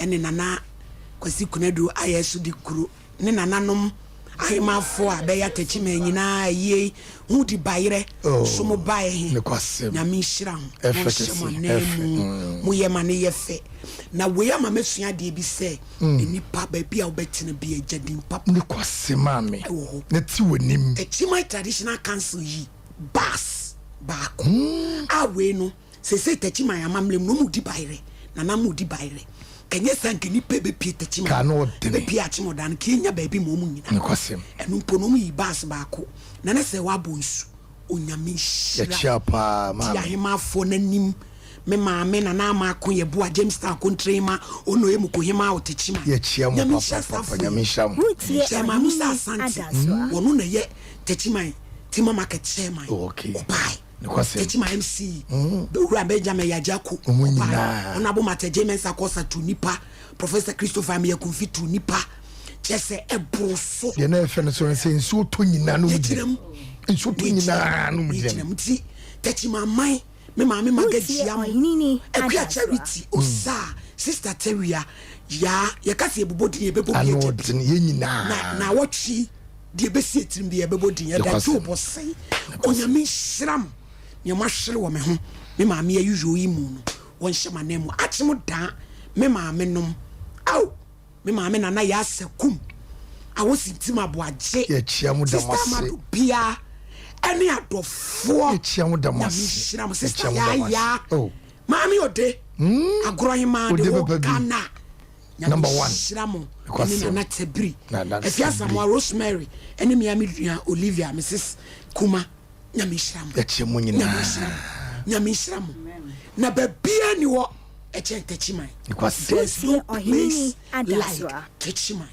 Ɛne Nana Kwasi Kunadu ayɛ so de kuro ne nananom ahemafo a bɛya Techiman nyinaa ayie ho di bayerɛ Oh, so mo baɛ he. Nokwasɛm. Nyame nhyira ho na Ɛfɛ ɔnhyɛ mo kɛse, ananmu. ɛfɛ, mm. Moyɛ ma no yɛ fɛ. Na wei ama masua adeɛ bi sɛ, nnipa baabi a wobɛtena biaa gya din papa Nokwasɛm maame. wɔ hɔ. Na ti w'anim. Techiman Traditional Council yi bus baako a wei no seesei Techiman amammerɛ mu no wɔn redi bayerɛ, nana mo redi bayerɛ. Kɛnyɛ saa nka nnipa bɛpie Techiman, Ka na ɔdene. bɛpie Akyemɔdan no, ka yɛnya baabi ma wɔn nyinaa. Nokwasɛm. Ɛno mpo no wɔn yi bus baako. Nana sɛ wabɔ nsu, Onyame nhyira. Yɛkyia paa Di maame. ahemafoɔ no anim. Me maame Nana Ama Ako Yeboah, Jamestown Kontrehema, Onoye Mukohema wɔ Techiman. Yɛkyia mo Nyame nhyira papapapa, safoɔ yi. Nyame nhyira mo. Wotie Chairman Musa Ɔhene Asante, Adasoa. wɔno na ɛyɛ Techiman Tima Market Chairman. Oh, okay. Ɔbae. Nokwasɛm. Techiman MC, Owura Benjamin Yagyako, Wɔn ɔbae. nyinaa. Honourable Martha J. Mensah Korsah tu nipa. Professor Christopher Ameyaw Kumfi tu nipa. Kyerɛ sɛ ɛboro so. Deɛ na ɛfɛ no so no sɛ nsuo tɔ nyinaa no mu Yɛgyina gyina mu. Nsuo tɔ nyinaa no mu gyina Yɛgyina mu. Nti Techiman man, me maame Maga Wotie Gyiam, Ɔheneni Akua Adasoa. Charity, Osaa, Sister Tawia, Yaa, yɛka sɛ yɛbobɔ din yɛbɛbɔ bi Ano agya bi. ɔdene yɛn nyinaa. Na naawɔtwe deɛ ɛbɛsi atirim deɛ yɛbɛbɔ din. Ɛda Nokwasɛm. Job ɔsɛe. Onyame nhyira mo. Nea moahwere wɔ me ho, me maame ayuyɔ yi mu no, wɔnhyɛ m'ananmu. Akyem daa me maame nom. Ao! Me maame Nana Yaa Sakum a wosi ntim aboagye. Yɛkyia mo da mo Sister ase. Amado Bia ɛne adɔfoɔ. Yɛkyia mo da mo Nyame ase. nhyira mo. Sister Yɛkyia mo da Yaa mo ase. Yaa. Oh. Maame Ode. Agorɔ hemaa Ode de wo papa bi. Ghana. Nyame Number one. nhyira mo. Nokwasɛm. Ɛne Nana Tabiri. Nana Afia Tabiri. Asamoah Rosemary ɛne me ame nua Olivia Mrs Kuma. Nyame nhyira mo. Yɛkyia mo Nyame nyinaa. nhyira mo. Nyame nhyira mo. Na baabiara ni hɔ ɛkyɛn Techiman. Nokwasɛm. There's no Wotie Ɔheneni place like Adasoa. Techiman.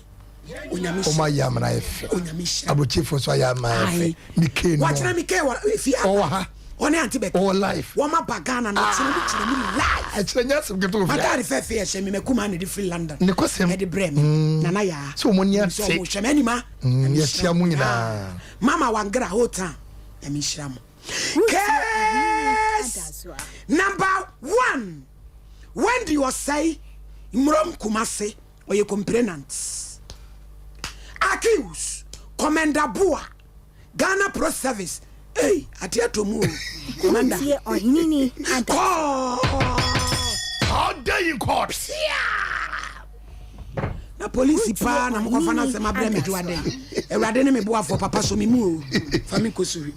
Onyame Ɔmo nhyira. ayɛ amena ayɛ fɛ. Onyame nhyira. Aburokyefoɔ nso ayɛ amena ayɛ fɛ. Aye. Mike no. Wakyerɛ Mike wɔ efie aba. Ɔwɔ ha. Ɔne Aunty Becky. Ɔwɔ live. Wɔn aba Ghana na ɔkyerɛ mu kyerɛ mu live. Ɛkyerɛ nyɛ asɛm ketewa ofie. Mataade fɛfɛ ɛhyɛ mi mɛkuma na ɛde firi London. Ne kɔsɛm. Ɛde brɛ mi. Nana yaa. Sɛ wɔn ani Sɛ ate. ɔmo hwɛ mɛ anima. Yɛkyia mo nyinaa. Mama Wangra whole town. Nyame nhyira mo. Wotie Ɔheneni Case Adasoa. number one. Wendy Osei Mmrom Kumase ɔyɛ complainant. Accused Commander Boa Ghana Pro Service. Hey, ate ato mu o. Commander. Wotie Ɔheneni Adasoa. Kɔɔ. All day in court. Na polisi Wotie paa na mokɔfa no Ɔheneni asɛm abrɛ me dwoa Adasoa. dɛn. Awurade ne me boafoɔ papa so me mu o. Fa me nkɔ sori.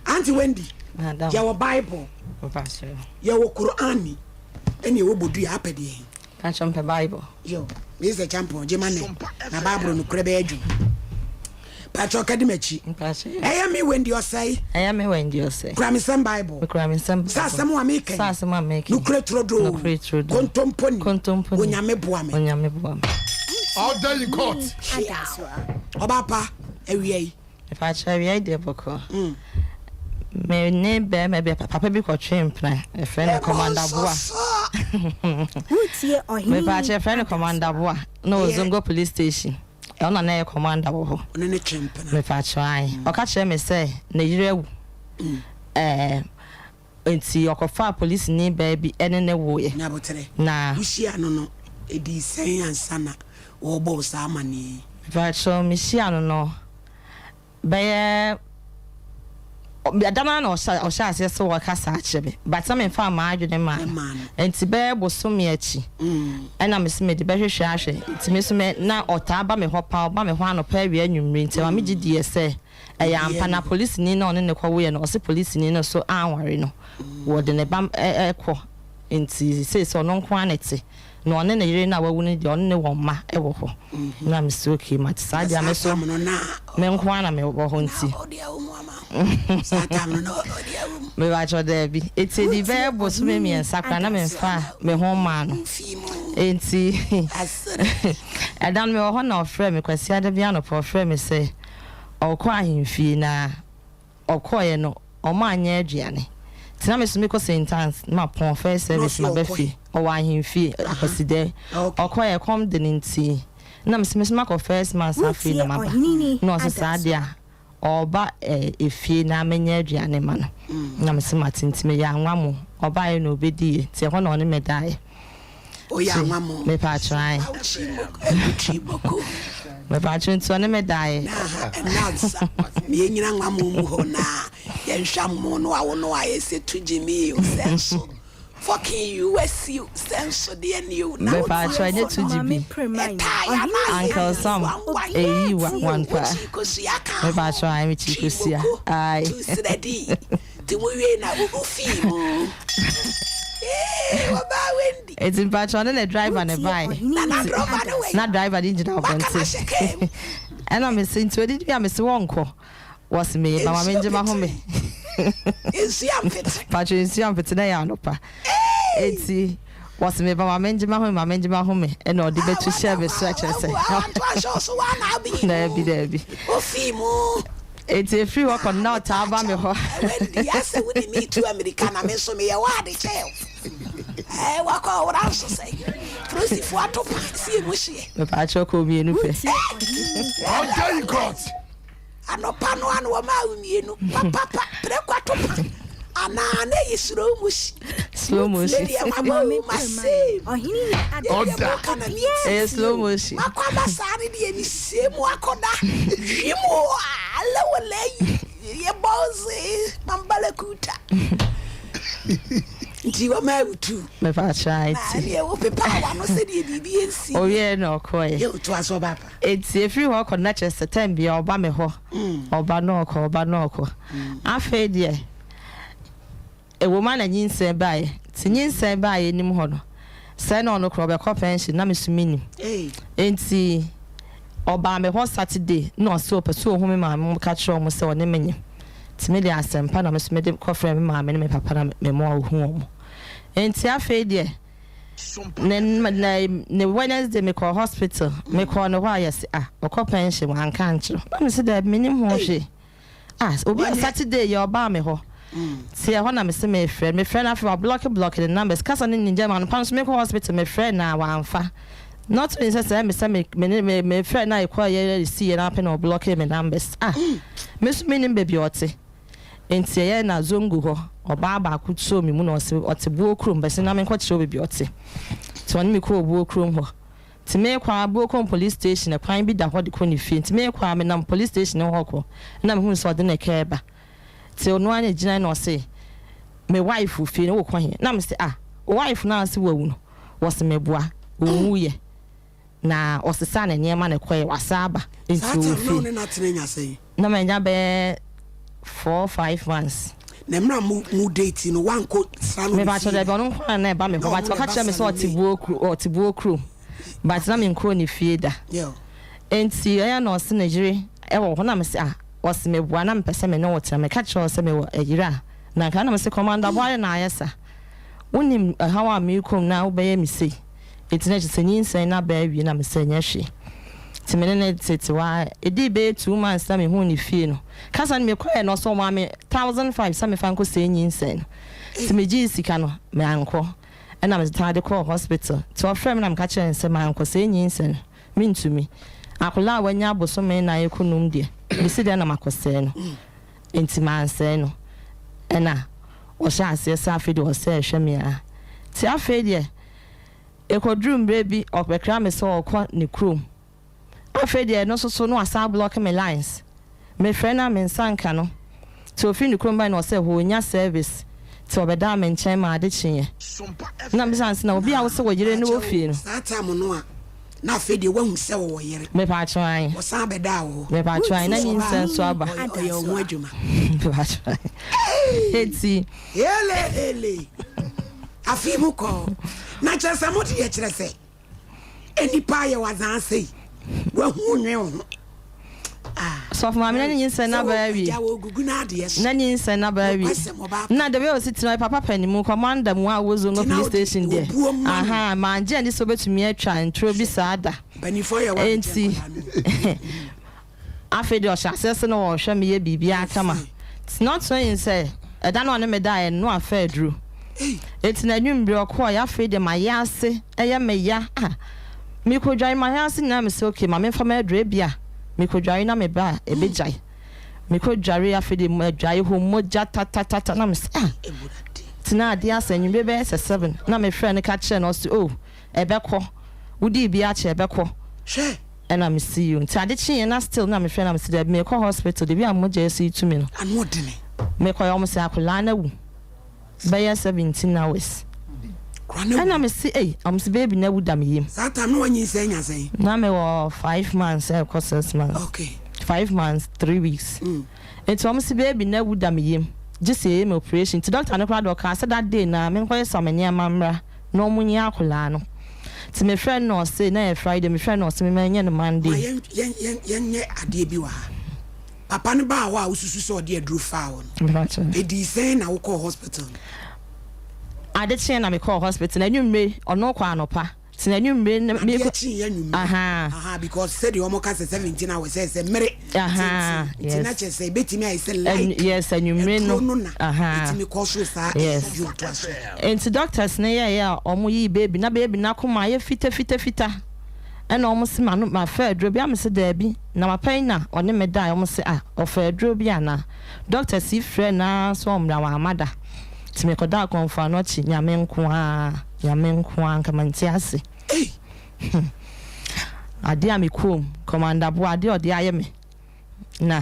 Auntie Wendy, Madam. yɛwɔ Bible, Mpakyɛ. yɛwɔ Qur'ani, ɛne yɛwɔ bodua apɛ deɛ. Mpakyɛ mpɛ Bible. Yo, Mr. Champon, gyema ne na Bible no korɛ bɛyɛ adwuma. Pakyɛ ɔka di m'akyi. Mpakyɛ. Ɛyɛ me Wendy Ɔsɛe, Ɛyɛ me Wendy Ɔsɛe. kura me nsɛm Bible. Mekura me nsɛm Bible. Sɛ asɛm a meka yi, Sɛ asɛm a meka yi. Nokorɛ turodoo. Nokorɛ turodoo. Kontompo ni. Kontompo ni. Onyame boa me. Onyame boa me. All day in court. Adasoa. Ɔbaa pa, awia yi. Mpakyɛ awia yi deɛ bɔkɔ. Me ne bɛrima bi papa bi kɔtwe mpena. Yɛfrɛ no Commander Boa. Wotie Ɔheneni Mepakyɛ yɛfrɛ no Commander Adasoa. Boa. Na wɔ Zongo police station. Ɛhɔ na na ɛyɛ commander wɔ hɔ. Ɔne ne twe mpena. Mepakyɛ ae. Ɔka kyerɛ me sɛ ne yere awu. Ɛɛ nti ɔkɔfaa polisini baa bi ɛne ne woeɛ. Nyabotere. Na Wohyia no, ɛdii sɛn ansa na wɔrebɔ wo saa amanneɛ yi? Mepakyɛ mehyia no bɛyɛ ɛda no ara na ɔhyɛ aseɛ sɛ wɔka saa kyerɛ me but na memfa m'adwene maa no Ɛmaa no. nti bɛyɛ bosome akyi ɛna mese mede bɛhwehwɛ ahwɛ nti me so me na ɔtaa ba me hɔ paa, ɔba me hɔ anɔpa awia anwummere nti ɛma megye diiɛ sɛ ɛyɛ ampa. Na polisini na ɔne ne kɔwoeɛ no, ɔse polisini no so anware no, wɔde ne ba ɛkɔ nti seesei ɔno nko ara na ɛte na ɔne ne yere no a wawu no deɛ ɔne ne wɔn mma ɛwɔ hɔ. Na mese okay, mate saa deɛ a me so me nko ara na mewɔ hɔ nti mebakyɛ daabi. Ɛti ɛdi bɛyɛ bosome 3 koraa na memfa me ho maa no nti ɛda no mewɔ hɔ na ɔfrɛ me Kwasiada bi anɔpa, ɔfrɛ me sɛ ɔkɔ ahemfie na ɔkɔeɛ no ɔmo anyɛ aduane nti na me so mekɔ St. Anne's na mapɔn first service maba fie. Ɔwɔ ahemfie Akwasidɛ ɔkɔeɛ kɔm de no nti na me so makɔ first mass afei na maba na ɔse saa deɛ a ɔba efie na menyɛ aduane ma no na me so mate nti meyɛ anwa mo. Ɔbaeɛ na ɔbɛdiiɛ nti ɛhɔ na ɔne me daeɛ. Mepatwo ae. Mepatwo nti ɔne me daeɛ. Yɛnyina nwamo mu hɔ na yɛnhwɛ mo no a wo no ayɛ sɛ tu gyimi o sɛ nso fucking US o sɛ nso deɛ ne o na Mepatwo ɛnyɛ tu gyibi. Uncle Sam eyi wa one pa. Mepatwo ae mekyi kosua ae. Tu srɛdi ti mo wie na wo fii mu. Ee wɔbaa Wendy. Eti mpakyɛ ɔne ne driver ne bae. Na na driver no wɛ. Na driver no gyina abɔnten. Ɛna mese nti odidi a mese wɔnkɔ. Wɔse meba ma mengye mahome. Nsuo ampete. Mpakyɛ nsuo ampete na ɛyɛ anɔpa. Eti wɔse meba ma mengye mahome ma mengye mahome ɛna ɔde bɛtu hyɛɛ me so ɛkyerɛ sɛ. Daabi daabi. Ofii mu. Enti efiri hɔ kɔ no na ɔtaa ba me hɔ. Wendy, asɛ wo de me tu amirika na me nso meyɛ wo ade kyɛw. Ɛɛ wakɔ ɔwora nso sɛ polisifoɔ ato pa si emu hyeɛ. Mepaakyɛw kɔ mmienu pɛ. Ɔda in court. Anɔpa no ano wɔmaa wo mmienu papapa prɛko ato pa anaa na ɛyɛ slow motion. Slow motion. Me deɛ mabɔ o ma same. Ɔda. Ɛyɛ slow motion. Makɔ aba saa ne deɛ ne sie mu akɔda hwi mu ala wala yi yɛ bɔɔse mambala kuta. Nti wɔma awutu. Mepa akyerɛ eti. Na deɛ wo pepa awa no sɛ deɛ biribi nsi. Owie na ɔkɔɛ. Yɛ otu aso ɔba pa. Eti efiri hɔ kɔ na kyerɛ sɛ tɛm bia ɔba me hɔ. Ɔba na ɔkɔ ɔba na ɔkɔ. Afei deɛ. Ɛwom a na nyinsɛn baeɛ. Nti nyinsɛn baeɛ anim hɔ no, sɛ na ɔno koraa ɔbɛkɔ pɛnhyen na me nso mennim. Nti ɔbaa me hɔ Saturday na ɔse ɔpɛ sɛ ɔhu me maame mo ka kyerɛ wɔn sɛ ɔne me nyem. Nti me deɛ asɛmpa na me nso mede kɔfrɛɛ me maame ne me papa na me ma ɔhu wɔn. Nti afei deɛ ne ne ne Wednesday mekɔɔ hospital, mekɔɔ ne hɔ a yɛse ah ɔkɔ pɛnhyen wanka ankyerɛ wo. Na mese daabi mennim ho hwee. Ah obi a Saturday yɛ ɔbaa me hɔ te ɛhɔ na mese me frɛ me frɛ no afei wa block block ne numbers kasa ne ngyɛ ma anɔpa nso me kɔ hospital me frɛ na wamfa not only sɛ sɛ me sɛ me me me me frɛ na ekɔ yɛ yɛ si yɛ na apɛ na ɔblock me numbers ah me nso me nim baabi ɔte nti ɛyɛ na zongo hɔ ɔbaa baako tuo me mu na ɔse ɔte buo kurom bɛse na me nkɔ kyerɛ baabi ɔte nti ɔne me kɔɔ buo kurom hɔ. Nti meekɔ ara, Buokon Police Station kwan bi da hɔ de kɔ ne fie, nti meekɔ ara, menam police station no hɔ kɔ, nna mehuu sɛ ɔde ne car reba. Nti ɔno ara na gyinae na ɔse, Me wife wɔ fie no, wokɔ he? Na mese, Ah, wo wife no a wose wawu no? Wɔse meboa, ɔnwuiɛ, na ɔsesaa ne nneɛma na ɛkɔeɛ, wasan aba, nti Saa ɔwɔ time no na fie. wo ne no atena anya sɛn? Na manya bɛyɛ four, five months. Na mmerɛ a mo mo date no woankɔ sra no wɔ ne Mepakyɛw fie dabi da? ɔno nko ara na ɛba me Na hɔ but ɔno na ɔka ɛba kyerɛ me sra sɛ no ɔte ne. buo kuro ɔte buo kurom but na menkɔɔ ne fie da Yeah. enti ɛyɛ a na ɔse ne yere ɛwɔ hɔ na mese ah ɔse meboa na mepɛ sɛ me ne wo tena meka kyerɛ wo sɛ mewɔ ɛyere a na nka na mese commander boare na ayɛ sa wonim ɛhaw a merekɔ mu na wobɛyɛ me sei enti na kyerɛ sɛ nyinsɛn no aba awie na mese ɛnyɛ hwee nti me ne no tete hɔ ara ɛdii bɛyɛ 2 months na mehuu ne fie no kasa no mekɔɛ no ɔsɛ ɔmaa me 1005 sɛ mefa nkɔ sɛe nyinsɛn no nti megyee sika no mankɔ ɛna mesan de kɔɔ hospital nti ɔfrɛ me na meka kyerɛ no sɛ mankɔ sɛe nyinsɛn no mentumi akwadaa a wanya abosome 4 kɔ 5 deɛ mesi dɛn na makɔsɛe no nti mansɛe no ɛna ɔhyɛ aseɛ sɛ afei deɛ ɔsɛ ɛhwɛ me a nti afei deɛ ɛkɔduru mmerɛ bi ɔbɛkra me sɛ ɔkɔ ne kurom afei deɛ ɛno nso so no wasan block me lines mefrɛ no a me nsa nka no nti ofiri ne kurom bae na ɔsɛ hɔ onya service nti ɔbɛdaa me nkyɛn ma ade kyeeɛ na bisa no sɛ na obi a wo sɛ wɔ yere ne wɔ fie no Saa time no a na afei deɛ woahu sɛ ɔwɔ yere. Mepatwo ae. Ɔsan bɛdaa wo hɔ. Mepatwo ae na nyinsɛn nso aba. Ɔyɛ wo ho adwuma. Mepatwo ae. Eti. Ele ele. Afei mu kɔɔ. Na kyerɛ sɛ mo deɛ kyerɛ sɛ nnipa ayɛ wazaa sei. Wahu nwe wo ho. Ah. Sɔfo maame na ne nyinsɛn na aba awie. Na nyinsɛn na aba awie. Na the way osi tena papa panimu commander mu a wɔ Zongo police station deɛ. Aha, mangye ani sɛ obetumi atwa ntoro bi saa da. Enti afei deɛ ɔhyɛ aseɛ sɛ na ɔhwɛ me yɛ biribiara kama. Not knowing sɛ ɛda no ɔne me daeɛ no na wafa aduro. Enti na anwummere ɔkɔɔeɛ afei deɛ mayɛ ase ɛyɛ me ya ah mekɔdware mayɛ ase nyinaa mesɛ okay ma memfa m'aduro ebia mekɔdware na meba a ɛbɛgyae mekɔdware afei deɛ adwae hɔ mogya tatatata na mesɛ ah tena adeɛ asɛ anwummere bɛyɛ sɛ 7 na mefrɛ no ka kyerɛ no ɔse oh. Ɛbɛkɔ. Wodii bi akyɛ ɛbɛkɔ. Hwɛ. Ɛna me see you. Nti ade kyeeɛ na still na mefrɛ na mese daabi meekɔ hospital the way a mogya asi retu me no. Ano ɔdene. Mekɔeɛ wɔn se akwadaa no awu bɛyɛ 17 hours. Akwadaa no awu. Ɛna mese ei, wɔn se baby no awu da me yam. Saa time no wanyinsɛn nya sɛn? Na mewɔ 5 months ɛrekɔ 6 months. Okay. 5 months 3 weeks. Nti wɔn se baby no awu da me yam gye sɛ yɛyɛ me operation. Nti doctor no koraa deɛ ɔkaa sɛ that day no ara menkɔyɛ some nneɛma mmra. Na ɔmo nyi akwadaa no. Nti me frɛ no na ɔse na ɛyɛ Friday me frɛ no na ɔse me ma nyɛ no Monday. Ma yɛn yɛn yɛn yɛnyɛ adeɛ bi wɔ ha. Papa no baa hɔ a wosusu sɛ ɔde aduro faa wo no, ɛdii sɛn na wokɔɔ hospital no? Ade kyeeɛ na mekɔɔ hospital no, anwummere, ɔno kɔɔ anɔpa. Nti n'anwummere no me. Adeɛ kyeeɛ anwummere. Ahaa. Ahaa because sɛdeɛ wɔn ka sɛ 17 hours sɛ sɛ mmere Ahaa tenten nti na yes. kyerɛ sɛ ebetumi ayɛ sɛ like Yes anwummere no aduro no na ahaa etumi kɔ so saa yes. ɛyɛ otu aso. Nti doctors no yɛɛyɛ a wɔn yii baby na baby no akoma ayɛ fita fita fita ɛna wɔn se ma no ma fa aduro bi a me se daabi na papa yi na ɔne me dae wɔn se ah ɔfa aduro bi anaa doctors yi frɛɛ no ara sɛ ɔmmra wamma da nti me kɔ daa kɔmfo ano akyi Nyame nko ara. Nyame nkoaa nka mente ase. Ei! Hmm. Adeɛ a me kuom, Commander Boa, adeɛ a ɔde ayɛ me na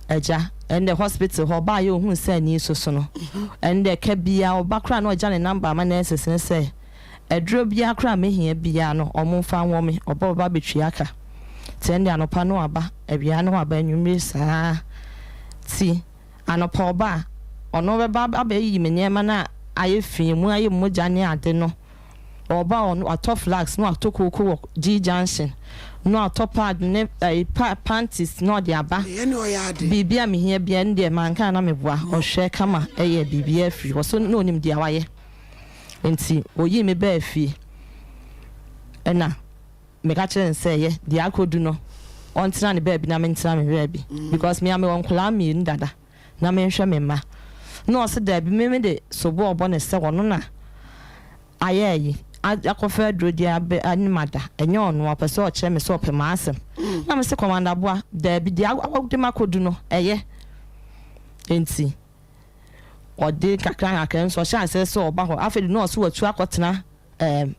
agya, ɛndɛ hospital hɔ ɔbaa yɛ ohuu sɛ ani soso no, ɛndɛ ka biaa ɔba koraa na ɔgya ne number ama nurses no sɛ aduro biaa koraa mehia biaa no ɔmo mfa nwɔ me, ɔba ɔba bɛtua ka. Nti ɛndɛ anɔpa no waba, awia no waba, anwummere saa ti. Anɔpa ɔba a, ɔno bɛba abɛyiyi me nneɛma no a ayɛ fi, emu ayɛ mogya ne ade no. Ɔba a, ɔno watɔ flask na watɔ kooko wɔ G junction, na watɔ pad ne ɛyi pa panties na ɔde aba. Ɛyɛ ne ɔyɛ ade. Biribi a mehia biara, ɛno deɛ manka a na meboa. Ɔhwɛ kama yɛ biribiara firi hɔ. So na ɔnim deɛ wayɛ. Nti ɔyii me baa fie ɛna. Meka kyerɛɛ no sɛ yɛ deɛ akɔdu no ɔntena ne baabi na mentena me baabi because me a mewɔ nkwadaa mmienu dada na menhwɛ me mma. Na ɔse daabi me mede soboɔ rebɔ no sɛ ɔno na ayɛ ayi akɔfa aduro de abɛ anim ada ɛnyɛ ɔno a ɔpɛ sɛ ɔkyerɛ me sɛ ɔpɛ m'asɛm. Na mese Commander Boa daabi deɛ wode makɔdu no ɛyɛ nti ɔde kakra kakra nso ɔhyɛ aseɛ sɛ ɔba hɔ afei de na ɔse watu akɔtena ɛɛm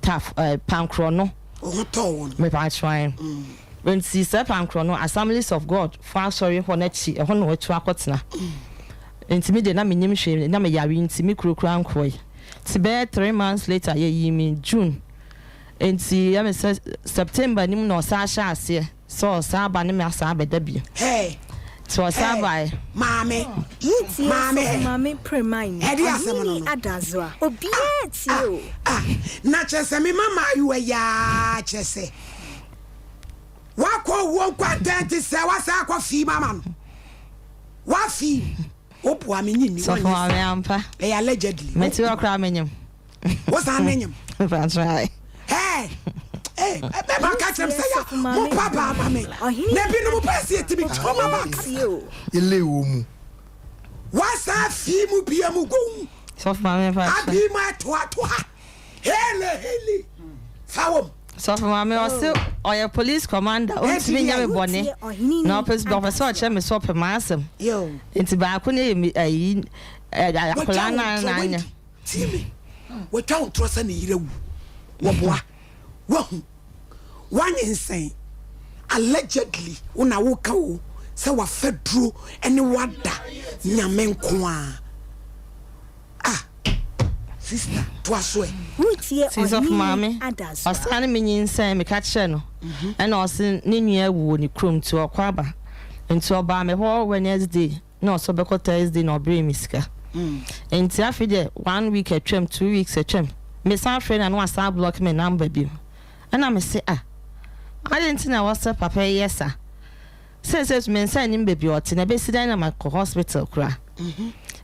taf ɛɛ pankorɔ no. Wo ho tɔɔ wo no. Mepakyɛw. Nti sɛ pankorɔ no Assemblies of God fo asɔre hɔ no akyi ɛhɔ na watu akɔtena. Nti me deɛ na mennim hwee na me yare nti me kuro koraa nkɔe. Nti bɛyɛ 3 months later yɛyii me June nti ɛyɛ me sɛ September no mu na ɔsan hyɛɛ aseɛ. Sɛ ɔsan ba ne me asan abɛda bio. Hey! Nti ɔsan Hey! baeɛ. Maame! Wotie Maame! Sɔfo Maame Premaini, Ɛde asɛm no Ɔhene no. Adazoa, Ah! obiara Ah! tie o. Ah! Na kyerɛ sɛ me ma maayewa yi ara kyerɛ sɛ wakɔ owuo nkwantɛn te sɛ wasan akɔ fii mama no. Wafii. Woboa me nye nni Sɔfo wanyɛ Maame saa. ampa. Ɛyɛ allegedly. Mete hɔ koraa menyim. Wo san ne nyim. Mpakyɛw. Hey! Hey! Bɛma ka kyerɛ m sɛ Wotie ya Sɔfo Maame mo pa baa ma me. Ɔhene Na ebinom pɛ sɛ yɛtumi twom aba Obiara akasa. tie o. Ele wɔ mu. Wasan fii mu bia mu gou. Sɔfo Maame mpakyɛw. Abi mu ɛtoatoa. Hele hele. Fa wɔm. Sɔfo Maame ɔse ɔyɛ police commander ontumi nyɛ me bɔne Wotie Ɔhene na ɔpɛ ɔpɛ sɛ Adazoa. ɔkyerɛ me sɛ ɔpɛ m'asɛm Yo. nti baako no yɛ me ayi Watwa akwadaa wo no a ntorɔ na anya. Wendy. Tie me. Watwa wo ntorɔ sɛ ne yere awu. Wɔboa. Wahu. Wanyinsɛn. Allegedly wo na woka o sɛ wafa duro ne wada Nyame nko ara. Ah sister toa so ɛ. Wotie Nti sɔfo Ɔhene maame Adazoa. ɔsan ne me nyinsɛn meka kyerɛ no ɛna ɔse ne nua awu wɔ ne kurom nti ɔkɔ aba nti ɔbaa me hɔ Wednesday na ɔse ɔbɛkɔ Thursday na ɔbrɛɛ me sika nti afei deɛ one week atwam 2 weeks atwam mesan frɛ no a na wasan ablock me number bio ɛna mese ah adɛn nti na ɛwɔ sɛ papa yi yɛ saa seesei so me nsa nnim baabi a ɔte na ɛbɛsi dɛn na makɔ hospital koraa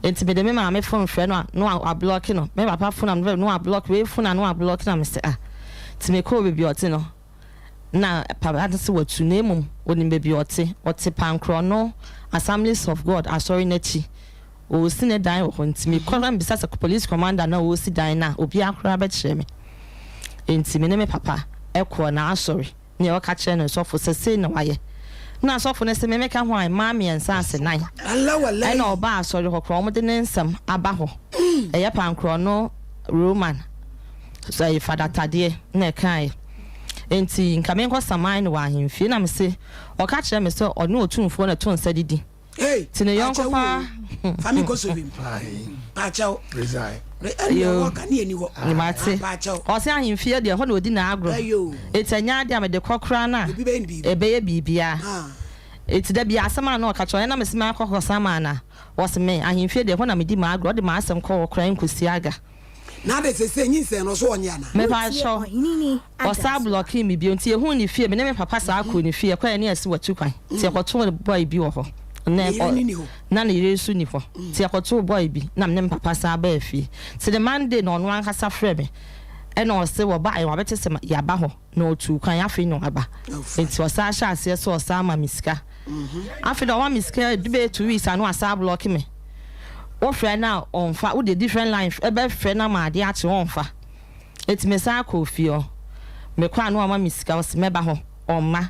nti mede me maame phone frɛ no a na wablock no me papa phone a na wablock wei phone a na wablock na mese ah nti mekɔɔ baabi a ɔte no na papa no sɛ watu na mmom onim baabi a ɔte ɔte Pankorɔ Assemblies of God asɔre n'akyi ɔresi ne dan wɔ hɔ nti mekɔ na mebisa sɛ police commander na ɔresi dan no a obiara koraa bɛkyerɛ me nti me ne me papa ɛkɔɔ n'asɔre nea ɔka kyerɛ no sɔfo sɛ sei na wayɛ na asɔfo no sɛ memeka ho a mmaa mmiɛnsa ase nan ɛna ɔbaa asɔre hɔ koraa wɔde ne nsɛm aba hɔ ɛyɛ Pankorɔ no Roman. Ɛyɛ Fada Tadeɛ na ɛkaeɛ. Enti nka menkɔ saman no wɔ ahemfie. Na mese, ɔka kyerɛɛ me sɛ ɔne Otumfoɔ na ɛto nsa didi. Hey, Nti ne yɔnko paakyɛw paa. o, fa me kɔ sɔhwɛ mu. Paakyɛw. Resign. Ɛnna Yoo. ɛwɔ ka ne ɛni hɔ. Mate. Paakyɛw. Ɔse ahemfie deɛ ɛhɔ na ɔdi n'agorɔ. Ɛyɛ o. Enti ɛnyɛ adeɛ a mede kɔ koraa no a, Obi bɛyɛ no biribi. ɛbɛyɛ biribiara. Ah. Enti da biara asɛm a na ɔka kyerɛ, ɛna mese makɔ kɔsaman a, ɔse me, ahemfie deɛ ɛhɔ na medi m'agorɔ, ɔde m'asɛm kɔ hɔ koraa ɛnkɔsi aga. Na adɛn sesei nyinsɛn no so ɔnyɛ anaa? Mepakyɛw, ɔsan blɔkee me bio nti yɛhuu ne fie, me ne me papa saa kɔɔ ne fie, yɛkɔeɛ ne yɛse watu kwan nti yɛkɔtoo boy bi wɔ hɔ, Ne yere no nni hɔ? na ne yere nso nni hɔ nti yɛkɔtoo boy bi na me ne me papa san baa fie nti ne Monday na ɔno ankasa frɛ me ɛna ɔse wɔbaeɛ wabɛte sɛ yɛaba hɔ na ɔtuu kwan afei na waba nti ɔsan hyɛɛ aseɛ sɛ ɔsan ma me sika afei deɛ ɔma me sika ɛdu bɛyɛ 2 weeks a na wasan ablɔke me. Wofrɛ no a ɔmfa, wode different line bɛfrɛ no ama adeɛ akye ɔmfa. Enti mesan kɔɔ fie hɔ. Mekɔ a na wama me sika, ɔse mɛba hɔ, ɔmma.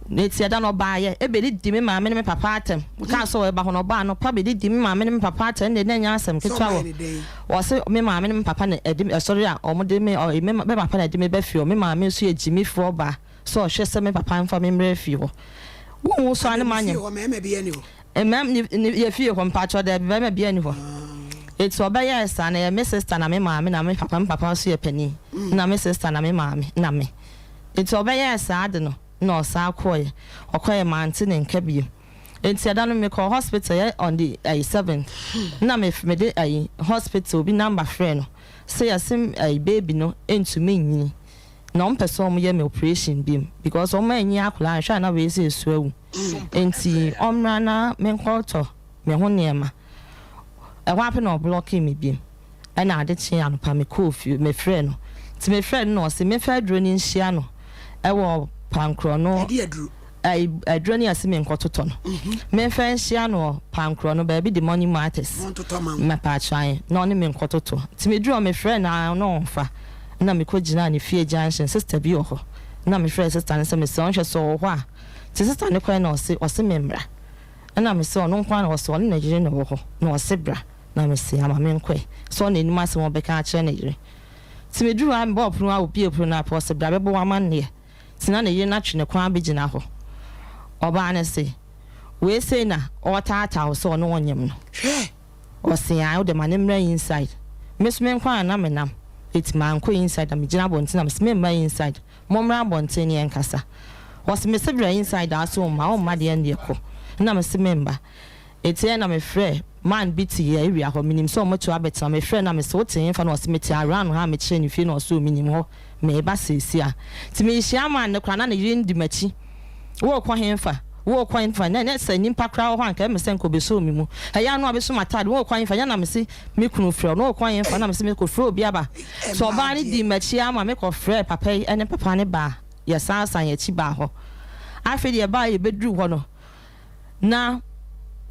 Enti ɛda no ɔbaeɛ bɛdidi me maame ne me papa atɛm. Ɔkaa sɛ ɔbɛba hɔ no ɔbaa anɔpa bɛdidi me maame ne me papa atɛm, ɛnna na ɛnyɛ asɛm Sɛ ketewa ɔmayɛ wɔ. ne dɛn? Ɔse me maame ne me papa na ɛde me, ɛsɔre a wɔde me, ɔ, me papa na ɛde me ba fie hɔ. Me maame nso yɛ gyimifoɔ baa sɛ ɔhwɛ sɛ me papa mfa me mmra fie hɔ. Wonwu so a Adɛn ne mo fie manyem. hɔ mmarima biara nni hɔ? Mmɛm ne ne yɛ fie hɔ mpakyɛw daabi bɛrima biaa nni hɔ eti ɔbɛyɛɛ saa no ɛyɛ me sister na me maame na me papa me papa nso yɛ panin na me sister na me maame na me eti ɔbɛyɛɛ saa ade no na ɔsan kɔɔɛ ɔkɔɛ mante ne nka bio eti ɛda no me kɔɔ hospital yɛ on the ɛyi seventh na me me de ɛyi hospital bi number frɛ no sɛ yɛse ɛyi baby no ntumi nyini na ɔmo pɛ sɛ ɔmo yɛ me operation biom because ɔmo anyi akwadaa no hwɛ a na wei sɛ esu awu nti ɔmmra na menkɔ tɔ me ho nneɛma ɛhɔ ara pɛ na ɔblɔkee me biom ɛna ade kyee anɔpa me kɔɔ fie me frɛɛ no nti me frɛɛ no na ɔse menfa aduro no nhyia no ɛwɔ pankorɔ no Ɛde aduro. Ɛyi aduro no yɛse menkɔ totɔ no menfa nhyia no wɔ pankorɔ no baabi de money matters Wɔntotɔ ma wo. mɛpaakyɛw ae na ɔne me nkɔ totɔ nti meduru hɔ mefrɛɛ no aa na ɔnfa na mekɔ gyinaa ne fie junction sister bi wɔ hɔ na mefrɛɛ sister no sɛ mesrɛ wo nhwɛ sɛ ɔwɔ hɔ a nti sister no kɔɛ na ɔse ɔse memmra ɛna mese ɔno nko ara na ɔse ɔne ne yere na ɛwɔ hɔ na ɔse bra na mese ama menkɔɛ sɛ ɔna anim asɛm ɔbɛka akyerɛ ne yere nti meduru hɔ a mebɔɔ pono a obie pono no a pɛ ɔse bra bɛbɔ wo amanneɛ Nti na ne yere no atwe ne kɔn abɛgyina hɔ. Ɔbaa no se, Wei sei na ɔretaataa wo sɛ ɔne wo nyem no? Hwɛ! Ɔse, Ae, wode ma no mmra inside. Me nso me nko ara na menam, enti mankɔ inside na megyina abɔnten na mese, Memma inside, mommra abɔnten na yɛnkasa. Ɔse, Mese bra inside a, ɔse womma, womma deɛ ɛndeɛ kɔ. Nna mese memba. Etse na me frɛ man bi tse yɛ area hɔ menim sɛ ɔmo to abɛtsena me frɛ na mese wo tse henfa na ɔse metse around ha a me kyerɛ ne fie na ɔse oh menim hɔ meeba seesia ntsi meehyia man no koraa na ne yere no di makyi wookɔ henfa wookɔ henfa na nyɛ sɛ nyimpa koraa wɔ hɔ a nka ɛmɛ sɛ nka obesoo me mu ɛyɛ a na wabeso m'ataade wookɔ henfa nyɛ na mese me kunu frɛ wo na wookɔ henfa na mese mekɔ frɛ obi aba so Ɛmaa ɔbaa no deɛ. dii makyi ara ma mekɔ frɛɛ papa yi ɛne papa no baa yɛsan san yɛn akyi baa hɔ afei deɛ yɛbaa yɛbɛduru hɔ no na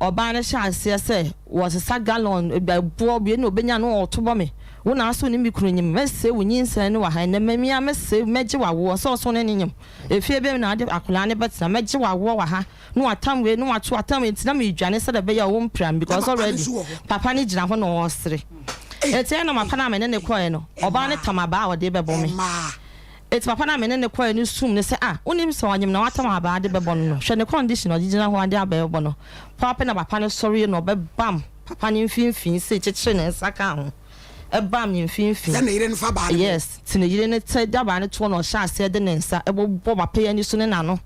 ɔbaa no hyɛ aseɛ sɛ wɔsesa gallon boɔ wei na ɔbɛnya no ɔto bɔ me wo na aso ne me kunu nyim mɛsɛe wo nyinsɛn no wɔ ha ɛnɛ mɛmia mɛsɛe mɛgye w'awoɔ sɛ ɔso ne ne nyim efie bɛm na ade akwadaa no bɛtena mɛgye w'awoɔ wɔ ha na watam wei na wato atam wei nti na medwane sɛdeɛ ɛbɛyɛ a ɔmpira me Na because papa no already nso wɔ hɔ. papa no gyina hɔ na ɔresere eti ɛna papa no a me ne ne kɔɛ no ɔbaa no Ɛmaa. tam abaa a ɔde bɛbɔ me. Ɛmaa. Enti papa no a me ne no kɔe no sum no sɛ, Ah, wonim sɛ ɔnyem na watam abaa de bɛbɔ no no? Hwɛ ne condition a ɔde gyina hɔ de abaa rebɔ no. Paapa na papa no sɔree na ɔbɛbam papa no mfimfini sei kyekyere ne nsa kaa ho bam ne mfimfini. Sɛ ne yere no fa baa no bɔ. Yes, nti ne yere no te de abaa no toɔ na ɔhyɛɛ aseɛ de ne nsa bobɔ papa yi ani so ne n'ano.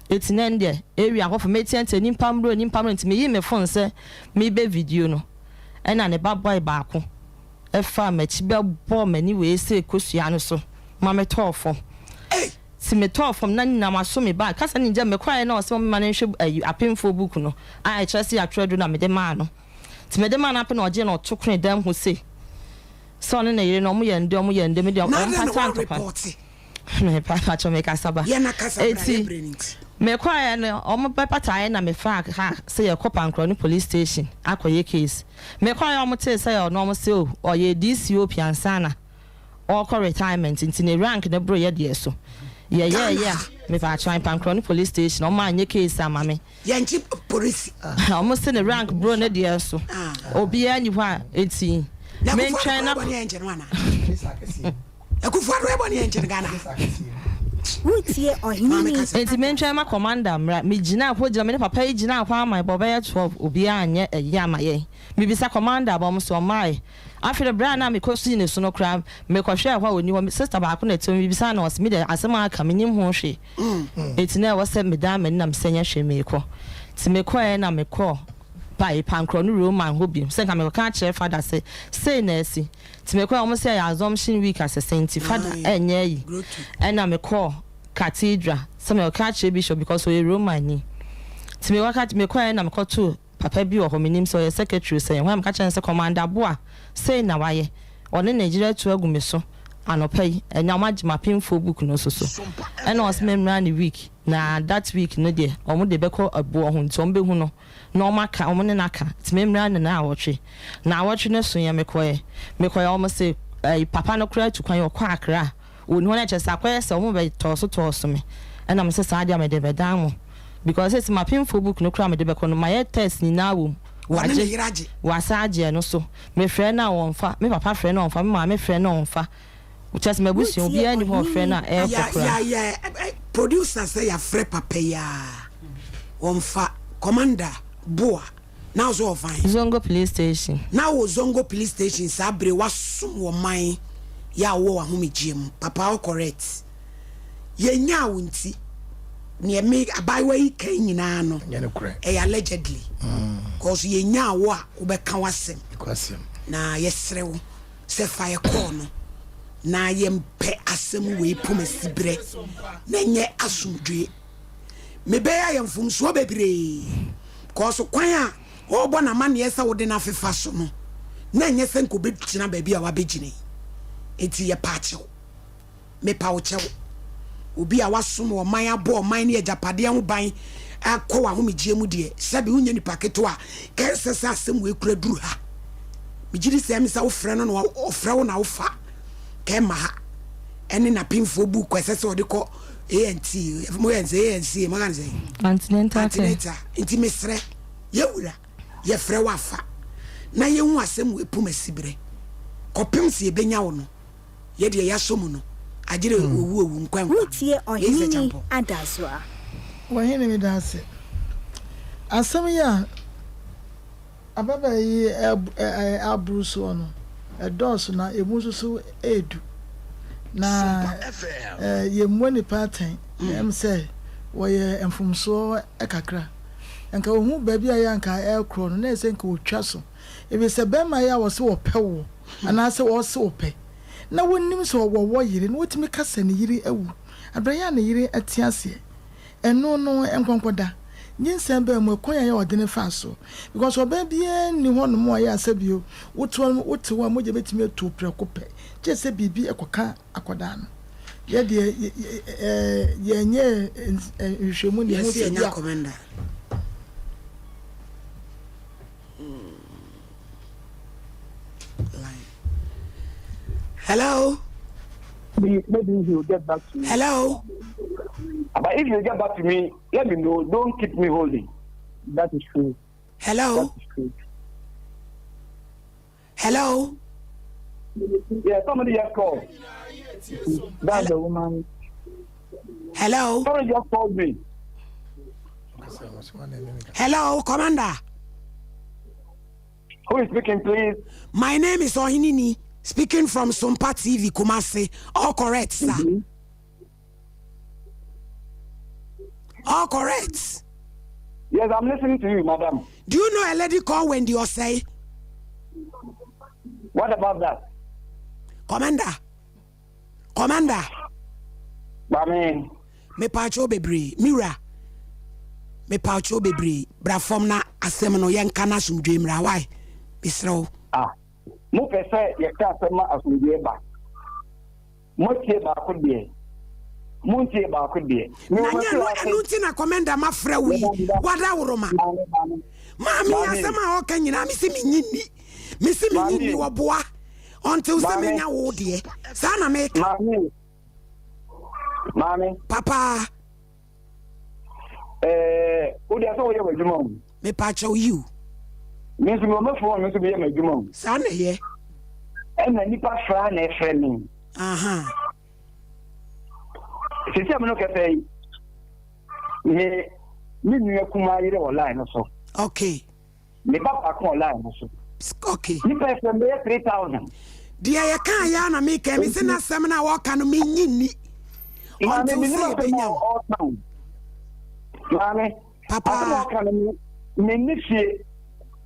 Enti na ɛndeɛ area hɔfo meteatea nnipa mmrɛ o, nnipa mmrɛ o, nti meyii me phone sɛ merebɛ video no ɛna ne ba boy baako faa m'akyi bɛbɔɔ m'ani wei sei kosua no so ma metɔɔ fam. Nti metɔɔ fam na nyina maso me bag. Kasa ne gya mekɔeɛ na ɔse ɔmema no nhwɛ ayi apemfoɔ book no a ɛkyerɛ sɛ yɛatwerɛ aduro na mede maa no. Nti mede maa no apɛ na ɔgyee na ɔto kwenee dan mu hɔ sei sɛ ɔne ne yere no ɔmo yɛ ndɛ ɔmo yɛ ndɛ me deɛ Na adɛn na ɔmpata ntɔkwa. woanrepɔɔte? Mepakyɛw mekasa ba. Yɛ na kasa bra, yɛ Eti berɛ no nti. mekɔeɛ no ɔmo bɛpataeɛ na mefaa car sɛ yɛkɔ Pankrɔno police station akɔyɛ case. Mekɔeɛ ɔmo tee sɛ ɔno ɔmo se oh ɔyɛ DCOP ansa na ɔɔkɔ retirement nti ne rank no boro yɛ deɛ so. Ghana Yɛyɛɛyɛ ha. a mepakyɛw Pankrɔno police station ɔmo anyɛ case ama me. Yɛnkye polisi. Ɔmo se ne rank boro ne deɛ so. Ah. Obiaa nni hɔ a enti Na Akufo-Addo mentwɛn na. kɔyɛ bɔne a yɛnkyɛ no anaa? Akufo Addo ɛbɔ ne yɛn nkyɛn Ghana. Woretie Maame Ɔhene kasa. Enti mentwɛn ma commander mmra. Megyinaa hɔ gyina, me ne papa yi gyinaa hɔ ama ɛbɔ bɛyɛ 12, obiara anyɛ ayi ama yɛn. Mebisa commander aba, ɔmo se ɔmmae. Afei de berɛ a na mekɔsii ne so no koraa, mekɔhwɛɛ hɔ a ɔnni hɔ. Me sister baako na ɛte hɔ, mebisaa no, ɔse me deɛ asɛm a aka mennim ho hwee. Enti na ɛwɔ sɛ medan m'ani na mesɛ nyɛ hwee meekɔ. Nti mekɔeɛ na mekɔɔ Pae, Pankorɔ no Roman hɔ bio sɛ nka mekɔka akyerɛ Father sɛ sei na asi. Nti mekɔɛ ɔmo sɛ ɛyɛ Assumption week asese nti Father ɛnyɛ ayi. Ɛna mekɔɔ Cathedral sɛ mekɔka akyerɛ Bishop because ɔyɛ Roman ni. Nti mekɔka mekɔɛ na mekɔtoo papa bi wɔ hɔ menim sɛ ɔyɛ secretary o sɛ hwan meka kyerɛ no sɛ Commander Boa sei na wayɛ ɔne ne yere atu agu me so anɔpa yi ɛnɛ ɔmo agye m'apemfoɔ book no nso so. Ɛna ɔse memmra ne week na that week no deɛ ɔmo de bɛkɔ ɛboɔ ho nti ɔmo bɛhu no na ɔmo aka ɔmo ne no aka nti me mmra ne naawɔtwe naawɔtwe no so yɛ mekɔɛ mekɔɛ ɔmo se ɛyi papa no koraa tu kwan ɔkɔ akra ɔni hɔ na kyerɛ sɛ akɔyɛ sɛ ɔmo bɛ tɔɔso tɔɔso me ɛna me se saa deɛ mede bɛdan mo because sɛsi mapemfoɔ book no koraa mede bɛkɔ no mayɛ test nyinaa wɔ mu wagye wasa agye ɛno so mefrɛ no a ɔnfa me papa frɛ no a ɔnfa me maame frɛ no a ɔnfa kyerɛ sɛ mabusua obiara ni hɔ ɔfrɛ no a ɛɛkɔ koraa. Ya ya producer sɛ yafrɛ papa yi aa wɔnfa commander boa na wo so wɔ fan. Zongo police station. Na wɔ zongo police station saa bere wasom wɔ man yɛ a wowɔ wahomegyeɛ mu papa wo correct yɛ nyaa wo nti neɛ me abaayewa yi kan nyinaa no ɛyɛ allegedly cause yɛ nyaa wo a wobɛka wasɛm na yɛsrɛ wo sɛ fa yɛ kɔɔ no na yɛmpɛ asɛm wei pom asiberɛ na nyɛ asomdwoe. Mebɛyɛ ayɛ mfomsoɔ bebree kɔɔso kwan a ɔrebɔ n'amanneɛ sɛ wode no afefa so no na ɛnyɛ sɛ nka ɔbɛgyina baabi a wabɛgyina yi. Enti yɛpa akyɛw. Mepa wo kyɛw. Obi a wasom ɔman, abɔ ɔman ne agyapadeɛ ho ban akɔ w'ahomegyeɛ mu deɛ, sɛbe wonyɛ nipa ketewa a, ka ɛnsɛ sɛ asɛm wei kura duru ha. Megye di sɛ ɛme sɛ wofrɛ no na ɔfrɛ wo na wofa, ka ɛmma ha. Ɛne n'apemfoɔ buuku a ɛsɛ sɛ ɔde kɔ ANT, moyɛ no sɛ ANC, moka no sɛ? Antenatal care. Antenatal. Nti mesrɛ, yɛwura, yɛfrɛ wo afa na yɛhu asɛm wei pom asiberɛ kɔpem sɛ yɛbɛnya wo no. Yɛ deɛ yɛasɔ mu no, agyere owu owu, nkwa nkwa. Woretie Yei sɛ Ɔhene kyampɔn. Adasoa. Ɔhene meda ase. Asɛm yi a ababaa yi aboro soɔ no, ɛdɔɔso na ɛmu nso so ɛredu. Na yɛmmua nnipa atɛn, na ɛm sɛ wɔyɛ mfomsoɔ kakra. Nka wɔhu baabi a yɛ anka ɛrekorɔ no, na ɛsɛ nka wɔtwa so. Ɛfiri sɛ bɛrima yi a wɔse wɔpɛ wo anaasɛ ɔse ɔpɛ na wonim sɛ ɔwɔ wɔ yere na wotumi ka sɛ ne yere awu aberɛ yi a ne yere te aseɛ ɛno no nkɔnkɔda nyinsɛn baa mu ɛkwan a ɛyɛ ɔdene faa so because ɔbaa biara nni hɔ nom a ɔyɛ asɛ bio wote hɔ wote hɔ a mogya bɛtumi atu prɛko pɛ kyerɛ sɛ biribi ɛkɔka akɔdaa no yɛ deɛ yɛnyɛ nhwehwɛmu ne ɛho sɛ bi a Hello. Maybe he will get back to me. Hello. But if you get back to me, let me know. Don't keep me holding. That is true. Hello. That is true. Hello. Yeah, somebody just called. That's the woman. Hello. Somebody just called me. Hello, Commander. Who is speaking, please? My name is Ohinini, speaking from Sompa TV, Kumasi. All correct, sir. All correct. Yes, I'm listening to you, madam. Do you know a lady called Wendy Osei? What about that? Commander. Commander. Mami. Mepaakyɛw bebree. Mira. Mepaakyɛw bebree. Bra fam na asɛm no yɛnka na asomdwoe mmra. Why? Mesrɛ wo. Ah. Mo pɛ sɛ yɛka asɛm ma asomdwoe ba. Motie baako deɛ. Montie baako deɛ. Na nyɛ no ɛno nti na commander mafrɛ wo yi. Wadaworoma. Maame asɛm a ɔka nyinaa mese menyi nni. Mese menyi nni wɔboa. Until sɛ menya wo deɛ. Saa na meka. Maame. Maame. Papa. Ɛɛ, wo deɛ sɛ woyɛ w'adwuma o. Mepa kyɛw yiw. Me nso mewɔ me phone, me nso meyɛ m'adwuma o. Saa na ɛyɛ. Ɛna nnipa frɛ a na ɛfrɛ me. Sisi a me no kɛsɛ yi, me me nua kumaa yere wɔ line no so. Okay. Me ba baako wɔ line no so. Okay. Nipa ɛfrɛ me bɛyɛ 3000. Deɛ yɛkaa yɛ a na meka me se n'asɛm no a wɔka no menyi nni. Maame menim asɛm a ɔka o. Maame. Papa. Asɛm a ɔka no me ne fie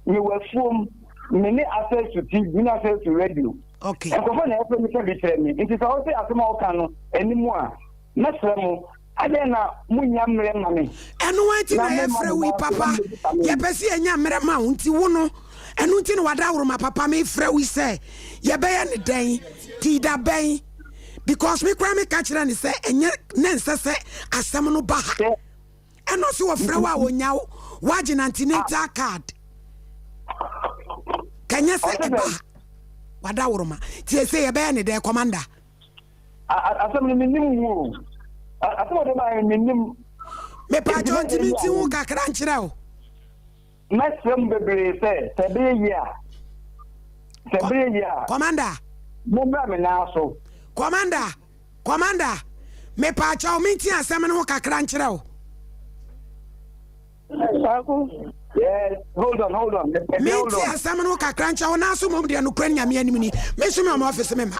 mewɔ afuom me ne access to TV me ne access to radio. Okay. Nkurɔfoɔ na ɛfrɛ me ka bi kyerɛ me nti sɛ ɔse asɛm a ɔka no anim a mɛsrɛ mo adɛn na monnya mmerɛ ma me. Ɛno nti na yɛfrɛ wo yi papa yɛpɛ sɛ yɛnya mmerɛ ma wo nti wo no ɛno nti na wada woroma papa mefrɛ wo yi sɛ yɛbɛyɛ ne dɛn tii da bɛn because me koraa meka kyerɛ ne sɛ ɛnyɛ ne nsɛ sɛ asɛm no ba ha. Ɛna ɔse wɔfrɛ wo a wɔnya wo woagye no antenatal card kɛnyɛ sɛ ɛba ha wada woroma nti ɛsɛ yɛbɛyɛ ne dɛ commander. Asɛm no menim mu o asɛm ɔde ma menim. Mepaakyɛw ntimi nti ho kakra nkyerɛ o. Mɛsrɛ mo bebree sɛ sɛ ɛbɛyɛ yie a sɛ ɛbɛyɛ yie a. Commander. Mommra me nan so. Commander. Commander, mepaakyɛw menti asɛm no ho kakra nkyerɛ wo. Kwaku. Yes, hold on, hold on. Menti asɛm no ho kakra nkyerɛ wo nanso mmom deɛ nokorɛ no Nyame anim ni. Me nso me ɔma ɔfese me ma.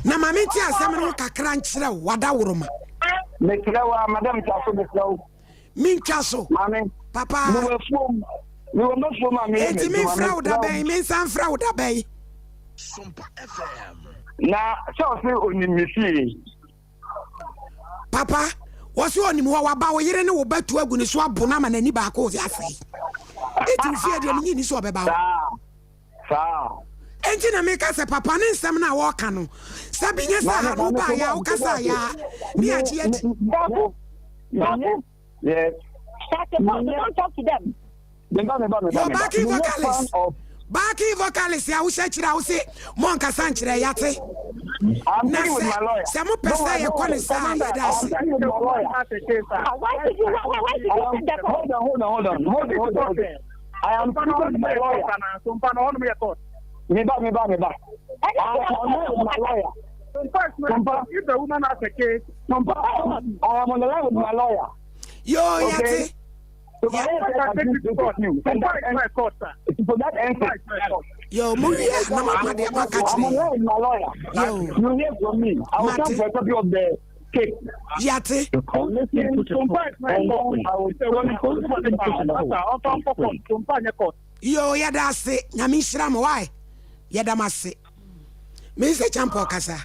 Na ma menti asɛm no ho kakra nkyerɛ wo, wadaworoma. Mesrɛ wo a, madam twa so mesrɛ wo. Mentwa so. Maame. Papa. Mewɔ afuom. Mewɔ m'afuom a meyɛ Enti memfrɛ wo da bɛn? Mensan mfrɛ wo da bɛn? Na sɛ ɔse onim me fie. Papa, wɔse onim hɔ, waba wo yere ne wo ba tu agu ne so abo no ama n'ani baako asɛe. Enti wo fie deɛ menye nni sɛ ɔbɛba hɔ. Saa. Enti na meka sɛ papa ne nsɛm no a wɔka no, sɛ bi nyɛ sɛ ha no wobaeɛ a wokasaeɛ a ne yɛagye adi. Baako, baako. Yes. Start the phone. Don't talk to them. Your backing vocalist. Backing vocalist a wohyɛ kyerɛ a wose monkasa nkyerɛ yɛate. Na sɛ sɛ mopɛ sɛ yɛkɔ ne saa a yɛda ase. Why did you why, why did you send the call? Hold on, hold on, hold on, hold on, hold on. I am speaking with my lawyer. Me ba, me ba, me ba. I am with my lawyer. If the woman has a case, I am on the line with my lawyer. Yo, okay. Yate. So my lawyer said I can do this with you. So that ends it. Yo, mo wi a na ma de ma ka I'm on the line with my lawyer. Yo. You hear from me. I will come for a copy of the case. Yate. Yo, yɛda ase. Nyame nhyira mo. Why? Yɛda mo ase. Mr. Champo kasa.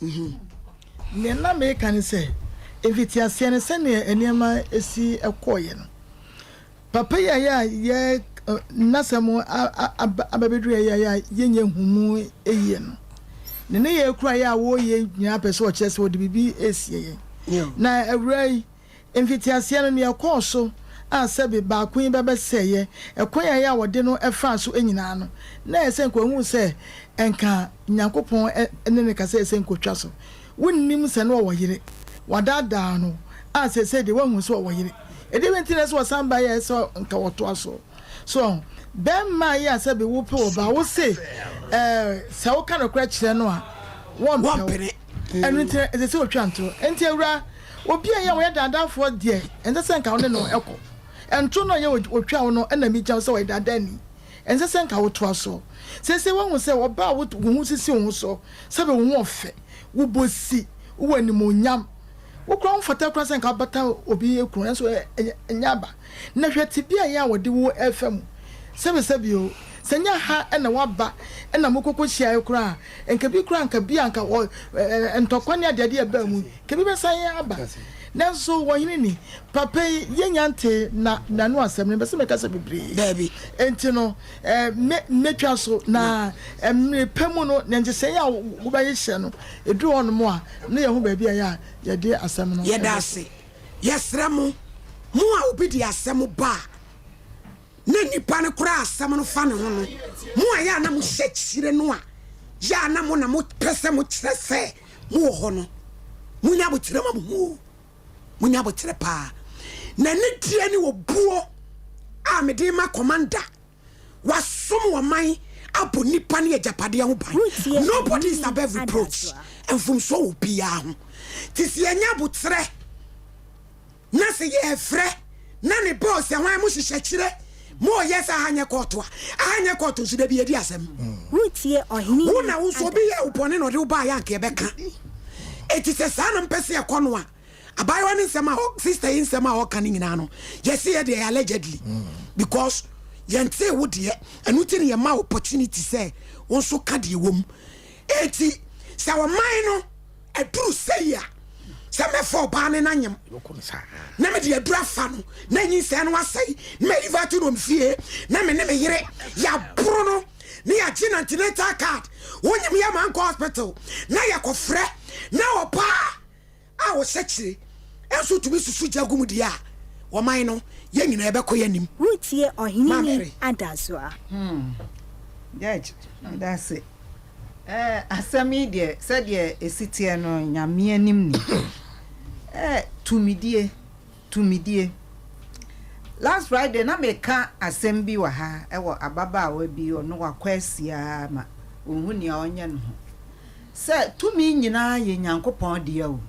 Mhm. Nea na meka ne sɛ, mfitiaseɛ no sɛdeɛ nneɛma si kɔeɛ no, papa yi a yɛ a yɛ n'asɛm aba abɛduru yɛ a yɛnyɛ nhumu yie no, ne ne yɛ kura yɛ a wɔreyɛ nyinaa pɛ sɛ ɔkyerɛ sɛ ɔde biribi resie yɛn. Na awuraa yi, Mfitiaseɛ no, nea ɛkɔɔ so a sɛbe baako yi bɛbɛsɛeɛ, ɛkwan a ɛyɛ a wɔde no faa so nyinaa no, na ɛyɛ sɛ nka ɔhuu sɛ nka Nyankopɔn ne no kasa ɛyɛ sɛ nka ɔtwa so. Wonnim sɛ na ɔwɔ yere. Wɔadaadaa no a seesei deɛ wahu sɛ ɔwɔ yere. Ɛdeɛ bɛn nti na ɛsɛ sɛ ɔsan ba yɛ sɛ nka ɔtoa soɔ? So ɔho? Bɛrima yi a sɛbe wopɛ ɔbaa, wo se ɛɛ sɛ woka nokorɛ kyerɛ no a, wɔmpɛ wo. Ɛno nti ɛsɛ sɛ ɔtwa ntorɔ. Enti awuraa, Obi a ɛyɛ a ɔyɛ daadaafoɔ deɛ, ɛnsɛ sɛ nka wo ne no kɔ. Ntoro no a ɛyɛ ɔtwa wo no na megya wo sɛ ɔyɛ daadaani. Ɛnsɛ sɛ nka wotoa soɔ. Seesei woahu sɛ ɔbaa a wo ho sisi wo ho so, sɛbe wo ho ɔfɛ, wo bɔ si, wowɔ animuonyam. Wo koraa womfata koraa sɛ nka wobata obi kunu, nanso ɛnyɛ aba. Na hwɛ tebea a ɛyɛ a wɔde wo refa mu. Sɛbesɛbe o, sɛ ɛnyɛ ha na woaba na mokɔkɔhyiaeɛ koraa a, nka bi koraa nka bi a nka ɔ, ntɔkwa ne adeade a ɛbaa mu yi, nka bi bɛsan aba. Nanso ɔhene ni, papa yi, yɛnnya ntee na, n'ano asɛm no, mepɛ sɛ mekasa bebree. Daabi. Enti no, me, mɛtwa so, na mmere pa mu no, nea nhyehyɛe a wobɛhyehyɛ no, ɛduru hɔnom a, na yɛahu baabi a ɛyɛ a yɛde asɛm no Yɛda bɛto. ase. Yɛsrɛ mo, mo a obi de asɛm ba a, na nipa no koraa asɛm no fa ne ho no, mo a yɛ a na mohyɛ kyire no a, yɛ a na mo na mopɛ sɛ mokyerɛ sɛ mowɔ hɔ no, monya aboterɛ ma mo ho o. Monya aboterɛ paa. Na anidie ne obuo a mede ma kɔmanda, wasom ɔman. Abɔ nnipa ne agyapadeɛ ho ban. Woretie Nobody is Ɔhene above reproach. Adasoa. Mfomsoɔ wɔ obiara ho. Nti sɛ yɛnya aboterɛ na sɛ yɛrefrɛ na ne bɔɔ sɛ hwan mo hyehyɛ kyerɛ mo ɔyɛ sɛ aha nyɛ kɔɔto a, aha nyɛ kɔɔto nso da bi yɛdi asɛm. Woretie Ɔhene Wo na wo nso obi yɛ wo Adasoa. bɔne na ɔde wo baeɛ anka yɛbɛka. Enti sɛ saa na mopɛ sɛ yɛkɔ no a, Abaayewa no nsɛm a sister yi nsɛm a ɔka no nyinaa no yɛse yɛ deɛ allegedly because yɛntee wo deɛ ɛno nti na yɛma opportunity sɛ wo nso ka deɛ wɔ mu eti sɛ ɔman no aduru sɛyi a sɛ mɛfa ɔbaa ne nanyem na mede aduru afa no na nyinsɛn no asɛe na mayi vato no fie na me ne me yere yɛaboro no ne yɛagye no antenatal card wonyem yɛ ma nkɔ hospital na yɛkɔfrɛ na ɔbaa a ɔhyɛ kyire nso tumi susu gya gu mu deɛ a, ɔman no, yɛn nyinaa yɛbɛkɔ yɛn anim. Woretie Maame Ɔhene Mary. Adasoa. Hmm. Judge, meda ase. Eh, asɛm yi deɛ, sɛdeɛ ɛsi teɛ no, Nyame anim ni. Eh, tumidie, tumidie. Last Friday na meka asɛm bi wɔ ha wɔ ababaawa bi, ɔno wakɔ asia ma ɔnhu nea ɔnyɛ no ho. Sɛ tumi nyinaa yɛ Nyankopɔn dea o.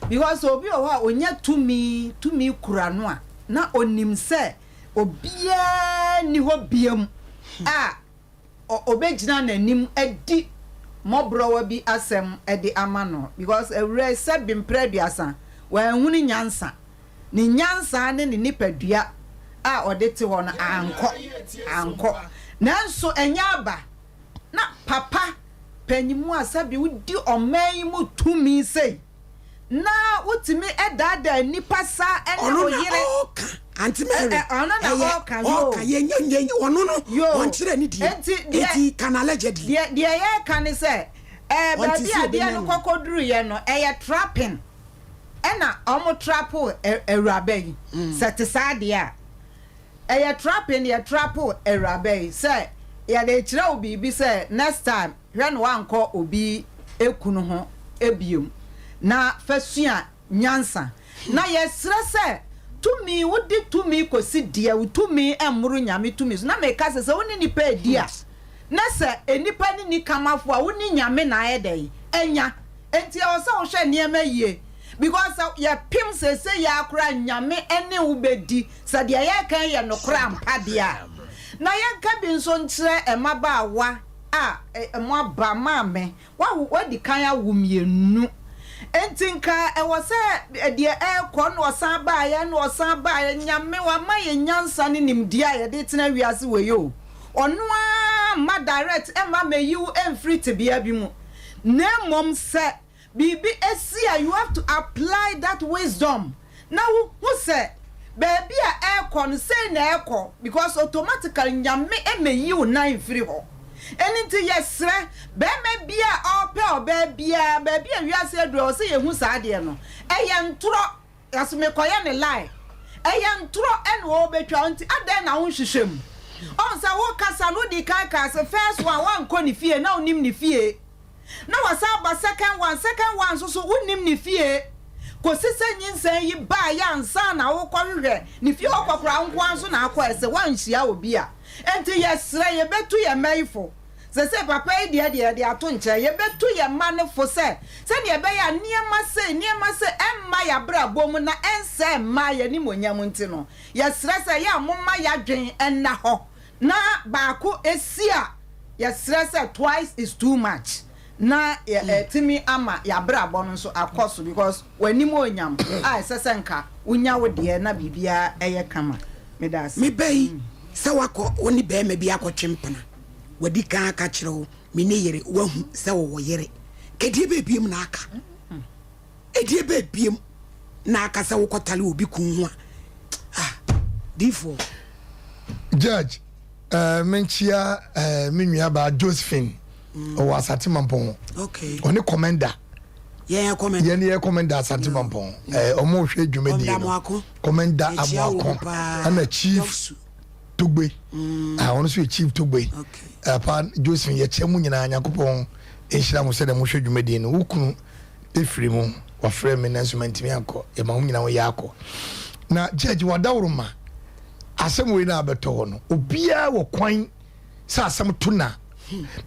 Because obi wɔ hɔ a onya tumi, tumi kura no a, na onim sɛ obiara nni hɔ biam a obegyina n'anim adi mmɔborɔwa bi asɛm de ama no. Because awuraa yi sɛbe mprɛ aduasa, wanhunu nyansa. Ne nyansa ne ne nipadua a ɔde te hɔ no ankɔ, ankɔ. Nanso ɛnyɛ aba. Na papa panyimu a sɛbe wodi ɔman yi mu tumi sei, na wotumi daadaa nnipa saa ɛne Ɔno wo na yere. ɔɔka, Aunty Mary, Ɛ, ɛ, ɔno na ɛyɛ ɔɔka, yoo. ɔɔka, yɛn nyɛ nyɛ ɔno no, Yoo. ɔnkyerɛ ne deɛ, Enti deɛ, enti ka no allegedly. deɛ, deɛ yɛreka ne sɛ, ɛɛ, Ɔnte baabi sɛ a adeɛ yɛbɛnya no no. kɔkɔduruiɛ no, ɛyɛ trapping ɛna wɔn trapo ɛ, awuraba yi, sɛ te saa deɛ a. Ɛyɛ trapping yɛ trapo awuraba yi sɛ yɛde rekyerɛ wo biribi sɛ next time hwɛ na woankɔ obi kunu ho biom na fa sua nyansa na yɛsrɛ sɛ tumi wode tumi kɔsi deɛ wo tumi mmoro Nyame tumi so na meka sɛ sɛ wo ne nipa redi a na sɛ nnipa no nni kamafo a wo ne Nyame na ayɛ dɛn anya Enti ɛwɔ sɛ wohwɛ nneɛma yie because sɛ yɛpem seesei yi ara koraa Nyame ne wo bɛdi sɛ deɛ yɛreka yi yɛ nokorɛ ampa deɛ a. Na yɛnka bi nso nkyerɛ mmabaawa a moaba, maame, woawo, woadi kan awo mmienu enti nka ɛwɔ sɛ deɛ ɛrekɔ na ɔsan baeɛ na ɔsan baeɛ, Nyame wama yɛn nyansa ne nimdeɛ a yɛde retena wiase wei o, ɔno ara mma direct mma mmɛyi wo mfiri tebea bi mu. Na mmom sɛ biribi si a you have to apply that wisdom na wo hu sɛ baabi a ɛrekɔ no sei na ɛrekɔ because automatically Nyame mmeyi wo nan mfiri hɔ. Ɛno nti yɛsrɛ barima biara a ɔrepɛ ɔbaa biara baabi a wiase aduru ɛwɔ sɛ yɛhu saa adeɛ no ɛyɛ ntorɔ Yɛse mekɔyɛ ne line. Ɛyɛ ntorɔ ɛna ɔɔbɛtwa wo nti adɛn na wonhwehwɛ mu. Ɔhu sɛ wokasa no wodii kan kaa sɛ first one woankɔ ne fie na wonim ne fie. Na wasan aba second one, second one nso so wonnim ne fie. Kɔsi sɛ nyinsɛn yi baeɛ ansa na wokɔhwehwɛ ne fie hɔ kɔ koraa wo nkoaa nso na akɔ ɛsɛ woanhyia obi a. Enti yɛsrɛ yɛbɛtu yɛn mma yi fo. Seesei papa yi deɛ deɛ yɛde ato nkyɛn. Yɛbɛtu yɛn mma no fo sɛ, sɛdeɛ ɛbɛyɛ a nneɛma sei, nneɛma sei ɛmma yɛn abrabɔ mu na ɛnsɛe mmaa yɛn animuonyam nti no, yɛsrɛ sɛ ɛyɛ a momma yɛn adwene nna hɔ. Na baako si a, yɛsrɛ sɛ twice is too much na yɛatumi ama yɛn abrabɔ no nso akɔ so because w'animuonyam a ɛsɛ sɛ nka wonya wo deɛ na biribiara yɛ kama. Meda ase. Me ba yi, sɛ woakɔ wo ne barima bi akɔtwe mpena. Wadi kan aka kyerɛ wo, me ne yere, woahu sɛ wɔwɔ yere. Ɛdeɛ bɛɛ biom na aka? Ɛdeɛ bɛɛ biom na aka sɛ wokɔtale obi kun ho a? Ah, diifoɔ. Judge, eh, menkyia eh, me nuabaa Josephine ɔwɔ Asante Mampɔn. Okay. Ɔne commander. Yɛn yɛ commander. Yɛn yɛ commander Asante Mampɔn. Eh, ɔmo hwɛ dwumadie no. Commander Amoako. Ɛna chief. Togbe ah ɔno nso yɛ Chief Togbe apa Josephine yɛkyɛ mu nyinaa Nyankopɔn nhyira mo sɛdeɛ mohwɛ dwumadie no wo kunu ɛfiri mu wafrɛ me nanso mantumi ankɔ yɛma mo nyinaa ho yɛ akɔ na judge wadaworoma asɛm wei na abɛtɔ hɔ no obiara wɔ kwan sɛ asɛm to na.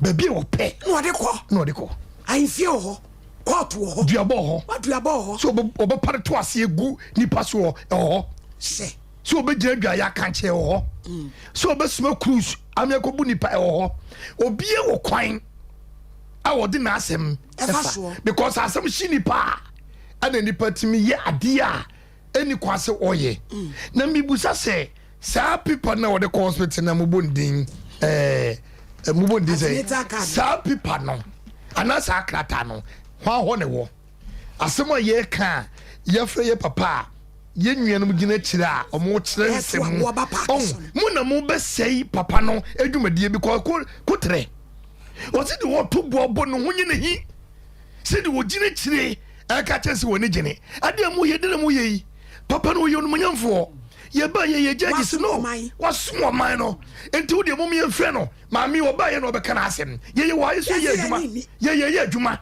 Baabi a ɔpɛ. Na ɔde kɔ. Na ɔde kɔ. Ahemfie wɔ hɔ. Kɔɔto wɔ hɔ. Duabɔ wɔ hɔ. Waduabɔ wɔ hɔ. Sɛ ɔbɛpare to ase egu nipa so wɔ ɛwɔ hɔ. Hyɛ. Sɛ ɔbɛgyina dwa yɛ akankyɛ ɛwɔ hɔ. Sɛ ɔbɛsoma cruise ame akɔbu nipa ɛwɔ hɔ. Obie wɔ kwan a wɔde n'asɛm ɛfa. Because asɛm hye nipa a ɛna nipa tumi yɛ adeɛ a ɛni kwan sɛ ɔyɛ. Na mibusa sɛ saa pipa no a wɔde kɔ hospital na mobɔ ne din ɛɛ mobɔ ne din sɛ saa pipa no anaa saa krataa no hwan hɔ ne wɔ asɛm a yɛreka a yɛfrɛ yɛ papa a yɛn nuanom gyina akyire a wɔkyerɛ nsɛm mu ɔho mo na mobɛsɛe papa no adwumadie bi kɔ kotrɛ wɔse de wɔto boɔ bɔ ne ho nye ne hi sɛdeɛ wɔgyina akyire ɛka kyerɛ sɛ wɔn ani gyene adeɛ a moyɛ de na moyɛ yi papa no wɔyɛ onumonyamfoɔ yɛba yɛ yɛ gyagye si no wasom ɔman no nti wo deɛ mom yɛmfrɛ no maame ɔba yɛ na ɔbɛka n'asɛm yɛyɛ wɔ ayɛ so yɛ adwuma yɛyɛ yɛ adwuma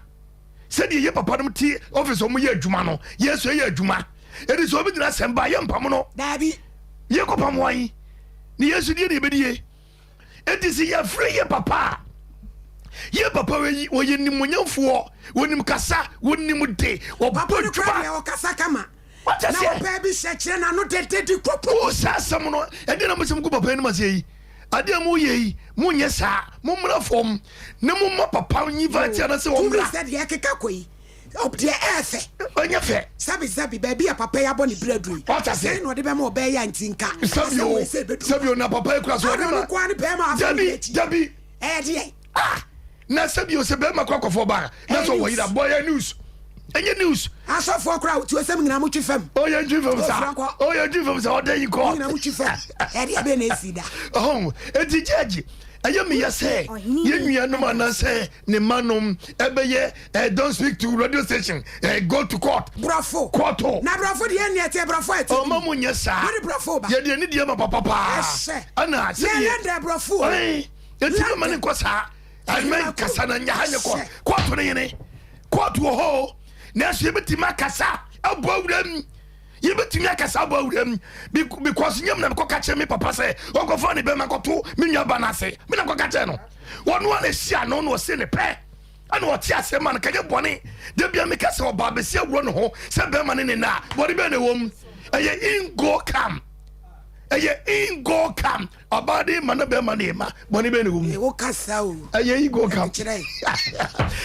sɛdeɛ yɛ papa nom te ɔfis ɔmo yɛ adwuma no yɛ so yɛ adwuma ɛdi sɛ obi gyina asɛm ba yɛ mpam no yɛkɔpam wan ne yɛsu deɛ ne yɛbɛdie Enti sɛ yɛfrɛ yɛ papa a, yɛ papa wɔ wɔyɛ nimonyamfoɔ, wɔnim kasa, wɔnim de, wɔbɔ Papa no kora adwuma. deɛ ɔkasa kama. Wate Na aseɛ? ɔpɛ bi hyɛ kyerɛ n'ano dede di kɔpɔ. Wo saa asɛm no, ɛdeɛ na mosɛ mogu papa anim aseɛ yi? Adeɛ a moyɛ yi, monyɛ saa. Mommra fam na momma papa nyi-invite anaasɛ Tumi ɔmmra. sɛ deɛ ɛkeka kɔ yi, Deɛ ɛyɛ fɛ. Ɛnyɛ fɛ. Sɛbi sɛbi baabi a papa yi abɔ ne bra duru yi. Wate aseɛ. Sɛn na ɔde bɛma ɔbaa yi a nti nka. Sɛbi Asɛm o wei sɛ ɛbɛduru. sɛbi o na papa yi kura so ɔde Ana ma. ɔno nko ara ne bɛrima a afa ne Dabi akyi. dabi. Ɛyɛ deɛ. Ah na sɛbi o sɛ bɛrima kɔ akɔfɔ ɔbaa na sɛ ɔwɔ yira bɔ yɛ news. Ɛnyɛ news. Asɔfoɔ koraa wotu asɛm nyinaa motwe fam. O yɛ ntwi fam sa. O yɛ ntwi fam sa ɔdɛ yi kɔ. Nyinaa motwe fam. Ɛdeɛ bɛn na esi da. Ɔhɔn eti judge ɛyɛ meyɛ sɛ yɛn nuanom anaasɛ ne mma nom ɛbɛyɛ eh, don't speak to radio station eh, go to court. Borɔfo. Court o. Na borɔfo deɛ ɛnni ɛteɛ borɔfo a ɛte. Ɔma mo nyɛ saa. Mo de borɔfo ba. Yɛde ani deɛ ma papa paa. Ɛhyɛ. Ɛna sɛ yɛ. Yɛn dɛ borɔfo o. Ɛn eti bɛ ma ne nkɔ saa. Ɛmɛ nkasa na nya ha nyɛ kɔ. Court ne yene. Court wɔ hɔ o. Nanso yɛbɛtumi akasa abɔ awura mu. Yɛbɛtumi akasa abɔ awura mu because nyɛ mu na mekɔka kyerɛ me papa sɛ ɔnkɔfa ne bɛma nkɔto me nua ba no ase. Me na mekɔka kyerɛ no. Ɔno a na ɛsi ano na ɔse ne pɛ. Ɛna ɔte aseɛ ma no kɛnyɛ bɔne. Da bia meka sɛ ɔbaa bɛsi awura ne ho sɛ bɛrima ne ne nna a, bɔne bɛn na ɛwɔ mu? Ɛyɛ in go come. Ɛyɛ in go come. Ɔbaa de ma na bɛrima de ma. Bɔne bɛn na ɛwɔ mu? Wo kasa o. Ɛyɛ in go come. Kyerɛ.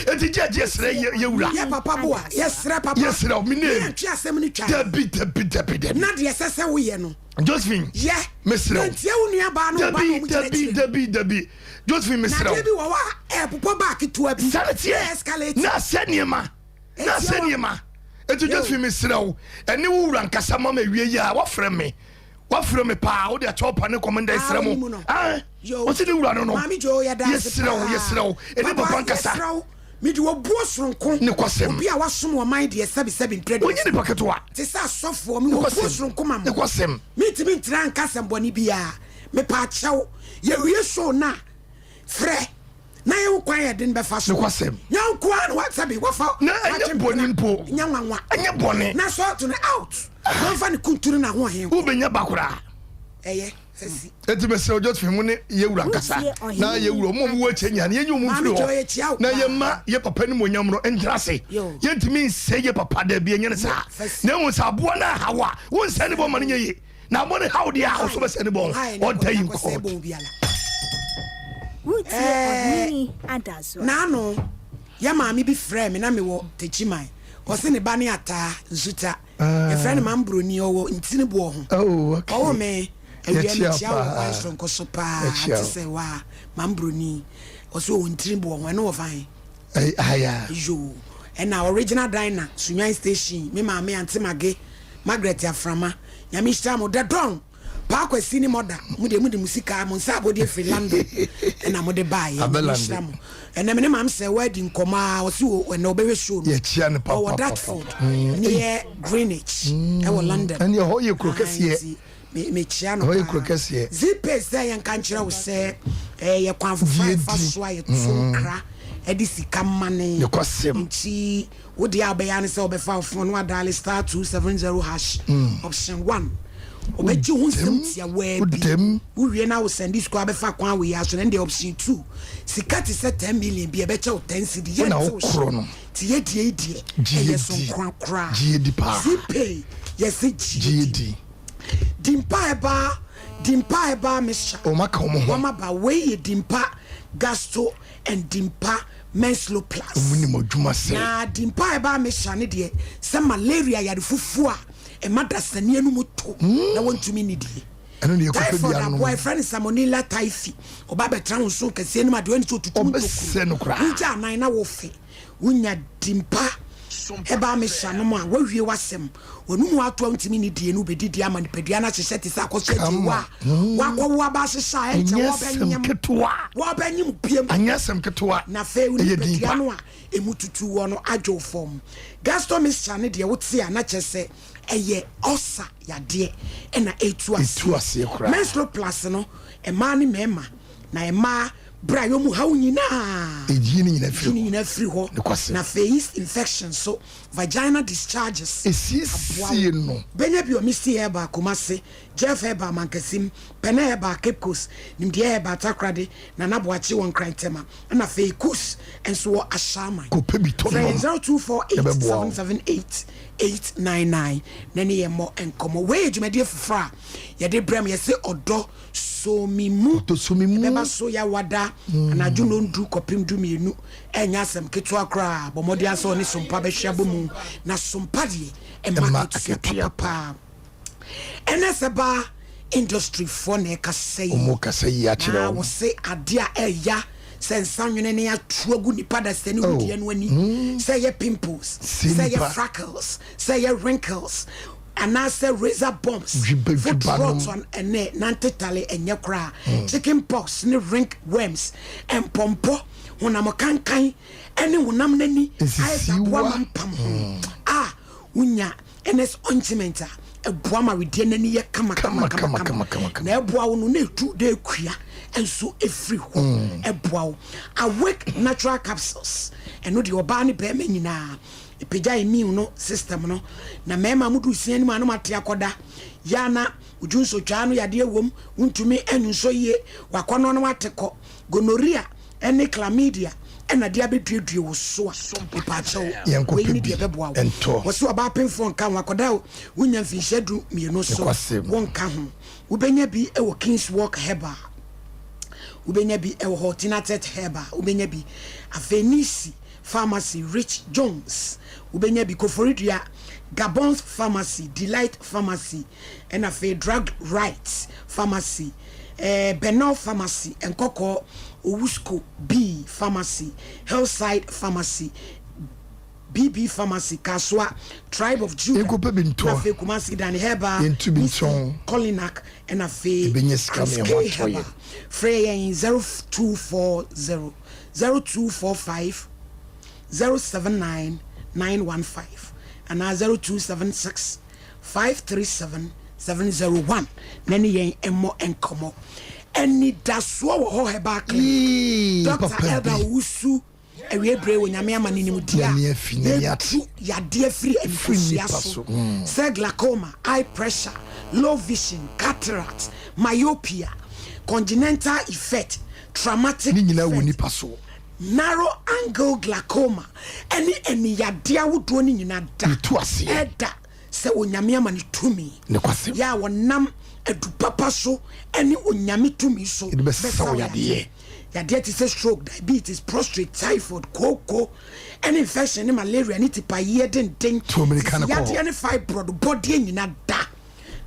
Eti gye gye srɛ yɛ yɛ wura. Yɛ papa boa. Yɛ srɛ papa. Yɛ srɛ o mi name. Yɛ ntwe asɛm no twa. Dabi dabi dabi dabi. Na deɛ ɛsɛ sɛ woyɛ no. Josephine. Yɛ. Mesrɛ o. Na ntia wo nua baa no ba na ɔmo gyina Dabi akyire. dabi dabi. Josephine mesrɛ Na wo. adeɛ bi wɔ hɔ a ɛɛpopɔ baa ketewa bi. Saa na teɛ. Na escalate. Na asɛ nneɛma. Na asɛ nneɛma. Eti Josephine mesrɛ wo. Ɛne wo wura nkasa ma ma ewie yi a wafrɛ me. Wafrɛ me paa wode akyɛw pa ne kɔmenda ɛsrɛ mo. Ah, ɔsi ne wura no no. Maame Jo yɛ da ase Yɛsrɛ wo yɛsrɛ wo. Ɛne papa nkasa. Yɛsrɛ wo. Mede obuo soronko. Ne kɔsɛm. Obi a wasom ɔman deɛ sɛbi sɛbi mprɛ Ɔnyɛ nipa ketewa. Te sɛ asɔfoɔ mewɔ obuo soronko ma mo. Ne kɔsɛm. Mentumi ntena nka asɛm bɔne biara. Mepaakyɛw, yɛwie show no a, frɛ na yɛhu kwan a yɛde no bɛfa so. Nokwasɛm. Nyɛ wo nko ara na sɛbe wafa Na ɛnyɛ bɔne mpo. Nyɛ nwanwa. Ɛnyɛ bɔne. Na sort no out. Na ɔmfa ne kuntunu ne n'ahoɔhen nkɔ. Wobɛnya ba koraa. Ɛyɛ, asi. Enti mesrɛ wo Josephine mo ne yɛ wura nkasa na yɛ wura ɔmo a ɔmo wɔ akyire nyinaa no yɛnyi ɔmo mfiri hɔ na yɛmma yɛ papa animuonyam no ntra ase. Yɛntumi nsɛe yɛ papa daabi ɛnyɛ ne saa. Na mmom sɛ aboa no ahaw a wonsɛe ne bɔn ma no nyɛ yie. Na abɔ ne haw deɛ a ɔso bɛsɛ ne bɔn ɔda yi nkɔ. Naano yɛ maame bi frɛɛ me na mewɔ Techiman ɔse ne ba ne Ataa Nsuta yɛfrɛ no Maame Broni ɔwɔ Ntini boɔ ho ɔwɔ me awia mekyia wɔ kwan soronko so paa te sɛ waa Maame Broni ɔse ɔwɔ Ntini boɔ ho ɛno wɔ fan Yoo ɛna original diner Sunyani station me maame Auntie Mage Margaret Aframa Nyame nhyira mo The Don Paa Kwasi ne Mother mo deɛ mo de mo sika mo nsa abɔdeɛ firi London ɛna mo de baeɛ Nyame nhyira mo ɛnɛ me ne maame Sɛwa adi nkɔmmɔ a ɔse o ɛnɛ ɔbɛhwɛ show no ɔwɔ Dartford near Greenwich ɛwɔ London ɛne ɛhɔ yɛ kuro kɛseɛ mekyia no ɛhɔ yɛ kuro kɛseɛ Zipay sɛ yɛnka nkyerɛ wo sɛ ɛyɛ kwan foforɔ a ɛfa so a yɛto nkra ɛde sika mane nti Wo deɛ a wobɛyɛ ara ne sɛ wobɛfa wo phone na wadaale star 270 hash option 1. Ɔbɛgye ho nsɛm tiawaa bi. Wowie na wo sɛnde sika abɛfa kwan wei aso no ɛndeɛ option 2. Sika te sɛ 10 million bi ɛbɛkyɛ wo 10 cedi. Yɛnte wo hye. Nti yɛ deɛ yi deɛ ɛyɛ sonkora koraa. Zpay yɛse gye di. Dimpa herbal Dimpa herbal mixture. Wɔn aba wei yɛ Dimpa Gasto and Dimpa Menslo Plus. Na Dimpa herbal mixture ne deɛ sɛ malaria yare fufuo a ɛma dasani anum to na wɔntumi nnidie. Typhoid aboa yɛfrɛ no Salmonella typhi ɔba bɛtena wo nso kɛseɛ no mu adeɛ ɔne sɛ ɔtutu mu ntokuro wogya anan na wofe wonya dimpa herbal mixture nom a woawie w'asɛm w'anum ato a wontumi nnidie no wobɛdidi ama nipadua no ahyehyɛ te sɛ akɔso agyewa a wakɔwo aba ahyehyɛ a ɛnkyɛ wɔbɛnyem wɔbɛnyem biam na afei wo nipadua no a emu tutu wɔ no adwo fam. Gasto mixture no deɛ wote a na kyerɛ sɛ ɛyɛ ulcer yadeɛ ɛna ɛtu aseɛ. Menstro plus no mmaa ne mmarima na mmaa bra yɛ ɔmu haw nyinaa. Ɛyi ne nyinaa firi hɔ. Nyinaa firi hɔ. Na afei yeast infection so vagina discharges. Ɛsiesie no. Bɛnya bi wɔ Misty Herbal Kumasi, Jeff Herbal Mankasim, Pɛnɛ Herbal Cape Coast, Nimdeɛ Herbal Takoradi, Nana Boakye wɔ Nkran Tema. Ɛna afei Kus nso wɔ Ashaiman. Kɔpɛ bi tɔ Frɛ nom, yɛn 0248 ɛbɛboa wo. 778 899 na ne yɛn mmɔ nkɔmmɔ. Wei yɛ dwumadie foforɔ a yɛde brɛ mo. Yɛse ɔdɔ so me mu. Ɔdɔ so me mu. Ɛbɛba so Yawada anadwo nnɔndu kɔpem dumienu. Ɛnyɛ asɛm ketewa koraa. Bɔ mmɔden ara sɛ ɔne Sompa bɛhwe abɔ mu. Na Sompa deɛ ɛma Ɛma akatua akatua pa. papapaa. Ɛnɛ sɛ baa industry foɔ na ɛkasa yi. Ɔmo kasa yi akyerɛ Na wɔn. wɔse adeɛ a ɛya sɛ nsa nwene ne ato agu nipa dasani Oh. wedeɛ no ani sɛ ɛyɛ pimples Si sɛ ɛyɛ nipa. freckles sɛ ɛyɛ wrinkles anaasɛ razor bumps Dwiba foot dwiba nom. rot an- ɛnɛ nantetale ɛnyɛ koraa chicken pox ne ring worms mpɔmpɔ honam kankan ɛne honam n'ani ayɛ sɛ aboa Nsisiwa. mampam ho a wonya Ernest ointment a ɛboa ma wedeɛ no ani yɛ kama kama kama kama na ɛboa wo no na ɛtu dɛ akua nso ɛfiri hɔ mm. ɛboa wo awake natural capsules ɛno deɛ ɔbaa ne bɛrima nyinaa ɛpagya immune no system no na mmarima mo du sia anim a no mate akɔda yana odwu nsotwaa no yadeɛ wom wontumi anwunsɔ yie wakɔnɔ no wate kɔ gonorrhea ne chlamydia ɛna de abɛduadua wo so a mepaakyɛw wei ne deɛ ɛbɛboa wo wɔ sɛ ɔbaa pemfoɔ nka ho akɔda o wonya mfinhyia du mmienu so wonka ho wobɛnya bi wɔ Kings Walk Herbal wobɛnya bi wɔ hɔ Tinatet Herbal wobɛnya bi afei Nisi Pharmacy Rich Jones wobɛnya bi Koforidua Gabon's Pharmacy Delight Pharmacy ɛna afei Drug Right Pharmacy eh, Benor Pharmacy, Nkɔkɔɔ, Owusko, B Pharmacy, Hillside Pharmacy, BB Pharmacy, Kasoa, Tribe of Judah, Yɛnkɔpɛ bi ɛna ntɔ, afei Kumasi Dani Herbal, yɛntu bi Misty, ntɔn, Kolinak, ɛna afei yɛbɛnya sika ma Chris yɛn ho K atɔ Herbal. yɛn. Frɛ yɛn 0240 0245 079 915 anaa 0276 537 701 na ne yɛn mmɔ nkɔmmɔ. Anidasoɔ wɔ hɔ Herbal Clinic. Yee, Dr. papa Elder bi. Owusu awie bere wɔ Nyame ama ne nimdeɛ a Nyame afi, n'ani ate. yɛtu yadeɛ firi Firi nkosua nipa so so. Mm. sɛ glaucoma, eye pressure, low vision, cataract, myopia, congenital effect, traumatic Ne nyinaa wɔ effect, nipa so. narrow angle glaucoma ɛne aniyadeɛ ahodoɔ no nyinaa da Yɛtu aseɛ. ɛda sɛ Onyame ama no tumi Nokwasɛm. yɛ a wɔnam adu papa so ne Onyame tumi so Yɛde bɛsa wo yadeɛ. Yadeɛ te sɛ stroke, diabetes, prostrate, typhoid, kooko, ne infection ne malaria ne tipayeɛ denden, Tu ɔmirika no sisi kɔ hɔ. yadeɛ ne fibroid bɔdeɛ nyina da.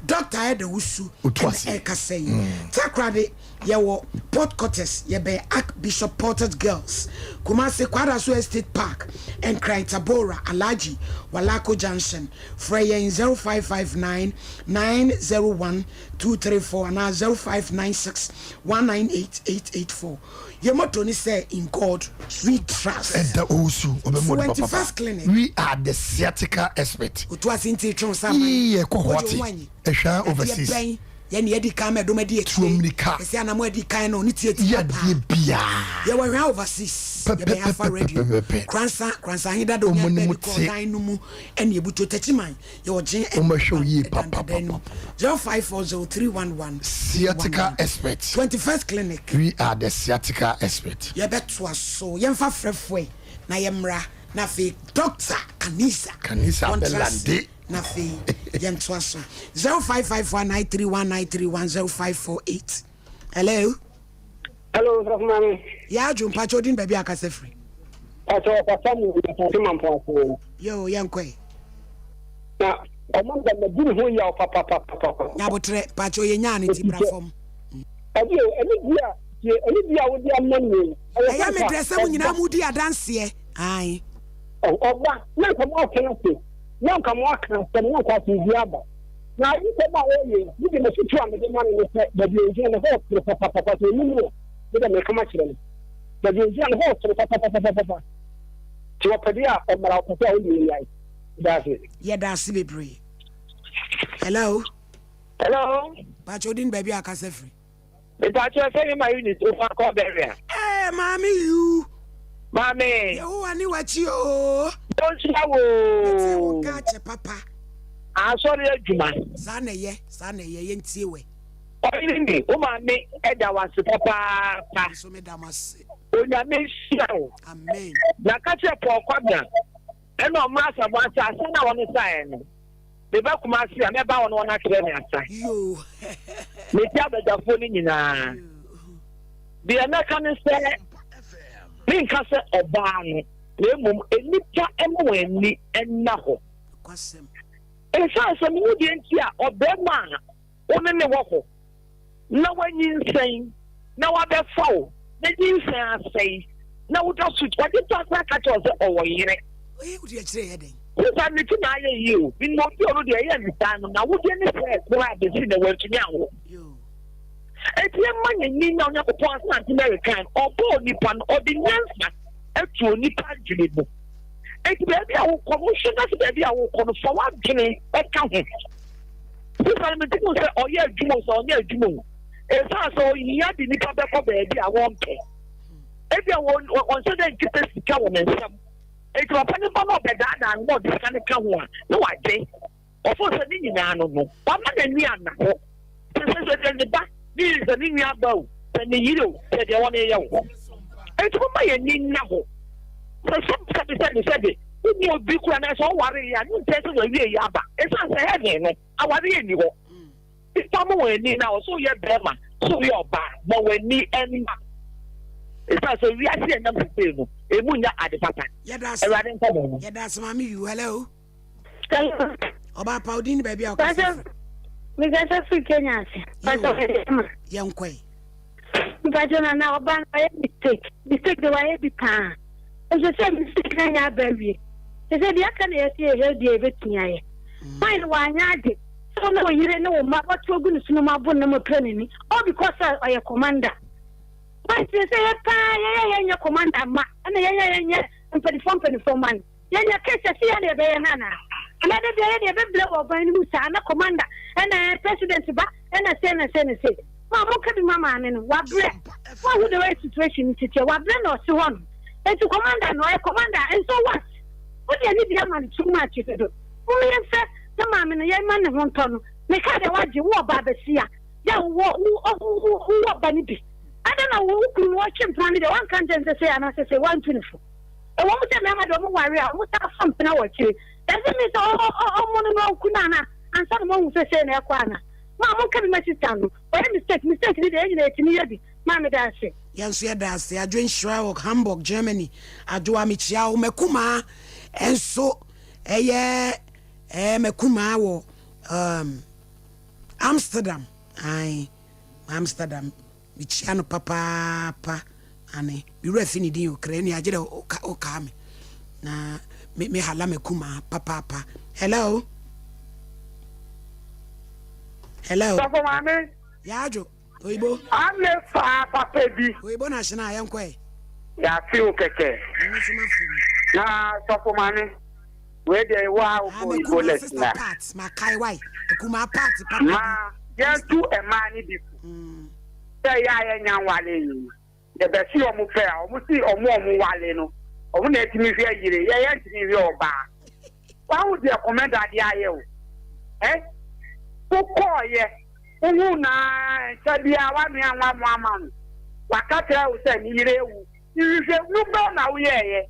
Doctor Ɛda Wusu Otu ɛna aseɛ. ɛkasa yi. Takoradi yɛwɔ Port Quarters, yɛbɛn Archbishop Porters Girls, Kumasi Kwadaso Estate Park, Nkran Tabora, Alhaji Walako Junction. Frɛ yɛn 0559 901 234 anaa 0596 198 884. Yɛn motto ne sɛ In God We Trust. Ɛda Owusu ɔbɛmu ɔde Suwɛnti papa First Clinic. We are the sciatica expert. Otu ase nti etwe wo sa aman. Yii yɛ kɔ hɔ Wogye ate wo anyi. ɛhwɛ Yadeɛ overseas. bɛn? Yɛn ne yɛdi kan ma ɛdɔm adi Tuo akyire. mmirika. Ɛsɛ anamo adi kan no ne tiatia Yɛ paa. adeɛ biara. Yɛwɔ Hwea Overseas, yɛbɛn Alpha Radio, Pɛpɛpɛpɛpɛpɛ. Kransa, Kransa Ahedada Ɔmo Onyaa ne mo baabi kɔɔ te. dan no mu ɛne Ebutuo Takyiman, yɛwɔ Gyen Ɔmo bɛhwɛ wo yie ɛdan dada no mu. papapapa. 0540311311. Sciatica expert. 21st Clinic. We are the sciatica expert. Yɛbɛtoa so, yɛmfa frɛfoɛ na yɛmmra na afei Doctor Kanisa. Kanisa ɔntra ase abɛlande. na afei yɛntoa so. 0554931931 0548. Hello. Hello, Sɔfo Maame. Yɛ adwo mpakyɛ odin baabi a akasa firi. Pàtó papa mu asante mampo ase. Yo, yɛnkɔe. Na ɔmo da ma di ne ho yaw papapapapa. Nyabotrɛ mpakyɛ yɛnyaa ne ti bra fam. Ɛdi o, ɛni di a tie ɛni di a wodi ama mi o. Ɛyɛ me dɛ sɛ mo nyinaa mo di adanseɛ. Ae. Ɔba na nka mo atena ase na nka mo aka asɛm na nka asomdwie aba. Na ayisɛm a wɔyɛ yi, me de m'afotu a mede ma no ne sɛ baabi a ogyina no hɔ ɔtene papapapa sɛ onim no a, me de meka makyerɛ no. Baabi a ogyina no hɔ ɔtene papapapapapa. Nti ɔpɛ deɛ a ɔmmra, ɔpɛ sɛ a ɔnni nnyae. Meda ase. Yɛda ase bebree. Hello. Hello. Pakyɛ odin baabi a akasa firi. Mepakyɛ sɛ ne ma unit ofa kɔ bɛria. Ɛɛ maame yuu. Maame. Yehowa ne wakyi oo. Ɔnhyira wo. Mete wo nka akyɛ papa. Asɔre adwuma. Saa na ɛyɛ, saa na ɛyɛ, yɛntie wɛ. Ɔhene ni, wo maame da wo ase papaapa. Nso meda mo ase. Onyame nhyira wo. Amen. Na ka kyerɛ Paul Kwabena ɛna ɔmmra Asamoah sɛ asa no a wɔn saeɛ no, meba Kumasi a mɛba hɔ na wɔn akyerɛ me asa. Yoo. Mete abadwafoɔ no nyinaa. Deɛ mɛka ne sɛ, menka sɛ ɔbaa no, na mmom nnipa ma wɔn ani nna hɔ. Nokwasɛm. Ɛsiane sɛ mehu deɛ nti a ɔbarima a wo ne ne wɔ hɔ na wanyinsɛn na wabɛfa wo na nyinsɛn asɛe na woda so wɔde ba koraa ka kyerɛ wo sɛ ɔwɔ yere. Oye, wode akyerɛ yɛ dɛn? Sista ne ti na ayɛ yie o. Menim obi a ɔno deɛ ɛyɛ ne saa no na wodeɛ ne sɛɛ koraa bɛsi na wantumi anwo. Enti ɛmma yɛn ani nna Onyankopɔn ase na Auntie Mary kae no, ɔbɔɔ onipa no, ɔde nyansa ato onipa adwene mu. Enti baabi a wokɔ no, wohwɛ na sɛ baabi a wokɔ no, fa w'adwene ka ho. Sista no, mentumi hu sɛ ɔyɛ adwuma o, sɛ ɔnyɛ adwuma o. Ɛsiane sɛ ohia de nnipa bɛkɔ baabi a wɔmpɛ. Ebia wɔnhyɛ dɛ nkita sika wɔ ne nsam. Enti papa no ba na ɔbɛdaadaa no na ɔde sika no ka ho a, na wagye. Ɔfoo sɛ ne nyinaa no no, wama n'ani anna hɔ. Sɛ sɛ sɛ sɛ ne ba, ne yere, sɛ ne nua ba o, sɛ ne yere o, sɛ deɛ wɔn reyɛ wo. Enti momma yɛn ani nna hɔ. Sɛ sɛ sɛbe sɛbe sɛbe, wonni obi kura na sɛ ɔware yɛ a, ne nkyɛn sɛ wawie yɛ aba. Ɛsiane sɛ heaven no, awareɛ nni hɔ. Nnipa ma wɔn ani nna hɔ, sɛ woyɛ bɛrima, sɛ woyɛ ɔbaa, ma w'ani nna. Ɛsiane sɛ wiase a ɛnam sesei no, emu nyɛ ade papa. Yɛda ase. Awurade nka mo ho. Yɛda ase maame yu. Hello. Hello. Ɔbaa pa odin ne baabi a ɔkasa Pastor, firi. mekasa firi Kenya ase. Pastor, Yoo, yɛnkɔe. Mpacho na na ɔba no ɔyɛ mistake. Mistake de wayɛ bi paa. Nso sɛ mistake na nyɛ aba awie. Sɛ sɛ deɛ aka na yɛsɛ yɛhwɛ deɛ yɛbɛtumi ayɛ. Fine wanyɛ ade. Sɛ wo ne wo yere ne wo mma wɔto agu ne so no mu abo no mu pɛ n'ani. All because sɛ ɔyɛ commander. Why sɛ sɛ yɛ paa yɛyɛ yɛnyɛ commander mma ɛna yɛyɛ yɛnyɛ mpanimfoɔ mpanimfoɔ mma no. Yɛnya case a, sei ara na yɛbɛyɛ no anaa? Anaa da biara yɛde yɛbɛbrɛ wɔ ɔban no mu saa na commander ɛna ɛɛ president ba ɛna sei na sei na sei. Mo a monka bi ma maame no, wabrɛ. Moahu the way situation no si teɛ, wabrɛ na ɔte hɔ no. Enti commander no, ɔyɛ commander and so what? Wode anidie ama no too much dodo. Mom yɛmfrɛ na maame no yɛmma ne ho ntɔ no. Ne car deɛ wagye, wo ɔbaa basia yɛ a wowɔ wo wowɔ ba no bi. Adɛn na wo kunu no ɔtwe mpena no deɛ wanka nkyerɛ no sɛ sei anaasɛ sei, wantu no fo. Ɛwɔ mu sɛ mmarima de wɔn ware a, wɔsan fa mpena wɔ akyire. Does it mean sɛ ɔmo no no ɔnku no anaa? Ansa na moahu sɛ sei na ɛkɔ anaa? Maa monka bi ma sister no. Ɔyɛ mistake, mistake no deɛ yɛn nyinaa yɛtumi yɛ bi. Maa meda ase. Yɛn nso yɛda ase. Adwo nhyira wɔ Hamburg, Germany. Adwoa mekyia wo. M'akumaa nso ɛyɛ ɛɛ m'akumaa wɔ um, Amsterdam. Ae, Amsterdam. Mekyia no papaapa. Ane, me werɛ afi ne din o, kra ni agye dɛ wokaa me. Na me me hala me kumaa papaapa. Hello. Hello. Sɔfo maame. Yaadwo, oyibo. Ame faa papa bi. Oyibo na ahyena yɛnkɔ ɛ. Yɛafe wo kɛkɛ. Ɛno nso mafe mu. Na sɔfo maame. Wei deɛ wo a wokɔ Ah, oyibo m'akumaa lɛs sister na. Pat, makae wai. Akumaa Pat papa bi. Ma. Yɛntu mmaa no bi fo sɛ ɛyɛ a yɛnnya nwaree yi, yɛbɛse wɔn pɛ a, wɔn se wɔn a wɔn ware no, wɔn na ɛtumi hwɛ yere, yɛ yɛntumi nhwɛ ɔbaa. Wahu deɛ kɔmɛnda de ayɛ o. Ɛ? Wokɔɔyɛ, wohu naa nkyɛ biara woanoa nwa mo ama no. Waka kyerɛ wo sɛ ne yere awu. Nhwehwɛmu bɛn na woyɛɛyɛ?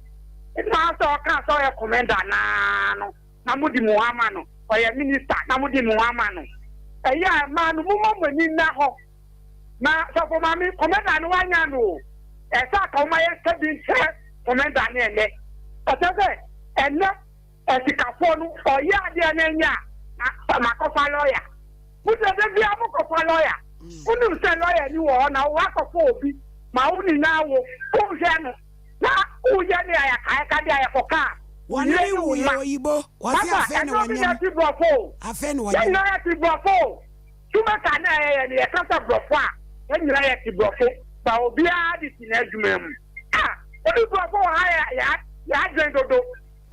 Ɛmaa sɛ ɔkaa sɛ ɔyɛ kɔmɛnda naa no. na mode mo ho ama no, ɔyɛ minister na mode mo ho ama no. Ɛyɛ a mmaa no momma mo ani nna hɔ. Na sɔfo maame, kɔmɛnda no wanya no o. Ɛsɛ aka wɔma yɛnka bi nkyerɛ kɔmɛnda no ɛnɛ. Ɔkyerɛ sɛ ɛnɛ asikafoɔ no ɔyɛ adeɛ no ɛnyɛ a na makɔfa lɔya. Mo deɛ da biara mokɔfa lɔya. Wonim sɛ lɔya ni wɔ hɔ na woakɔfa obi ma wo nyinaa wo wonhwɛ no. Na woyɛ ne ayakaayaka de ayɛkɔka a, Wɔne yere ne ne wo wo yɛ mma. oyibo wɔse Papa, afei na ɛno ne wɔnyem yɛte borɔfo o. afei na Yɛn wɔnyem. nyinaa yɛte borɔfo o. Tumaka na yɛyɛ no, yɛka sɛ borɔfo a, yɛn nyinaa yɛte borɔfo. Ba obiara de si n'adwuma mu. Ah, wode borɔfo wɔ ha yɛ yɛ yɛ adwene dodo.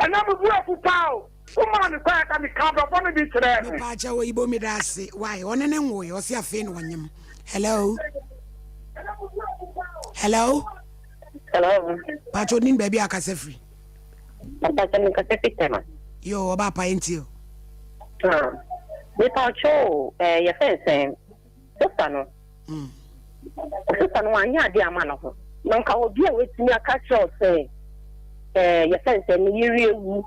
Ɛnɛ me bo afu paa o. Womaa me kwan a, ka mekaa borɔfo no bi kyerɛɛ no. Mepaakyɛw oyibo meda ase why ɔne ne nwoe ɔse afei na wɔnyem hello hello. Hello. Pacho nin baabi a kasa firi. Papa sɛ mekasa fi Tema. Yo, ɔba apa yɛntie o. Ah, mepa ɔkyɛ eh, yɛfɛ nsɛn sista no. Mm. Sista no wanyɛ adeɛ ama no ho. Na nka obi a watumi aka kyerɛ wo sɛ eh, yɛfɛ nsɛn ne yere awu.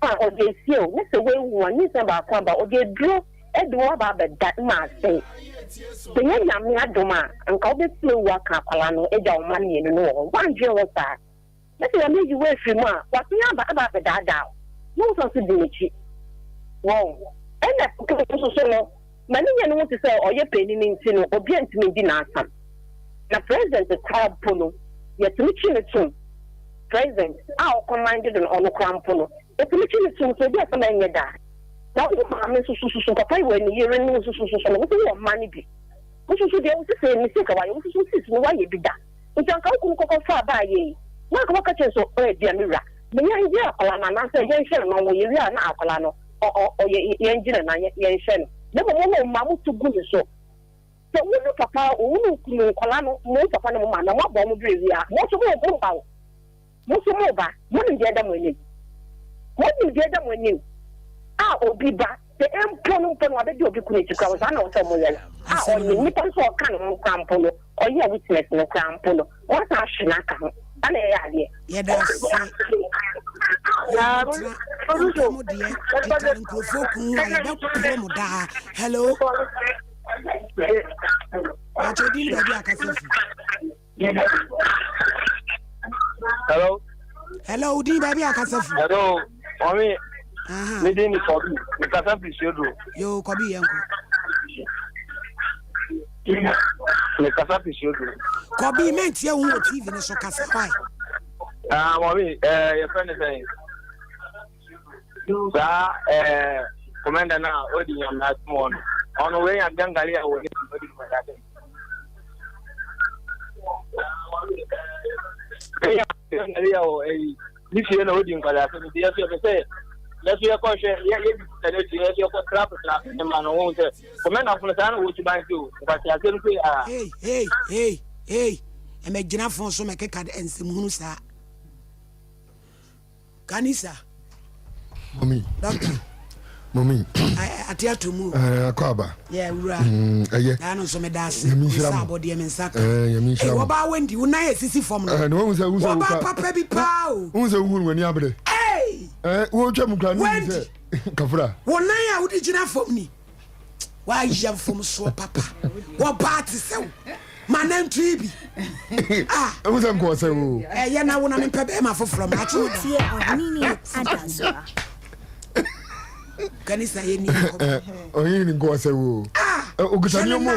A ɔde asie o, ne sɛ wawu a nyinsɛn baako aba, ɔde aduro de wo aba abɛda ma asɛe. Sɛ ɛnyɛ Nyame adom a, anka wobɛtumi awu aka akwadaa no agya wo mma mmienu no wɔ hɔ. Woandwene ho saa. Na sɛ Nyame ayi wo afiri mu a, wasan aba aba abɛdaadaa wo. Na wosan nso di n'akyi. Wɔn. Ɛna nso so no, ma ne nyɛ ne ho te sɛ ɔyɛ panin nti no, obiara ntumi ndi n'asɛm. Na president koraa mpo no, yɛtumi kye no tom. President a ɔkɔmande do no, ɔno koraa mpo no, yɛtumi kye no tom sɛ obi asɛm a ɛnyɛ da. Na wo maame nso so susu papa yi wɔ ne yere no nso so so no wo so wɔ mma no bi wo so so deɛ wo sisi mistake a wayɛ wo so so sisi no wayɛ bi da nti anka wo kunu kɔkɔ fa baa yɛ yi na anka waka kyerɛ so ɔyɛ bia me wura me yɛn gye akwadaa no anaasɛ yɛn hwɛ no na ɔwɔ yɛ wie a na akwadaa no ɔ ɔ ɔyɛ yɛn gye no na yɛn hwɛ no na mmom wo mma mo to gu ne so sɛ wo ne papa wo ne kunu nkwadaa no mo papa ne mo maame mo abɔ mo bere wie a mo nso mo mo ba wo. Mo nso moreba, monim deɛ ɛda mo anim. Monim deɛ ɛda mo anim a obi ba, sɛ mpo no mpo no wabɛdi obi kunu akyi koraa, saa na ɔsɛ wɔyɛ no, a ɔnyɛ nipa nso a ɔka ne ho koraa mpo no, ɔyɛ witness no koraa mpo no, wɔasan ahwe no aka ho. Saa na yɛyɛ adeɛ. Yɛda ase. Yɛntena nka mo deɛ tetare nkurɔfoɔ kun ho a yɛbɛporo mo daa. Hello. Bàtò din baabi akasa fi. Hello. Hello, din baabi akasa fi. Hello, mami. Mi din ni Kɔbi. Mi kasa fi Suedro. Yo, Kɔbi yɛn ko. Mi kasa fi Suedro. Kɔbi, mɛntie wo wɔ TV ne so kasa wae. Ah, mami, eh, yɛ fɛ ne sɛn. Saa eh, kɔmɛnda no a ɔdi nyamena asɛm wɔ no, ɔno wei yɛ gangali a wɔ ne ɔdi nyamena asɛm. Ne fie na odi nkwadaa asɛm nti yɛso yɛpɛ sɛ yɛso yɛkɔhwɛ yɛdi sika no akyi yɛso yɛkɔ trap trap ne ma no wɔn sɛ kɔmɛndafo no saa na wɔtu ban sɛ o nkwasi asɛm sɛ a. Hey hey hey hey ɛmɛgyina fon so mɛkeka nsɛmhunu saa. Kanisa. Mami. Doctor. Mami. Ate ato mu. Ɛɛ akɔ aba. Yɛ wura. Mm, ɛyɛ. Daa no nso me da ase. Nyame nhyira mo. Nsa abɔdeɛ me nsa ka. Ɛɛ nyame nhyira mo. Wɔbaa Wendy wo nan esisi fam no. Ɛɛ na wɔn sɛ wɔn sɛ Wɔbaa papa bi paa o. Wɔn sɛ wɔn wɔ ni abere. Ee. Ɛɛ wɔtwa mu kura ne Wendy. sɛ kafra. Wo nan a wode gyina fam ni. Wayɛ mfomsoɔ papa. Wɔbaa te sɛ wo. Ma nantwi bi. Ah. Ehu sɛ nkɔɔ sɛ o. Ɛyɛ na wo na mempɛ bɛrima foforɔ ma akyi Wotie Ɔhenini Adasoa. Kanisa yɛ ni nkɔmɔ. Ɔhenini nkɔɔ sɛ o. Ah. Okuta nneɛma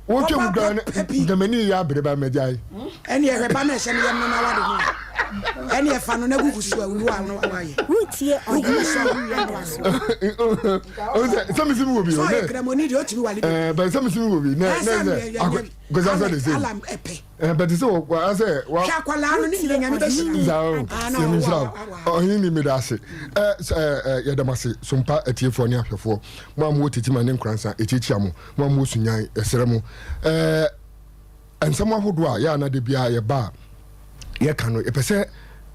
o. Wotwa mu kura ne dɛmɛni yɛ abere ba mɛgyae. Ɛni ɛhwɛ ba na ɛhyɛ ne yam no na wade no. Ɛne ɛfa no na gugu so a wuwu a na wayɛ. Wotie Wogugu so a ɔhene wowie na adasoa. wayɛ. Sɛ mesi mi wɔ bi o. Sɛ ɔyɛ kramoni deɛ ɔtumi wale bi. Ɛɛ bɛn sɛ mesi mi wɔ bi. Nɛ nɛ sɛ akɔ kwesi asɛ de se. Alam ɛpɛ. Ɛɛ bɛti sɛ wɔ asɛ wa. Hwɛ akwadaa no ne nyina nyame bɛ hyira. Saa o nyame nhyira o ɔhene ni mi da ase. Ɛɛ ɛɛ yɛda mo ase sompa atiefoɔ ne ahwɛfoɔ mo a mo wɔ titima ne nkoransa ekyiakyia mo mo a mo wɔ sunyan yɛsrɛ mo ɛɛ. Nsɛm ahodoɔ a yɛ a na da biara yɛba a yɛka no, yɛpɛ sɛ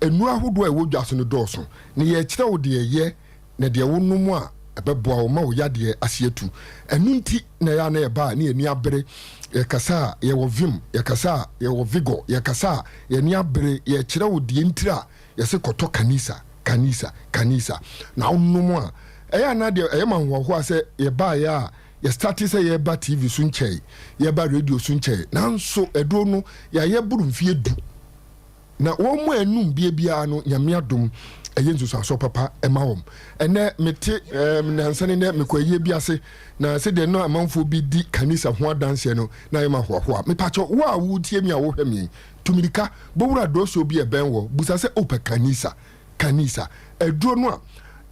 nnuro ahodoɔ a ɛwɔ dwa so no dɔɔso, na yɛkyerɛ wo deɛ ɛyɛ na deɛ wonom a ɛbɛboa wo ma wo yadeɛ ase atu. Ɛno nti na ɛyɛ a na yɛba a na yɛn ani abere, yɛkasa a yɛwɔ vim, yɛkasa a yɛwɔ vigor, yɛkasa a yɛn ani abere, yɛkyerɛ wo deɛ ntira a yɛse kɔtɔ kanisa, kanisa, kanisa na wonom a. Ɛyɛ a na deɛ ɛyɛ ma ahohoahoa sɛ yɛbaeɛ a Yɛ starte sɛ yɛreba TV so nkyɛe, yɛreba radio so nkyɛe, nanso aduro no yɛayɛ boro mfeɛ du. Na wɔn a ɛnum bie biara no, Nyame adom, ɛyɛ nsusuansoɔ papa ma wɔn. Ɛnɛ mete ɛɛm nansa ni nɛ mekɔ ayie bi ase, na sɛdeɛ na amanfoɔ bi di kanisa ho adanseɛ no, na ayɛ me ahoahoa. Mepakyɛw, wo a woretie me a wohwɛ me yi, tu mirika bɔ wura drɔsɔɔ bi a ɛbɛn wɔ, busa sɛ wopɛ kanisa, kanisa, aduro no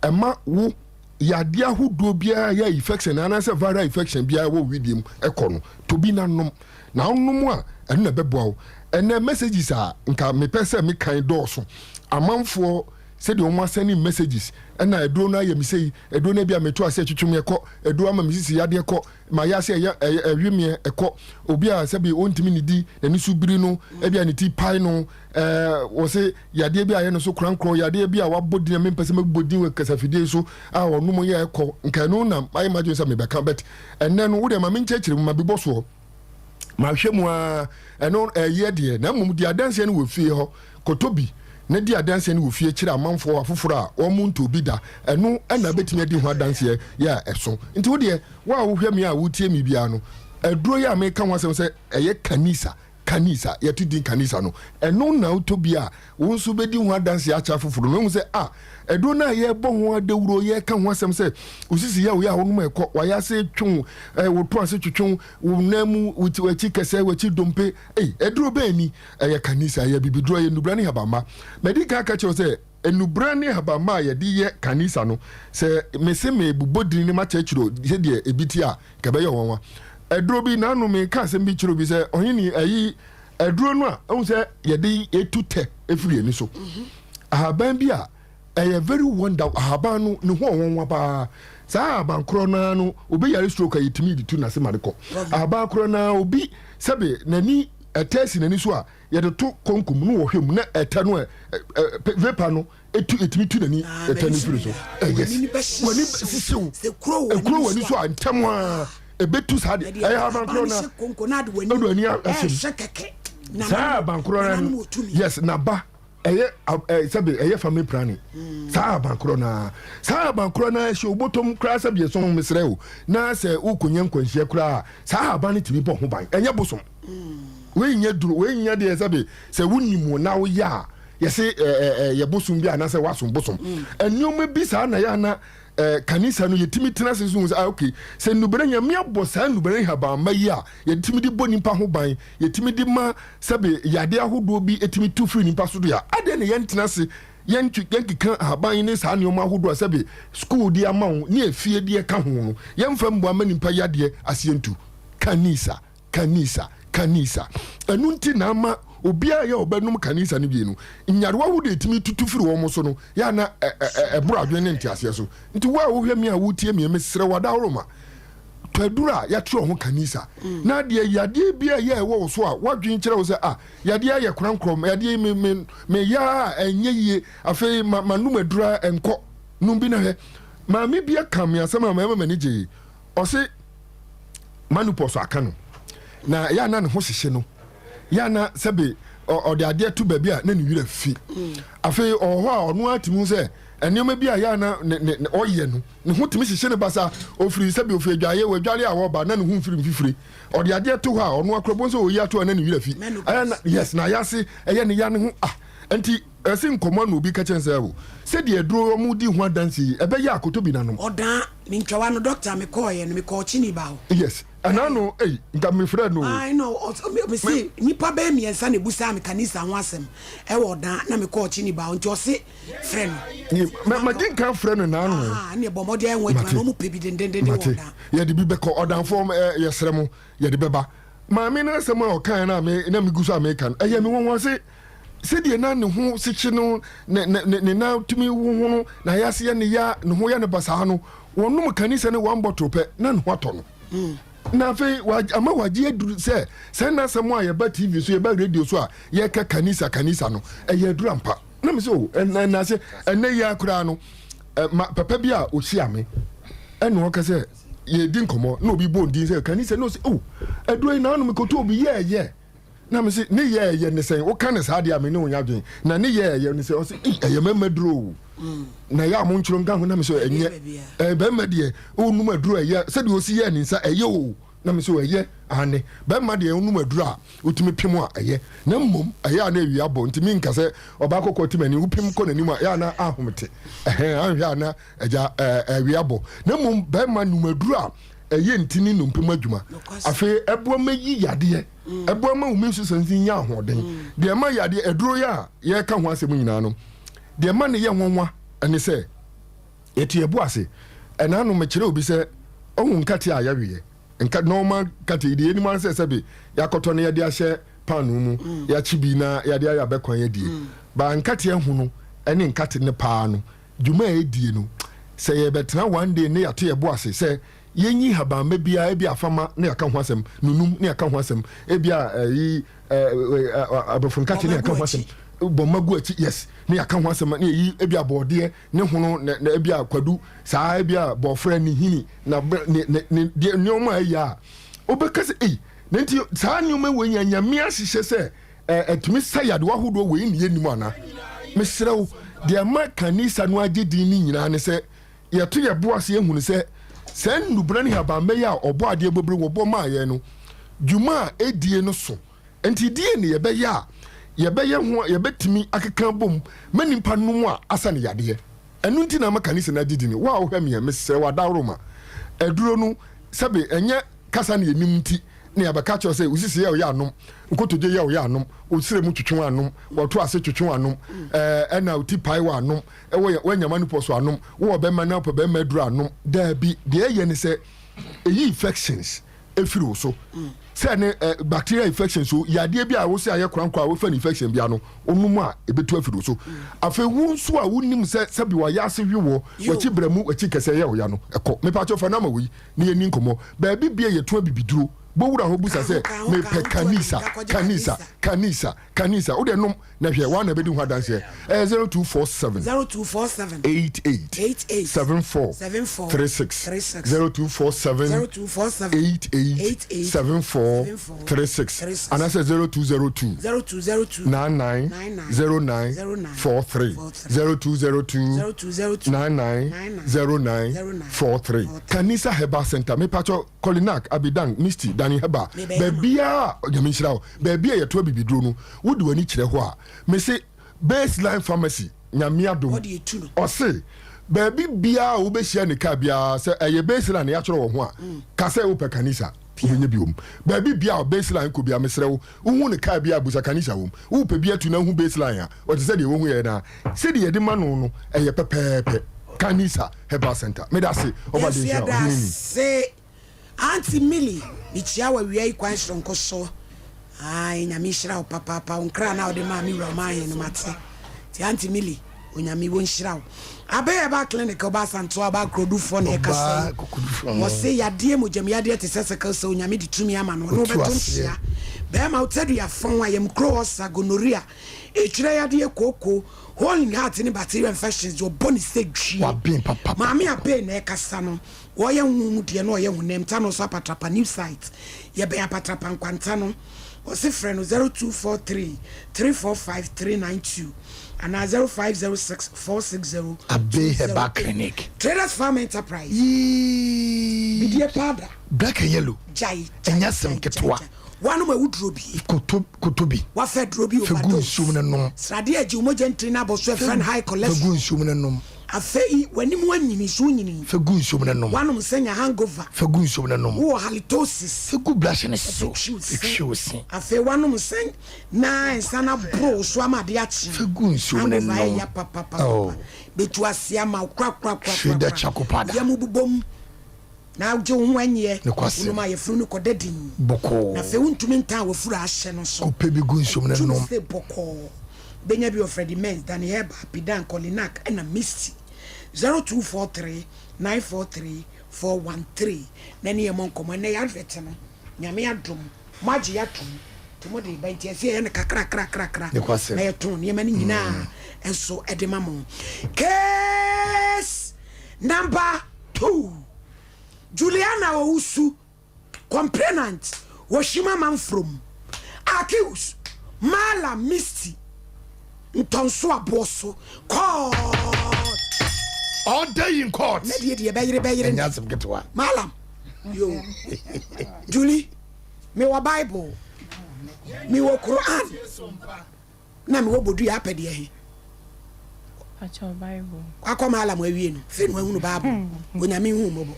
a ɛma wo Yadeɛ ahodoɔ biara yɛ infection anaasɛ viral infection biara wɔ wo wedeɛ mu kɔ no, tɔ bi na nom. Na wonom a, ɛno na ɛbɛboa wo. Ɛnnɛ messages a nka mepɛ sɛ mekan dɔɔso. Amanfoɔ sɛdeɛ wɔn asɛne messages, ɛna aduro no ayɛ me sei, aduro no ebia meto ase ɛtwetwe me ɛkɔ, aduro ama me sisi yadeɛ kɔ, mayɛ ase ɛyɛ ɛyɛ ɛwe meɛ ɛkɔ. Obi a sɛbi ɔntumi nidi, n'ani so biri no, ebia ne ti pae no, Ɛɛ, wɔse yadeɛ bi a ayɛ no so korankorɔ, yadeɛ bi a wabɔ din a mempɛ sɛ mɛbɔ din wɔ kasafidie so a ɔnom yɛ ɛkɔ, nka ɛno na mayɛ m'adwene sɛ mebɛka, but ɛnnɛ no wodeɛ ma menkyerɛkyerɛ mu, ma bibɔ soɔ, mahwɛ mu ara, ɛno ɛyɛ deɛ, na mmom di adanseɛ no wɔ fie hɔ, kɔtɔ bi na di adanseɛ no wɔ fie kyerɛ amanfoɔ afoforɔ a wɔn ntɔɔ bi da, ɛno na bɛtumi adi ho adanseɛ yɛ a ɛso. Nti wodeɛ, wo a wohwɛ me a wotie me biara no, aduro yi a meka ho asɛm sɛ ɛyɛ kanisa, Kanisa, yɛto din Kanisa no, ɛno na wotɔ bi a, wo nso bɛdi ho adanseɛ akyerɛ afoforɔ no. Woahu sɛ, ah, aduro no a yɛrebɔ ho adawuro, yɛreka ho asɛm sɛ, wo sisi yɛ wo yɛ a wonom ɛkɔ, w'ayɛ ase twe wo, eh, wo to ase twetwe wo, wo nan mu, wo ti, w'akyi kɛsɛ, w'akyi dompe. Ei, aduro bɛn ni? Ɛyɛ Kanisa, ɛyɛ abibiduro, ɛyɛ nnubra ne habamma. Madi kan aka kyerɛ wo sɛ, nnubra ne habamma a yɛde yɛ Kanisa no, sɛ mese merebobɔ din ne makyerɛkyerɛ sɛdeɛ ebi te a, Nka ɛbɛyɛ ɔnwanwa. Aduro bi, n'ano meka asɛm bi kyerɛ obi sɛ, ɔhene, ayi aduro no a, ɛhu sɛ yɛde etu tɛ efiri ani so. Mhm. Ahaban bi a ɛyɛ very wonder, ahaban no ne ho ɔnwanwa paa. Saa ahaban korɔ no ara no, obi yare stroke a yɛtumi de tu n'ase ma no kɔ. Ahaban korɔ no ara, obi sɛbe n'ani ɛtɛ si n'ani so a, yɛde to konko mu na wɔhwɛ mu na ɛtɛ no ɛ vapor no etu etumi tu n'ani ah, ɛtɛ no firi so. Eh, yes w'ani sisiw ekuro w'ani so a ntɛm a ebetu saa de ɛyɛ abankorɔ na ɛdu ani asɛm saa abankorɔ na yes n'aba ɛyɛ ɛ sɛbi ɛyɛ family planning mm. saa abankorɔ na saa abankorɔ na ɛhyɛ obotom koraa sɛbi ɛsɔn mesrɛ o na sɛ wokɔnya nkwanhyia koraa saa aban no tumi bɔ ho ban ɛnyɛ bosom. Mm. Wei nyɛ duro, wei nyɛ deɛ sɛbe sɛ wonim wo na woyɛ a yɛse yɛ bosom bi anaasɛ woasom bosom. Mm. Nneɛma bi saa na yɛ ana kanisa no yɛtumi tena ase so hu sɛ ah, okay sɛ nnubere nyame abɔ saa nnubere nhabamma yi a yɛtumi de bɔ nipa ho ban, yɛtumi de ma sɛbe yadeɛ ahodoɔ bi ɛtumi tu firi nipa so do a, adɛn na yɛntena ase yɛnkeka ahaban ne saa nneɛma ahodoɔ a sɛbe sukuu de ama wo ne efie deɛ ka ho no yɛmfa mmoa ma nipa yadeɛ aseɛ ntu kanisa. Kanisa, kanisa. Ɛno nti na ama obiara yɛ ɔbɛnom kanisa no bi no, nyarewa ahodoɔ ɛtumi tutu firi wɔn so no, yɛ ana ɛboro adwene ne nteaseɛ so. Nti wo a wohwɛ me a wotie me, mesrɛ wo adahoroma, tɔ aduro a yɛatwerɛ ho kanisa. Mm. Na deɛ yadeɛ bi a ɛyɛ ɛwɔ wo so a woadwene kyerɛ wo sɛ ah yadeɛ ayɛ korankorɔ, yadeɛ me me me yɛ a ɛnyɛ yie, afei ma manom aduro a ɛnkɔ, nom bi na hwɛ. Maame bi aka me asɛm a mɛma m'ani gyee. Ɔse manopause aka no na ɛyɛ a na ne ho hyehye no, yɛ a na sɛbe ɔde adeɛ to baabi a na ne werɛ fi. Afei ɔwɔ hɔ a ɔno ara tumi hu sɛ nneɛma bi a yɛ a na ne ne ɔyɛ no ne ho tumi hyehye no basa. Ofiri sɛbe ofiri adwaeɛ, wadware a ɔreba na ne ho mfiri mfifire. Ɔde adeɛ to hɔ a ɔno akora bom sɛ ɔyi ato a na ne werɛ fi. Ɛyɛ na yes na ayase ɛyɛ ne ya ne ho ah nti ɛse nkɔmmɔ na obi ka kyerɛ no sɛ o sɛdeɛ aduro wɔn di ho adanse yi ɛbɛyɛ a kɔtɔ bi na nom. Ɔdaa. Me ntwawa no doctor me kɔɔ yɛ no me kɔɔ kyini ba hɔ. Yes. Ɛna no ei nka mefrɛ no o. Ae na ɔse nipa bɛyɛ miɛnsa na ebusaa me kanisa ho asɛm ɛwɔ ɔdan na mekɔɔ kyini baa nti ɔse frɛ no. Magye nka frɛ no naano. Aha ɛne ɛbɔ mmɔden ayɛ ho adwuma na ɔmo pɛ bi dendendenden wɔ ɔdan. Yɛde bi bɛkɔ ɔdanfoɔ yɛsrɛ mo yɛde bɛba. Maame no asɛm a ɔkaeɛ no a me na megu so a meka no ɛyɛ me nwanwa se sɛdeɛ na ne ho sekye no ne ne ne nan tumi hohono na ayase yɛ ne ya ne ho yɛ ne basaa no wɔnom kanisa ne one bottle pɛ na ne ho atɔ no mm. na afei ama wagye aduru sɛ sɛ na asɛm a yɛba tv so yɛba radio so a yɛka kanisa kanisa no ɛyɛ aduru ampa na me sɛ o ɛna ɛna sɛ ɛnɛ yi koraa no ma papa bi a ɔhyia me ɛna ɔka sɛ yɛdi nkɔmmɔ na obi bɔ ndin sɛ kanisa na ɔsɛ o aduro yi na anom koto obi yɛɛyɛ na me se ne yɛ ɛyɛ ne sɛn woka ne saa deɛ a me ne wo nya adwene na ne yɛ ɛyɛ ne sɛ ɔse ei ɛyɛ mɛma duro o mm. na ɛyɛ a mo ntwerɛ nka ho na me sɛ ɛnyɛ ɛyɛ bɛrima deɛ wonum aduro ɛyɛ sɛdeɛ ɔsi yɛ ne nsa ɛyɛ o na me sɛ ɛyɛ ane bɛrima deɛ wonum aduro a wotumi pem a ɛyɛ na mmom ɛyɛ a na awia bɔ nti menka sɛ ɔbaa kɔkɔɔ te m'ani wopem kɔ n'anim a ɛyɛ a na ahomete ɛhɛn anhwɛ a na agya awia bɔ na mmom bɛrima num aduro a ɛyɛ ntini nnompe mu adwuma afei ɛboa ma yi yadeɛ mm. ɛboa ma wo system nya ahoɔden mm. deɛ ɛma yadeɛ aduro yɛ a yɛreka ho asɛm nyinaa no deɛ ɛma ne yɛ nwanwa ɛne sɛ yɛte yɛbo ase ɛna ano mekyerɛ obi sɛ ɔhu nkate a yɛweɛ nka normal nkate yi deɛ yɛnim ara sɛ sɛbe yɛakɔtɔ no yɛde ahyɛ paano mu mm. yɛakye bi na yɛde ayɛ abɛkwan adie baa nkate ahu no ɛne nkate ne paa no dwuma a ɛdie no, sɛ yɛbɛtena one day ne yɛato yɛbo ase sɛ yɛnyi habamma biara, ebi afama ne yɛaka ho asɛm, nunum ne yɛaka ho asɛm, ebi a ɛyi aborɔfo nkate ne yɛaka ho asɛm, bɔmma gu akyi, yes, ne yɛaka ho asɛm, ne yɛyi ebi a bɔɔdeɛ ne hono, ne ne ebi a kwadu, saa ebi a bɔɔfrɛ ne hini, na ne ne ne deɛ nneɛma a ɛyɛ a, wobɛka sɛ ei, ne nti saa nneɛma wei nyɛ Nyame ahyehyɛ sɛ Ɛtumi sa yadewa ahodoɔ wei ne yɛnnim anaa? Mesrɛ wo, deɛ ɛma Kanisa no agye din no nyinaa ne sɛ yɛto yɛn bo ase ahunu sɛ saa nnubena ne habamma yi a Ɔbɔadeɛ bɔbire wɔbɔ maa yɛn no, dwuma a ɛdie no so. Nti deɛn ne yɛbɛyɛ a yɛbɛyɛ ho a yɛbɛtumi akeka abom ma nnipa nom a asa no yadeɛ? Ɛno nti na ama Kanisa no agye din. Wo a wohwɛ meɛ, mesrɛ wo adaworoma, aduro no sɛbe ɛnyɛ kasa na yɛnim nti na yɛabɛka akyerɛ wo sɛ wo sisi yɛ wo yɛ anom, nkotodwe yɛ wo yɛ anom, wo srɛ mu twetwe wo anom, wɔto ase twetwe wo anom, ɛɛ ɛna wo ti pae wo anom, ɛwɔ yɛ woanya manopɔs anom, wowɔ bɛrima na wopɛ bɛrima aduru anom. Daabi, deɛ ɛyɛ ne sɛ ɛyi infections ɛfiri wo so sɛ ne eh, bacterial infections o yadeɛ bi a wo sɛ ayɛ korankora a wofa no infection bia no wonom a ɛbɛtu afiri wo so. Afei wo nso a wonim sɛ sɛbi wayɛ ase hwe wɔ wakyi brɛ mu wakyi kɛsɛ yɛ ɔya no ɛkɔ. Mepakyɛw fa nama wei na yɛnni nkɔmmɔ. Baabi bia yɛtɔn abibiduro. Bɔ wura hɔ busa sɛ, Mepɛ Kanisa, Kanisa, Kanisa, Kanisa. Wo deɛ nom na hwɛ, woa na bɛdi ho adanseɛ. Ɛyɛ 0247 0247 88 88 74 74 36 36 0247 0247 88 88 74 74 36 36 anaasɛ 0202 0202 99 99 09 09 43 43 0202 0202 99 99 09 43 Kanisa Herbal Center mepatwɔ Kolinak Abidang Misty Dani Herbal baabiaa Nyame nhyira wo baabi a yɛto abibiduro no wode w'ani kyerɛ hɔ a mese Baseline Pharmacy Nyame adom ɔse baabi biaa a wobɛhyia ne car biaa sɛ ɛyɛ Baseline na yɛatwerɛ wɔ ho a ka sɛ wopɛ Kanisa wobɛnya bi wom baabi biaa Baseline kɔ biaa mesrɛ wo wohu ne car biaa busa Kanisa wom wopɛ bi atu na wohu Baseline a ɔte sɛ deɛ wohu yɛ na Sɛdeɛ yɛde ma no no, ɛyɛ pɛpɛɛpɛ. Kanisa Herbal Center. Meda ase, Ɔba Yɛnso Denkyira, yɛda Ɔhene ni. ase Auntie Millie, mekyia wo awia yi kwan soronko so. Ae, Nyame nhyira wo papaapa. Wo nkra no a wode maa me wura ɔmanhene no mate. Nti Auntie Millie, Onyame wɔnhyira wo. Abe Herbal Clinic, ɔba Asantewa, ɔba Akurodufoɔ na ɛkasa Ɔbaa yi. kokodufoɔ no. Wɔse yadeɛ, mogyam yadeɛ te sɛ sickle cell, Onyame de tumi ama no, ɔne wo Ɔtu bɛto aseɛ. nkyea. Bɛɛma wo tadua fɔn, ayamkuro, ulcer, gonorrhea, Etwerɛ yadeɛ, kooko, hole in heart ne bacterial infections deɛ ɔbɔ ne sɛ dwie. Waben papapapa. Maame Abey na ɛkasa no, ɔyɛ honhom mu deɛ na ɔyɛ honam ta no nso apatrapa new site. Yɛbɛn apatrapa nkwanta no. Ɔse frɛ no 0243 345 392 anaa 0506 460 Abey Herbal 208. Clinic. Traders Farm Enterprise. Yii. Bidie paada. Black and yellow. Gyae, gyae, Ɛnyɛ asɛm gyae, gyae, ketewa. gyae. Woanom awuduro bi. Koto koto bi. Woafa aduro bi Fa gu overdose. nsuom na nom. Sradeɛ agye wo mogya ntini no abɔ so ɛfrɛ no high Fa gu cholesterol. nsuom na nom. Afei w'anim anyini, so wonyini? Fa gu nsuom na nom. Woanom nsa nya hangover. Fa gu nsuom na nom. Wowɔ halitosis. Fa gu brush no so. Fa twi wo se. Fa twi wo se. Afei woanom nsa na nsa no aboro wo so ama ade akye. Fa gu nsuom na nom. Hangover ɛyɛ ya papapapa. Oh. Betu ase ama wo korakorakorakora. Shredded charcoal powder. Yam bobom na wogye wo ho anyiɛ. Nokwasɛm. Wonom a yafunu no kɔda dinn. Bɔkɔɔ. Na afei wontumi ntan w'afuru a ahyɛ no so. Kɔpɛ bi gu nsuom na Ɛtu nom. se bɔkɔɔ. Bɛnya bi wɔ Freddie Merz, Danny Herbal, Pidan, Kolinak ɛna Misty. 0243 943 413 na ɛne yɛn mmɔ nkɔmmɔ. Ɛnnɛ yɛ advert no, Nyame adom, moagye atom nti mode reba nti ɛsɛ yɛyɛ no kakrakrakrakra Nokwasɛm. na yɛtɔn nneɛma no nyinaa nso de ma mo. Case number 2, Juliana Owusu. Complainant, Wohwim Amanfrom, Accused, Mallam Misty, Ntɔnso Aboɔso, Court. All day in court. Na deɛ deɛ bɛyere bɛyere. Ɛnyɛ asɛm ketewa. Mallam, yo, Julie, mewɔ Bible, mewɔ Quran. Na mewɔ bodua apɛ deɛ he? Wakɔ maalam awie no, fei na wahunu Bible. Onyame hu mmɔbɔ.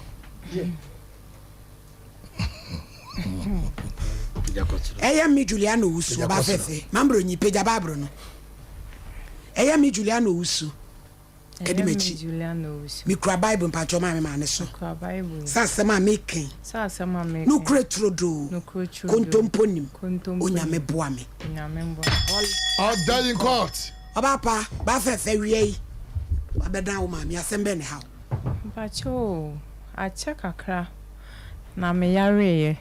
Ɛyɛ me Juliana Owusu, ɔba fɛfɛ. Mambro nyi pagya Bible no. Ɛyɛ me Juliana Owusu. Kadi m'akyi. Mekura Bible mpakyɛw maa me maa ne so. Sɛ asɛm a meka yi, nokorɛ turodoo, kontompo nnim, Onyame boa me. Order in court. Ɔbaa pa, baa fɛfɛ wia yi, wabɛdan wo maame, asɛm bɛn na ɛha wo? Mpakyɛw o, akyɛ kakra na me yareeɛ.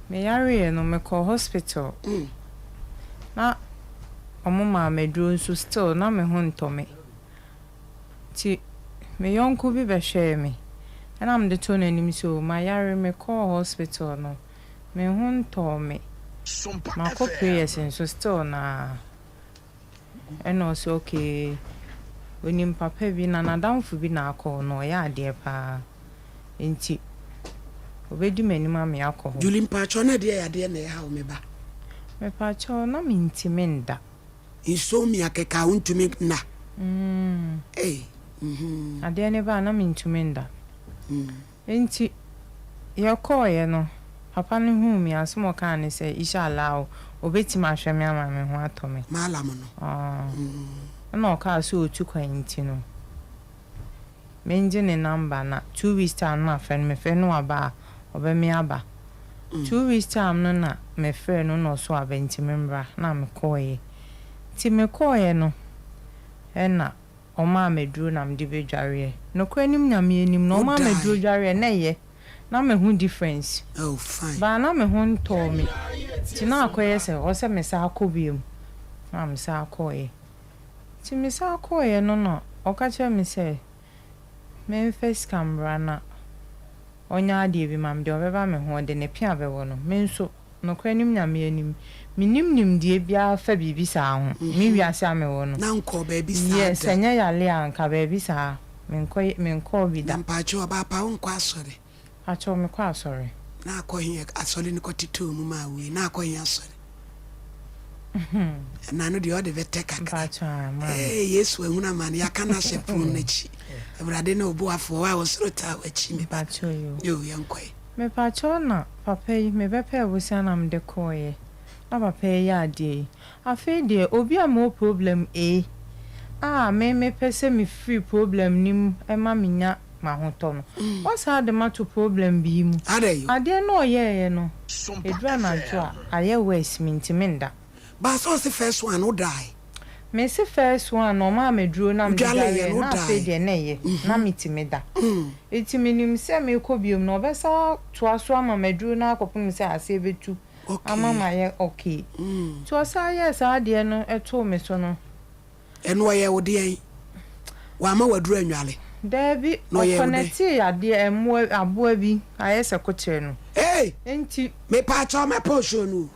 Me yareeɛ no, mekɔɔ hospital. Na ɔmo maa me aduro nso still na me ho ntɔ me. Nti me yɔnko bi bɛhwɛɛ me ɛna mede too n'anim sɛ o mayare mekɔɔ hospital no me ho ntɔɔ me, makɔ prayers nso still naa. Ɛna ɔse okay onim papa bi na n'adamfo bi na akɔ hɔ na ɔyɛ adeɛ paa nti ɔbɛdi m'anim ame akɔ hɔ. Julie mpakyɛw na ɛdeɛ yadeɛ na ɛha wo me ba? Mepakyɛw na mentumi nda. Insomnia kɛkɛ a wontumi nna. Ei mhm. Adeɛ no ba a na mentumi nda. Enti yɛkɔeɛ no papa no huu me asɛm a ɔkaa ne sɛ Isha Allah o ɔbɛtumi ahwɛ me ama me ho atɔ me. Mallam no. Ɛna ɔkaa sɛ ɔtu kwan nti no mengye ne number na two weeks time no mafrɛ no, mefrɛ no waba a ɔbɛme aba. Two weeks time no na mefrɛɛ no na ɔso aba nti memmra na mekɔeɛ. Nti mekɔeɛ no ɛna ɔmaa me aduro na mede bɛdwareɛ. Nokorɛ nim Nyame anim no ɔmaa me aduro dwareɛ na ɛyɛ na mehu difference but na me ho ntɔɔ me nti na akɔyɛ sɛ ɔsɛ mesan kɔ biom na mesan kɔeɛ. Nti mesan kɔeɛ no na ɔka kyerɛɛ me sɛ memfa sika mmra na ɔnyɛ adeɛ bi ma me, deɛ ɔbɛba me ho ɔde ne pea bɛwɔ no. Me nso, nokorɛ nim Nyame anim, mennim nimdeɛ biara fa biribi saa ho, me wiase a mewɔ no. Na nkɔɔ baabi saa da. Yes, ɛnyɛ yareɛ a anka baabi saa menkɔ, menkɔɔ bi da. Na mpakyɛw ɔbaa pa wonkɔ asɔre? Pakyɛw mekɔ asɔre. Na akɔ he asɔre no kɔtetɛw mu maa wei na akɔ he asɔre ɛna no deɛ ɔde bɛtɛ kakra ee Yesu ahunu amane yɛaka no ahyɛ pono no akyi Awurade ne ɔboafoɔ a ɔsoro taa w'akyi me ba yo yɛnkɔe. Mepakyɛw na papa yi mebɛpɛɛ bosea na mede kɔeɛ na papa yi yɛ adeɛ yi afei deɛ obi a mewɔ problem A a me mepɛ sɛ mefiri problem no mu ma menya m'ahotɔ no, wasan de m'ato problem bi mu. Adeɛ no a ɔyɛeɛ no, ɛduru anadwo a, ayɛ worse, mentumi nda. Baasa ɔse first one wo dae. Mese first one no ɔmaa me aduro na mede dwareɛ na afei deɛ na ɛyɛ na metumi da. Nti menim sɛ mekɔ biom no ɔbɛsan atoa so ama me aduro no akɔpem sɛ aseɛ bɛtu ama mayɛ okay. Nti ɔsan yɛɛ saa adeɛ no too me so no, Ɛno ɔyɛɛ wo deɛn? Wamma w'aduru annwale? Daabi, Na ɔyɛɛ wo dɛn? ɔkɔnɛtee adeɛ, mmoa, aboa bi, ayɛ sɛ kokyerɛ no. Hey! Enti. Mepaakyɛw mɛpɛ ɔhyɛ no o.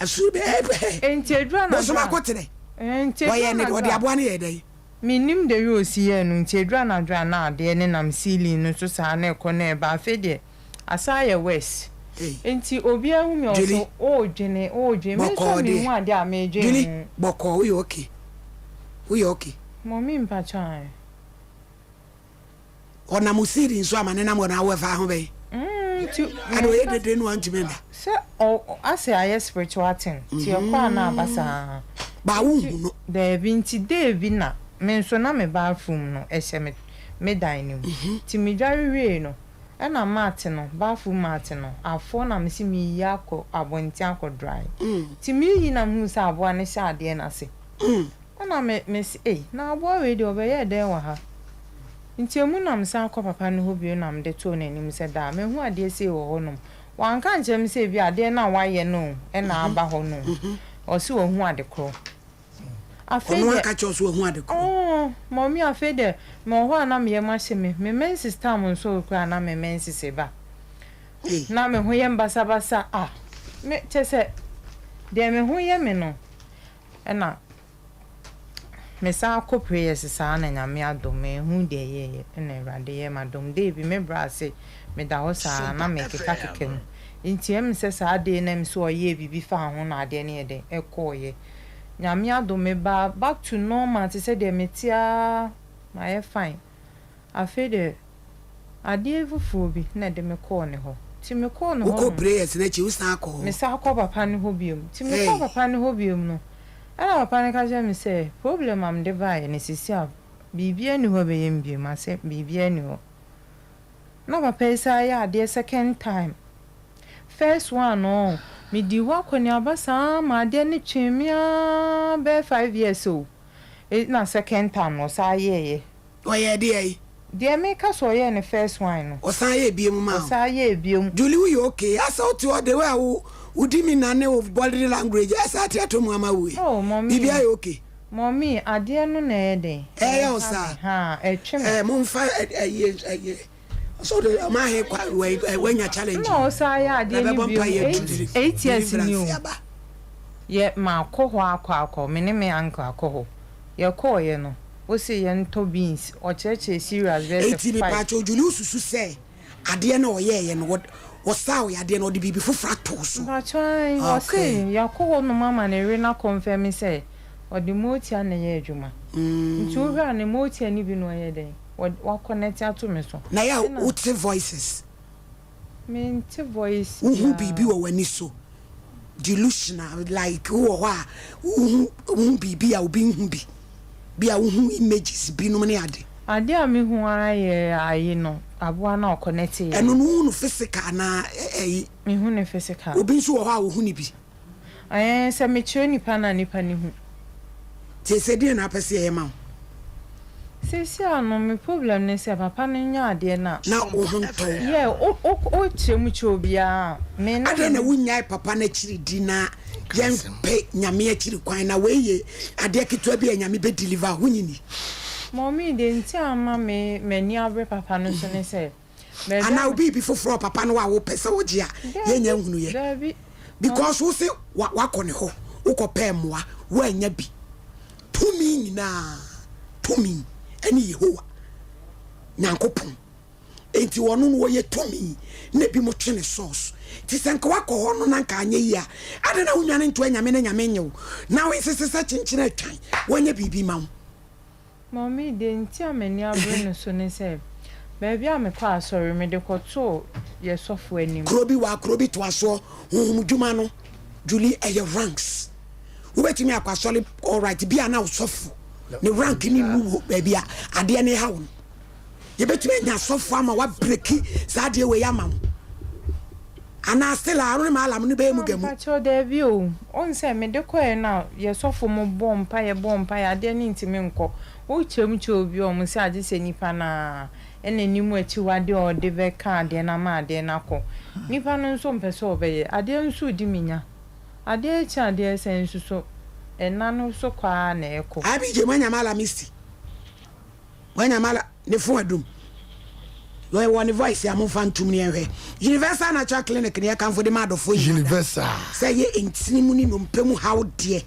Ɛso bɛ ɛ. Enti ɛduru anadwo a. Bosom akoterɛ. Enti ɛduru Ɔyɛɛ ne, anadwo ɔde a. aboa no yɛɛ dɛn? Mennim the way ɔsi yɛɛ no, nti ɛduru anadwo a na adeɛ no nam ceiling no so saa na ɛkɔ na ɛba, afei deɛ. Asan ayɛ worse. Nti obiara hu me a ɔse oodwene oodwene me nso a menhu adeɛ a meedwene Julie ho. bɔkɔɔ woyɛ okay woyɛ okay. Mummy mpakyɛ ae. Ɔnam wo seed nso ama ne nam wɔ n'awo ɛfa ho bɛn? Nti Ada ɔyɛ dede no wantumi nda. Sɛ ɔ asɛ ayɛ spiritual thing nti ɛkɔ a na aba saa. Ba wo nhu no. Daabi nti day bi na me nso na me bathroom no ɛhyɛ me me dan no mu nti me dware wiei no ɛna mat no bathroom mat no afɔ na mese meyi akɔ abɔnten akɔ dry nti meyi na mehuu sɛ aboa no hyɛ adeɛ no ase. Ɛna me me se ei na aboa wei deɛ ɔbɛyɛɛ dɛn wɔ ha? Nti emu na me san kɔ papa no hɔ bio na mede too n'anim sɛ daa mahu adeɛ sei wɔ hɔ nom. Wanka ankyerɛ me sɛ ebia adeɛ no a wayɛ no o na aba hɔ no o. Ɔse wahu ade korɔ. Afei Ɔno deɛ anka kyerɛ wo sɛ wahu ade korɔ? Ɔɔ mummy afei deɛ mewɔ hɔ a na me yam ahyɛ me. Me menses time nso koraa a na me menses reba. Ei. Na me ho yɛ me basabasa ah me kyerɛ sɛ deɛ me ho yɛ me no Ɛna me san kɔ prayers saa na Nyame adom manhu deɛ ɛyɛɛyɛ ɛna Awurade yɛɛ m'adom day bi me bra ase me da hɔ saa na me keka keka mu nti ɛm sɛ saa day no ɛm sɛ ɔyɛɛ biribi faa ho na adeɛ no yɛ dɛn ɛkɔɔyɛ Nyame adom me baa back to normal te sɛ deɛ me te aa mayɛ fine. Afei deɛ, adeɛ foforɔ bi na ɛde me kɔɔ ne hɔ. Nti mekɔɔ ne hɔ Wokɔɔ no. prayers no akyi, wosan kɔɔ hɔ? Mesan kɔɔ papa no hɔ bio. Nti mekɔɔ Hey. papa no hɔ bio no, ɛna papa no ka kyerɛɛ me sɛ, problem a mede baeɛ no, seesei a biribiara nni hɔ a ɛbɛyɛ me bio. Mase biribiara nni hɔ. Na papa yi san yɛ adeɛ second time. First one no, medii hɔ akɔneaba saa ara ma adeɛ no twee me ara bɛyɛ 5 years o. Ɛna second time no, ɔsan yɛeɛ. Ɔyɛɛ deɛn? Deɛ meka sɛ ɔyɛɛ no first one no. Ɔsan yɛɛ biom maa wo? Ɔsan yɛɛ biom. Julie woyɛ okay? Asɛ wote hɔ the way a wo wodi me na ne wo body language asɛ ate atɔ mu ama wo yi? Oh mummy. Biribiara yɛ okay? Mummy adeɛ no na ɛyɛ dɛn? Ɛyɛ wo Ɛha saa? me haa ɛtwe me. Ɛɛ momfa ɛyɛ ɛyɛ ɔsɛ wode ɔma ahe kwa wanya challenge Ɛna ɔsan yɛ na adeɛ no bɛbɔ biom mpa yɛ eight eight years ni o. deliverance aba. Yɛ makɔ hɔ akɔ akɔ me ne me uncle akɔ hɔ. Yɛkɔeɛ no, ose yɛntɔ beans, ɔkyerɛkyerɛɛ cereals bɛyɛ sɛ Enti five. mepaakyɛw Julie wosusu sɛ adeɛ no a ɔyɛɛyɛ no wɔsaa wo yadeɛ no ɔde biribi foforɔ ato wo so? Mpakyɛw ae, ɔse Okay. yɛakɔ hɔ nom ama ne yere no akɔnfɛme sɛ ɔde motia na ɛyɛ adwuma. Nti wohwɛ a ne motia no bi na ɔyɛ dɛn? Wakɔnɛte ato me so. Na yɛ a Ɛna. wote voices? Mente voice Wohu biara. biribi wɔ w'ani so, delusional, like wowɔ hɔ a wohu wohu biribi a obi nhu bi, bi a wohu images binom ne ade. Adeɛ a mehu ara yɛ ayi no, aboa no a ɔconnect yɛ Ɛno no. no wohu no physical anaa ɛyi? Mehu no physical. Obi nso wɔ hɔ a ohu no bi. Ɛɛ, sɛ mekyerɛ nipa no a, nipa no hu. Seesei deɛn na wopɛ sɛ yɛyɛ ma wo? Seesei ara no, me problem ne sɛ papa no nyɛ adeɛ no a. Na wo ho ntɔ wo. Yeah, wo, wo, wokyerɛ mu kyerɛ obiara a, me na. Adɛn na wonnyae papa no akyiri di na yɛmpɛ Nyame akyiri kwan na wei yɛ adeɛ ketewa bi a Nyame bɛ deliver a, wonnye nni? Mummy, deɛ nti a ama me, m'ani abere papa no so ne sɛ, baabi a. Anaa wo biribi foforɔ wɔ papa no hɔ a wopɛ sɛ wogye a yɛnnya Daabi, nhunuiɛ? daabi. Because wo se wakɔ ne hɔ, wokɔ pɛɛ mmoa, woannya bi. Tumi nyinaa tumi ne Yehowa Nyankopɔn. Enti ɔno no ɔyɛ tumi na ebinom twe ne source. Nti sɛ nka wakɔ hɔ no na nka anyɛ yie a, adɛn na wonwane ntoa Nyame na Nyame nye wo na wonsese sɛ kyenkyene atwan wɔnyɛ biribi ma wo? Mummy, deɛ nti a m'ani abere no so ne sɛ, baabi a mekɔ asɔre, mede kɔtoo yɛ sɔfo anim. Kuro bi wɔ a kuro bi toa soɔ honhom dwuma no Julie ɛyɛ ranks wobɛtumi akɔ asɔre alright bi a na ɔsɔfo ne rank ne nnu wɔ baabi a adeɛ ne ha wo no yɛbɛtumi anya asɔfo ama wabreki saa adeɛ wei ama wo anaa still a ne maalam no bɛyɛ mu ga mu. Mpakyɛw daabi o, wohu sɛ mede kɔɛ no a yɛ sɔfo mo bɔɔ mpaeɛ bɔɔ mpaeɛ adeɛ no ntumi nkɔ, wo kyerɛ mu kyerɛ obi a ɔmo se agye sɛ nipa no ara ɛna anim akyiwadeɛ a ɔde bɛka adeɛ no ama adeɛ no akɔ, nipa no nso mpɛ sɛ ɔbɛyɛ, adeɛ nso redi me nya, adeɛ rekye adeɛ resa nso so ɛna no so kɔ ara na ɛkɔ. IBJ moanya malamisti Wanya mala ne fon adum. Wɔ wɔ ne voice a momfa ntom ne yɛnhwɛ. Universal Natural Clinic ne yɛkamfo de ma adɔfoɔ nyinaa da. Universal. Sɛ ɛyɛ ntini mu ne nnompe mu haw deɛ,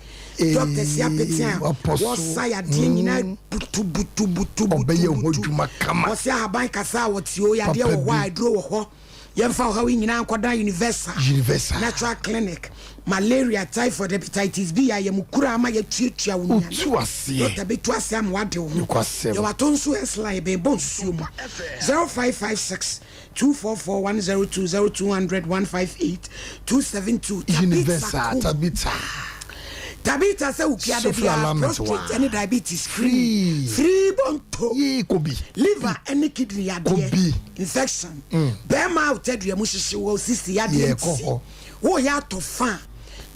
doctors yi apete a Wapɔ so. wɔsa yadeɛ nyinaa butu butu butu butu Ɔbɛyɛ ho butu. adwuma kama. Wɔse ahaban kasa a wɔte o, yadeɛ Papa wɔ hɔ a bi. aduro wɔ hɔ. Yɛmfa ɔhaw yi nyinaa nkɔdan Universal, Universal. Natural Clinic. Malaria, typhoid, hepatitis B, ayamkura ama yɛatuatua wo nnuane. Wotu aseɛ. Dɔkta bɛtu aseɛ ama wade wo ho. Nokwasɛm. Yɛwɔ atɔ nso S-line bɛn bɔ nsuo mu. 0556 244 102 0200 158 272. Tabitha Universal Kum. Tabitha. Tabitha sɛ wokua da Sofra biara Lament prostate wa. ne diabetes free. Free. Free bonto. Yee kobi. Liver ne kidney yadeɛ. Kobi. Infection. Bɛrima a wo tadua mu hyehye wo sisi yadeɛ Yɛ kɔ nti. hɔ. Woreyɛ atɔ fa a,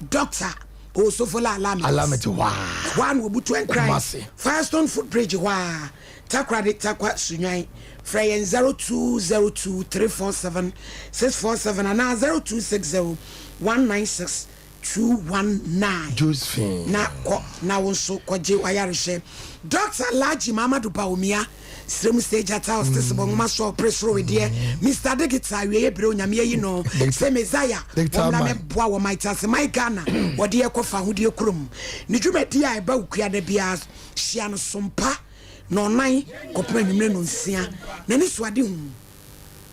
Dɔkta Osofola Alamit. Alamit hɔ ara. Ɛhɔ ara na wɔbutu Nkran Kumasi. Firestone Footbridge hɔ ara, Takoradi, Tarkwa, Sunyani. Frɛ yɛn 0202 347 647 anaa 0260 196 219 Josephine. na kɔ na wo nso kɔgye w'ayarehwɛ. Dɔkta Alhaji Mahamadou Bawumia, Serɛ mu sɛ gyata ɔste sebɔ nwoma so ɔpere soro wedeɛ Mister Digital awieɛ berɛ Onyame ayi no sɛ Messiah Digital wɔmmra man. mɛboa wɔ my tase my Ghana wɔde yɛ kɔ fahodie kurom Ne dwumadie a ɛba Wukuada biara hyia no sompa nɔnan kɔpem anwummerɛ nonsia N'ani so ade hu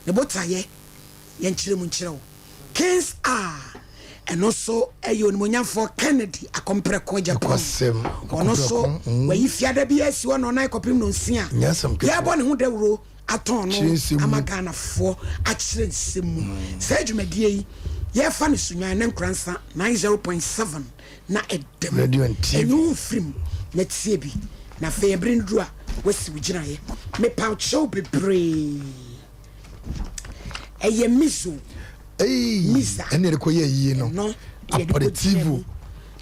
ne botaeɛ Yɛnkyerɛ mu nkyerɛ wo. Kings a ɛno nso yɛ Onimuonyamfoɔ Kennedy Akɔmprɛko Agyapong. Nokwasɛm, Ɔno nso Akɔmprɛko, mm. wayi fiada bi asi hɔ nnɔnnan kɔpem nnɔnsia. Nyɛ asɛm ketewa. Yɛrebɔ ne ho dawuro atɔn Kyerɛ no nsɛm ama mu. Ghanafoɔ akyerɛ nsɛm mu. Saa dwumadie yi, yɛrefa no Sunyani ne Nkoransa 90.7 na ɛda mu. Radio and TV. Ɛnyi wo mfiri mu na tie bi. Na afei ɛbere no duru a, woasi wo gyinaeɛ. Mepaw kyɛw bebree. Ɛyɛ miso. Misa. Ɛne yɛde kɔyɛ ayie no. Ɛno yɛde kɔ gyina mu.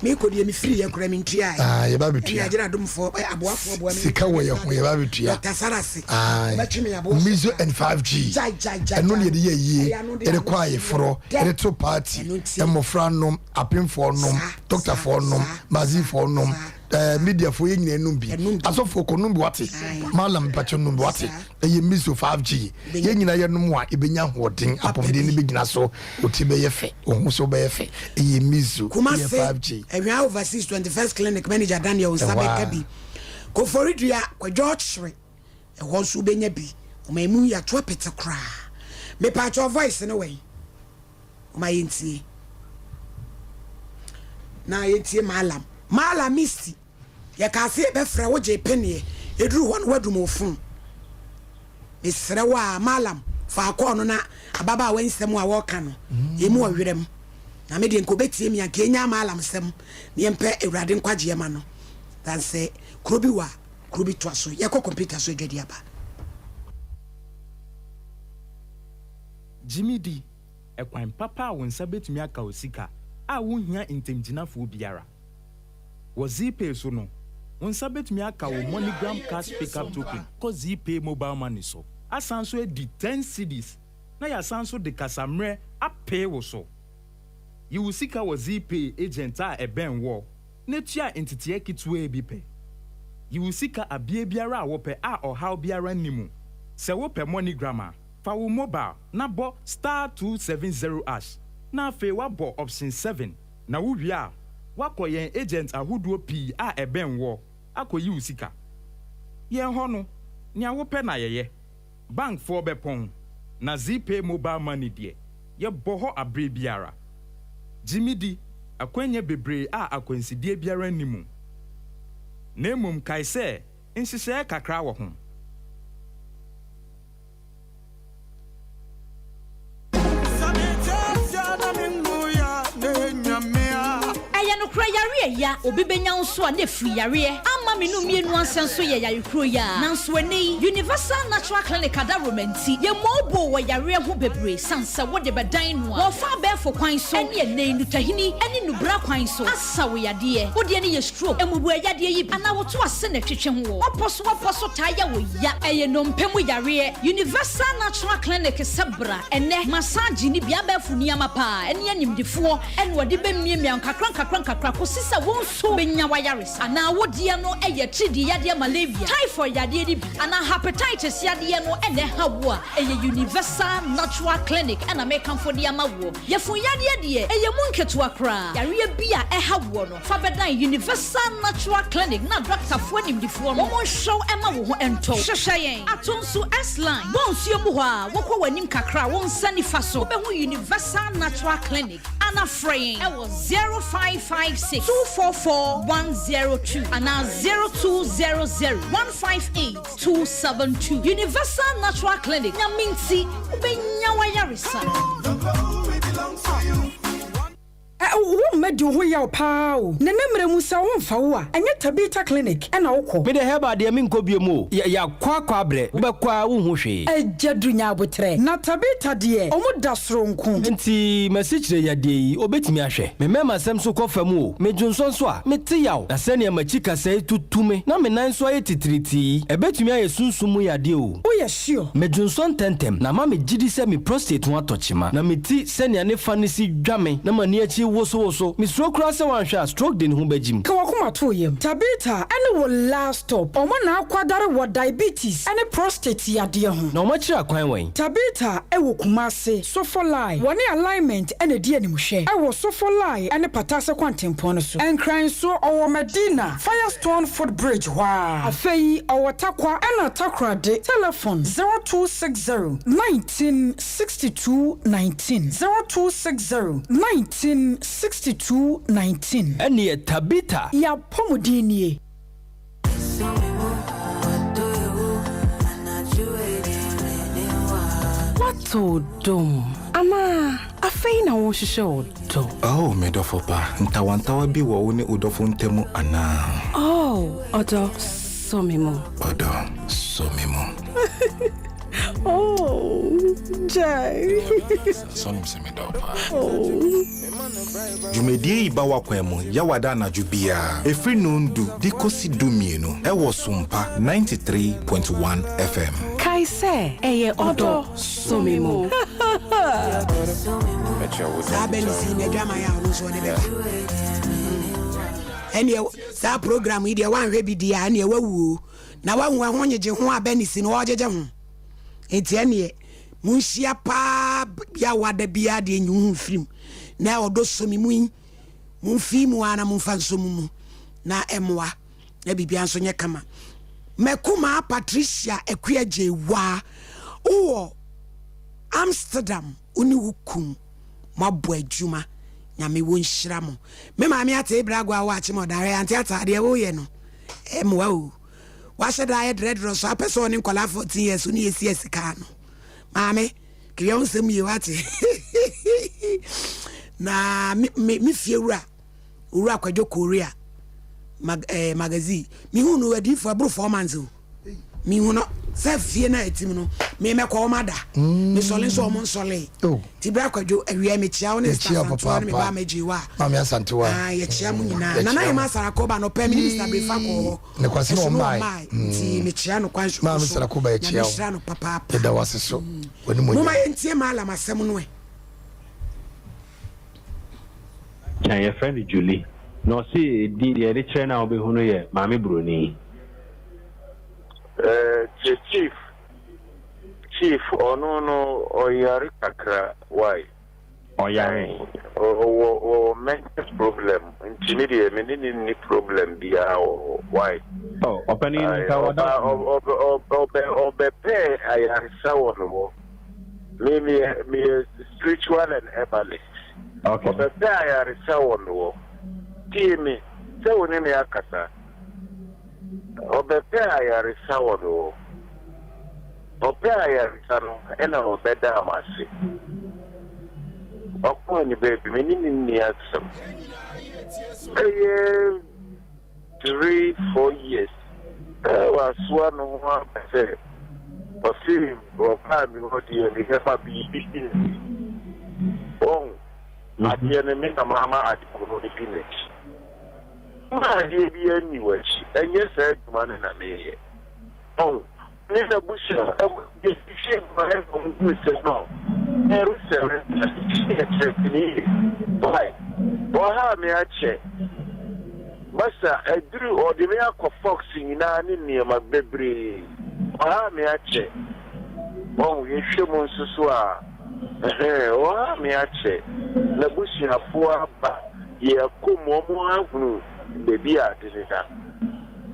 Mekɔ deɛ mefiri yɛ kora mentua. Ah, yɛba bɛtua. Ɛne agyina adomfoɔ aboafoɔ boa me. Sika wɔ yɛ ho yɛba bɛtua. Dr. Sarasi. Ah, Bɛtwe me aboɔ. Miso and 5G. Gyae gyae gyae. Ɛno ne yɛde yɛ ayie. Ɛyɛ Yɛde kɔ ayeforɔ. Yɛde to party. Mmɔfra nom, apemfoɔ nom, dɔktafoɔ nom, mazifoɔ nom. Eh, mediafoɔ yɛ nyinaa nom bi. Asɔfoɔ kɔ nom bi wate. Malam mpakyɛ nom bi wate. Ɛyɛ miso 5G. Yɛn nyinaa yɛnom a, yɛbɛnya ahoɔden, apɔmuden no bɛgyina so, wo ti bɛyɛ fɛ, wo ho so bɛyɛ fɛ. Ɛyɛ miso, ɛyɛ Kumase, 5G. Awia Overseas 21st Clinic Manager Daniel nsa Ɛhɔ bɛka ara. bi. Koforidua, Kwadwo Ɔkyere, ɛhɔ nso wobɛnya bi. Ɔman mu yɛato apete koraa. Mepaakyɛw voice no wɛn? Ɔma yɛntie. Na yɛntie Mallam. Mallam Misty. Yɛkaa se yɛbɛfrɛ wo gyee peneɛ, ɛduru hɔ no woadum wo fon. Mesrɛ wo aa Mallam fa kɔɔ no na ababaawa yi nsɛm a wɔɔka no ɛmu ɔwerɛm. Na me deɛ nka ɔbɛtie me a nka yɛnyaa Mallam nsɛm na yɛmpɛ Awurade nkwagyeɛ ma no than sɛ kuro bi wɔ a kuro bi toa so. Yɛkɔ kɔmputa so adwadi aba. Gye me di, ɛkwan papa a wo nsa betumi aka wo sika a wunhia ntamgyinafoɔ biara. Wɔ Zeepay so no, wo nsa betumi aka wo MoneyGram Cash Pickup Token kɔ Zeepay Mobile Money so, asan nso adi ten cedis na yɛasan nso de kasammerɛ apee wo so. Yi wo sika wɔ Zeepay agent a ɛbɛn woɔ na tua nteteɛ ketewaa bi pɛ. Yi wo sika abeɛ biara a wopɛ a ɔhaw biara nni mu. Sɛ wopɛ MoneyGram a, fa wo mobile na bɔ star 270 ash na afei woabɔ option 7. Na wo wie a, woakɔ yɛn agent ahodoɔ pii a ɛbɛn woɔ akɔyi wo sika. Yɛn hɔ no, nea wopɛ na yɛyɛ. Bank foɔ bɛpɔn, na Zeepay mobile money deɛ, yɛbɔ hɔ aberɛ biara. Gye me di, akwannya bebree a akwansideɛ biara nni mu. Na mmom kae sɛ, nhyehyɛeɛ kakra wɔ ho. Ɛyɛ nokorɛ yareɛ ya obi bɛnya wo nso a na ɛfiri yareɛ ama me no mmienu ansa nso yɛ yare kuro yi ara nanso ɛnnɛ yi Universal Natural Clinic adaworoma nti yɛ mobile wɔ yareɛ ho bebree sane sɛ wode bɛdan no a wɔfa abɛɛfo kwan so ɛne ɛnnɛ yi nutahini ɛne nubra kwan so asa wo yadeɛ wo deɛ no yɛ stroke mmubuɛ yadeɛ yi bi anaa woto ase na ɛtwetwe ho wɔ wapɔ so wapɔ so taa yɛ wo ya ɛyɛ nnompe mu yareɛ Universal Natural Clinic sɛ bra ɛnnɛ massage ne bi abɛɛfo nneɛma paa ɛne animdefoɔ ɛna wɔde bɛmiamia wo nkakra nkakra nkakra kɔsi sɛ wo nso bɛnya w'ayaresa anaa wo deɛ no. yɛ atiridii yadeɛ malaria, typhoid yadeɛ no bi, anaa hepatitis yadeɛ no na ɛha wo a, ɛyɛ Universal Natural Clinic na mekamfo de ama woɔ. Yafunu yadeɛ deɛ, ɛyɛ mu nketewa koraa. Yareɛ bi a ɛha woɔ no, fa bɛdan Universal Natural Clinic na dɔktafoɔ animdefoɔ no wɔnhwɛ wo mma wo ho ntɔ wo. Hwehwɛ yɛn Atonsu S-Line, bɔ nsuo mu hɔ a, wokɔ w'anim kakra a, wo nsa nifa so, wobɛhu Universal Natural Clinic. Ana frɛ yɛn wɔ 0556 244 102 anaa 0200 158 272. Universal Natural Clinic, Nyame nti wobɛnya w'ayaresa. Wo mma di wo ho yaw paa o. Na ne mmerɛ mu sɛ wo mfa wo a, ɛnyɛ Tabitha clinic na wo kɔ. Me deɛ herbal deɛ menkɔ biom o, yɛakɔ akɔ abrɛ, wobɛkɔ a wonhu hwee. Agya du nya aboterɛ. Na Tabitha deɛ ɔmo da soronko. Nti m'asikyire yadeɛ yi obetumi ahwɛ? Me mɛɛmasɛm nso kɔ fam o, me dwonsɔ nso a, mete yaw, na sɛnea m'akyi kasɛe tutu me na me nan nso ayɛ titiritii yi, ɛbɛtumi ayɛ sunsum mu yadeɛ o. Woyɛ sure? Me dwonsɔ ntɛmntɛm, na ama me gyidi sɛ me prostate ho atɔ kyema, na me ti sɛnea ne fa no si dwa me na m'ani akyi wosowoso. Misuro koraa sɛ wanhwɛ a stroke de ne ho bɛgyim. Ka w'akoma to wo yam. Tabitha ne wo last stop. Wɔn na akwadare wɔ diabetes ne prostate yadeɛ ho. Na wɔakyerɛ akwan wɛn? Tabitha wɔ Kumasi, Sofolai. Wɔne Alignment na ɛdi animhwɛ wɔ Sofolai ne Patase kwantempɔn no so. Nkran nso, ɔwɔ Madina, Firestone foot bridge hɔ ara. Afei ɔwɔ Tarkwa ɛna Takoradi. Telefon, 0260 19 62 19 0260 19 62 19. Ɛneɛ Tabitha. Y'apɔmuden nie. Woatɔ ɔdɔ mu anaa afei na worehwehwɛ ɔdɔ? Oh, me dɔfo pa, ntawantawa bi wɔ wo ne wo dɔfo ntam anaa? Oh, ɔdɔ, sɔ me mu. Ɔdɔ, sɔ me mu. Oh, gyae. Sɛ wonim sɛ medɔ wo paa. Dwumadie yi ba w'akwan mu Yawada anadwo biara ɛfiri nondu de kɔsi dumienu ɛwɔ Sompa 93.1 FM. Kae sɛ, ɛyɛ ɔdɔ sɔ me mu. Saa bɛ ne sii n'adwaman a ɔno nso ɔde bɛba. Ɛneɛ saa program yi deɛ woanhwɛ bi deɛ a ɛneɛ wawu o. Na wahu ɛho nyegye ho a bɛ ne si no ɔgyegye ho. Nti ɛneɛ Monhyia paa Yawa da biara deɛ nyi wo ho mfiri mu na ɔdɔ sɔ me mu yi momfii mu ara na momfa nsɔ mu mu na ɛmmoa na biribiara nso nyɛ kama. Makumaa Patricia Akua Gyewaa wowɔ Amsterdam wo ne wo kun moabɔ adwuma Nyame wɔ nhyira mo. Me maame atee berɛ agoa wɔ akyem ɔdan hwɛ ante ataadeɛ woyɛ no ɛmmoa o. Wahyɛ da ayɛ drɛdrɛ so apɛ sɛ ɔne nkwadaa 14 years ne yɛsi asika ano. Maame, kewia wo nsɛm yie wate. Na me, me, me fie wura, owura Kwadwo Korea mag, eh, magazine. Mehu no adiifo ɛboro 4 months o. Mehu no sɛ fie no a ɛtim no, me mɛkɔ wɔn ada. Mm. Mesɔle nso wɔn nsɔle. Oh. Ti bra Kwadwo awia mekyia wo ne Star Asantewa ne me ba megye wa. Maame Asantewa. Ah, yɛkyia mu nyinaa. Nana Yema Asarakɔba no pɛ me ne Mr. Brefa kɔɔ hɔ. Ne kwasi na ɔmmae. Nti mekyia no kwan so. Maame Sarakoba yɛkyia wo. Nyame no papaapa. Yɛda wo ase so. W'anim onyam. Moma yɛntie Maalam asɛm no ɛ. Kyan yɛfrɛ no Julie na ɔse edin deɛ yɛde kyerɛ no a wobɛhu no yɛ Maame Broni. Eh tie chief chief ɔno no ɔyare kakra why. Ɔyare. Ɔwɔ ɔwɔ mental problem nti me deɛ me ne no nni problem biara wɔ hɔ why. Oh ɔpanin no nka wada wo ho. Ɔbɛ ɔbɛpɛɛ ayaresa wɔ me hɔ me meyɛ meyɛ spiritual and herbalist. Okay. Ɔbɛpɛɛ ayaresa wɔ me hɔ tie me sɛ wo ne me akasa ɔbɛpɛɛ ayaresa wɔ me hɔ. Ɔpɛɛ ayaresa no na ɔbɛdaa m'ase. Ɔkɔɔ ne baabi, me ne no nni asɛm. Bɛyɛ tree, four years na wasoa ne ho aba sɛ ɔse ɔbaa me hɔ deɛ mebɛma biribi bi nti. Wahu? Adeɛ no me na mama ade koro no di m'akyi. Mma adeɛ biara nni w'akyi, ɛnyɛ saa adwuma no na meyɛ. Wahu? Ne n'abusua de hwehwɛɛ mu ara na wɔhuu sɛ no ɛresɛ yɛ kyerɛkyerɛni. Why? Wɔhaa me akyɛ. Masa aduru ɔde me akɔ fox nyinaa ne nneɛma bebree. Ɔhaa me akyɛ. Wahu, yɛhwɛ mu nso so a, ɛhɛn, ɔhaa me akyɛ. N'abusuafoɔ aba, yɛakɔ mu, wɔn ahunu baabi a ade no da.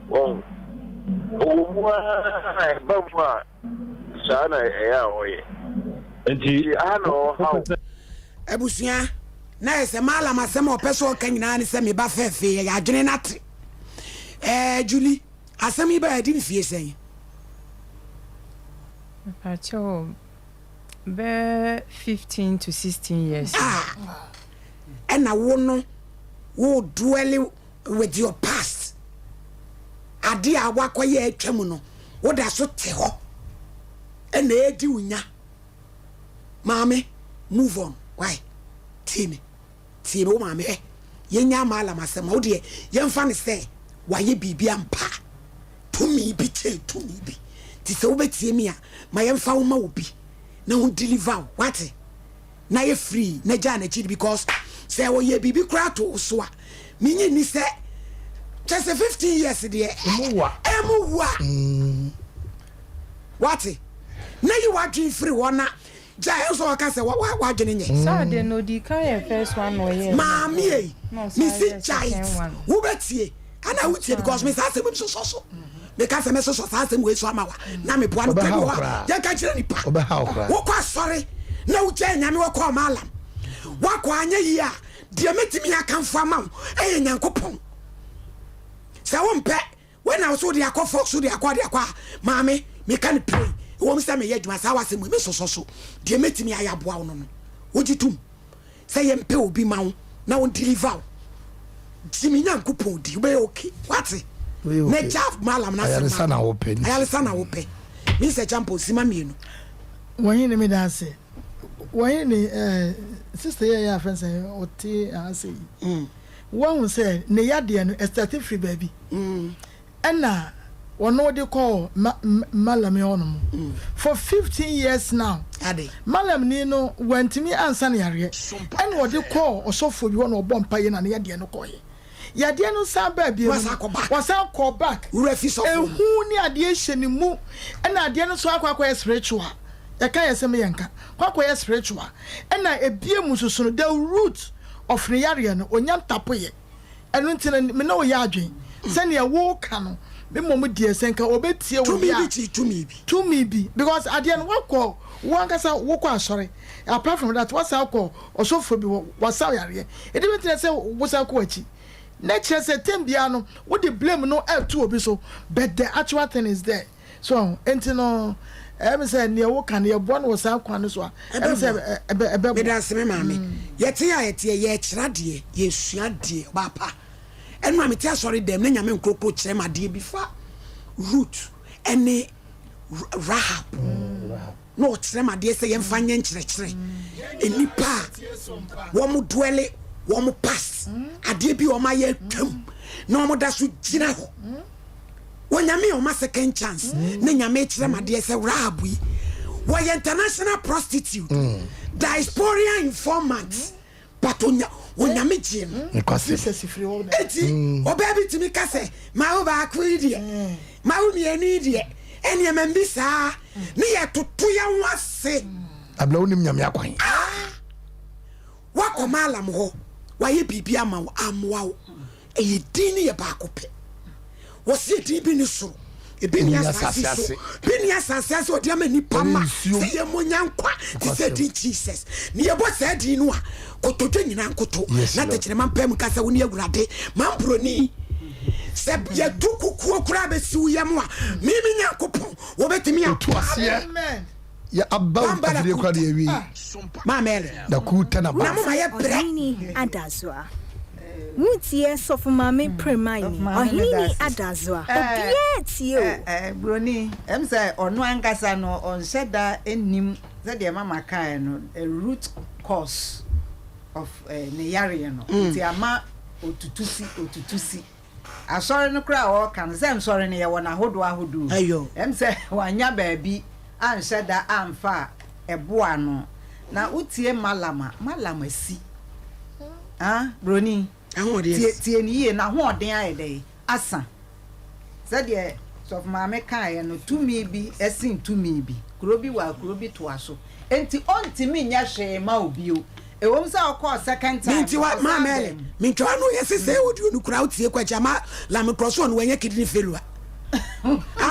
Wahu? Ɔwɔ mu ara a, ɛba mu a, saa na ɛyɛ a ɔyɛ. Nti, aha na ɔhaw. Abusua, na ayɛ sɛ Mallam asɛm a ɔpɛ sɛ ɔka nyinaa ne sɛ me ba fɛɛfee, yɛyɛ adwene no ate. Ɛɛ, Julie, asɛm yi baa adi mfie sɛn? Mepakyɛw, bɛyɛ 15 to 16 years. Ah, ɛna wo no, wo dwell with your past. Ade a wakɔyɛ atwam no, woda so te hɔ ɛna ɛredi wo nya. Maame, move on, why? Tie me, tie me, wo maame ɛ, yɛnya Mallam asɛm a, wo deɛ yɛmfa no sɛ wayɛ biribi ampa, tumi bi kyɛn tumi bi, nti sɛ wobɛtie me a, ma yɛmfa wo ma obi na ho deliver wo, wate? Na yɛ free na gyaa n'akyi because sɛ ɔyɛ biribi koraa to wo so a, menye nni sɛ kyɛ sɛ 15 years deɛ ɛmu wa. Wate? Na yi w'adwene firi hɔ na gyae nso ɔka sɛ w'adwene nyɛ. Saa de no odi kan yɛ first one na ɔyɛɛ. Maame ei, mesi gyae wobɛtie ana wotie because me saa asɛm mi sosɔ so. Meka sɛ mɛsosɔ saa asɛm wei so ama wa na meboa no pɛ bi wɔ hɔ a yɛnka kyerɛ nipa. Wokɔ asɔre na wogyae nyame wɔkɔ ɔmalam. Wakɔ anyɛ yie a deɛ mɛtumi akamfo ama wo ɛyɛ Nyankopɔn. Sɛ wompɛ Wei na wo so wode akɔ fɔ so de akɔ de akɔ a maame meka no pray ɛwɔ mu sɛ meyɛ adwuma saa wasɛm wei mesosɔ so deɛ mɛtumi ayɛ aboa wo no no wogye tom sɛ yɛmpɛ obi ma wo na wo deliver wo gye me nyankopɔn di wobɛyɛ okay wate na gya malam no asɛm na wopɛ ayaresa na wopɛ me sɛ champo sima mmienu wɔn ne me da ase wɔn ne eh, sister yɛ yɛ afɛn sɛ ɔte ase yi mm. Woahu sɛ ne yadeɛ no ɛstate firi baabi ɛna ɔno de kɔɔ Mallam hɔ nom for 15 years now Mallam ni no wantumi ansa no yareɛ ɛna ɔde kɔɔ ɔsɔfoɔ bi hɔ na ɔbɔ mpaeɛ na ne yadeɛ no kɔeɛ yadeɛ no san baa bio no wasan kɔɔ back ehu ne adeɛ hyɛ ne mu ɛna adeɛ no nso akɔ akɔyɛ spiritual yɛka yɛ sɛ meyɛ nka kɔ akɔyɛ spiritual ɛna ebie mu nso no the root of ne yareɛ no ɔnya ntapoeɛ ɛno nti no me ne wo yɛ adwen sɛdeɛ wo ka no me mmom deɛ sɛ nka ɔbɛtie wo Tumi bi kyi tumi bi. Tumi bi because adeɛ no wakɔ wo ankasa wokɔ asɔre apart from that wasan akɔ ɔsɔfoɔ bi hɔ wasa wo yareɛ ɛde bɛnti na sɛ wosan kɔ akyi na kyerɛ sɛ tem biara no wode blame no ɛto obi so but the actual thing is there. So ahu? Enti no, ɛyɛ me sɛ nea woka no, yɛboa no wɔ saa kwan no so a, ɛyɛ me sɛ ɛbɛ, ɛbɛboa. Meda ase me maame. Yɛte a yɛteɛ, yɛkyerɛ adeɛ, yɛsua adeɛ, ɔbaa pa. Ɛno a mete asɔre dɛm na Nyame nkorokoro kyerɛ me adeɛ bi fa Ruth ɛne Rahab. Na ɔkyerɛ me adeɛ sɛ yɛmfa nyɛ nkyerɛkyerɛ. Nnipa a wɔn dwɛle wɔn past, adeɛ bi a wɔn ayɛ atwam na wɔn da so gyina hɔ. Onyame a ɔma second chance ne Nyame kyerɛ me adeɛ sɛ Rahab yi wɔyɛ international prostitute, diasporian informant but onya Onyame gyee no. Eti ɔbaa bi tumi ka sɛ mawo baako yi deɛ mawo mmienu yi deɛ ɛnneɛma bi saa ne yɛ toto yɛn ho ase. Abla wonim Nyame akwan. Ah! Wakɔ Maalam hɔ wayɛ biribi ama wo ammoa wo. Ɛyɛ din no yɛ baako pɛ. Wɔsi edin bi ni soro, ebi ni asase so, bi ni asase ase ɔde ama nipa ma sɛ yɛn mo nya nkwa te sɛ din Jesus. Ne yɛbɔ saa din no a, kotodwe nyinaa nkoto na tɛkyerɛma mpae mu ka sɛ wo ne Awurade mambroni. Sɛ yɛtu kukuo koraa bɛsi wo yam a, mimi Nyankopɔn wɔbɛtumi apa. Yɛ aba afidie kora deɛ awie. Maame Ellen. Na kuu tɛ na ba. Na mo ma yɛ brɛ. Ɔhene Adazoa. Woretie Sɔfo Maame Premaini, Ɔhene Adazoa. Obiara tie o. Broni, ɛm sɛ ɔno ankasa no ɔnhyɛ da nnim sɛdeɛ mama kaeɛ no root cause of ne yareɛ no nti ama ɔtutu si ɔtutu si. Asɔre no koraa a ɔreka no, sɛ nsɔre no yɛwɔ no ahodoɔ ahodoɔ o, ɛm sɛ wannya baabi anhyɛ da amfa a ɛboa ano. Na wotie Mallam a, Mallam asi. Ah, Broni. Tie tie no yie, n'ahoɔden ayɛ dɛn? Asa. Sɛdeɛ Sɔfo Maame kaeɛ no, tumi bi sen tumi bi. Kuro bi wɔ a kuro bi toa so. Enti ɔntumi nyɛ hwee mma wo bio. Ɛwom sɛ ɔkɔɔ second time no, ɔsan baa mu. Mentwa w'ano yɛ sɛ sɛ audio no kura wotie kɔ akyi ama lame korɔ so ɔno wanya kidney failure a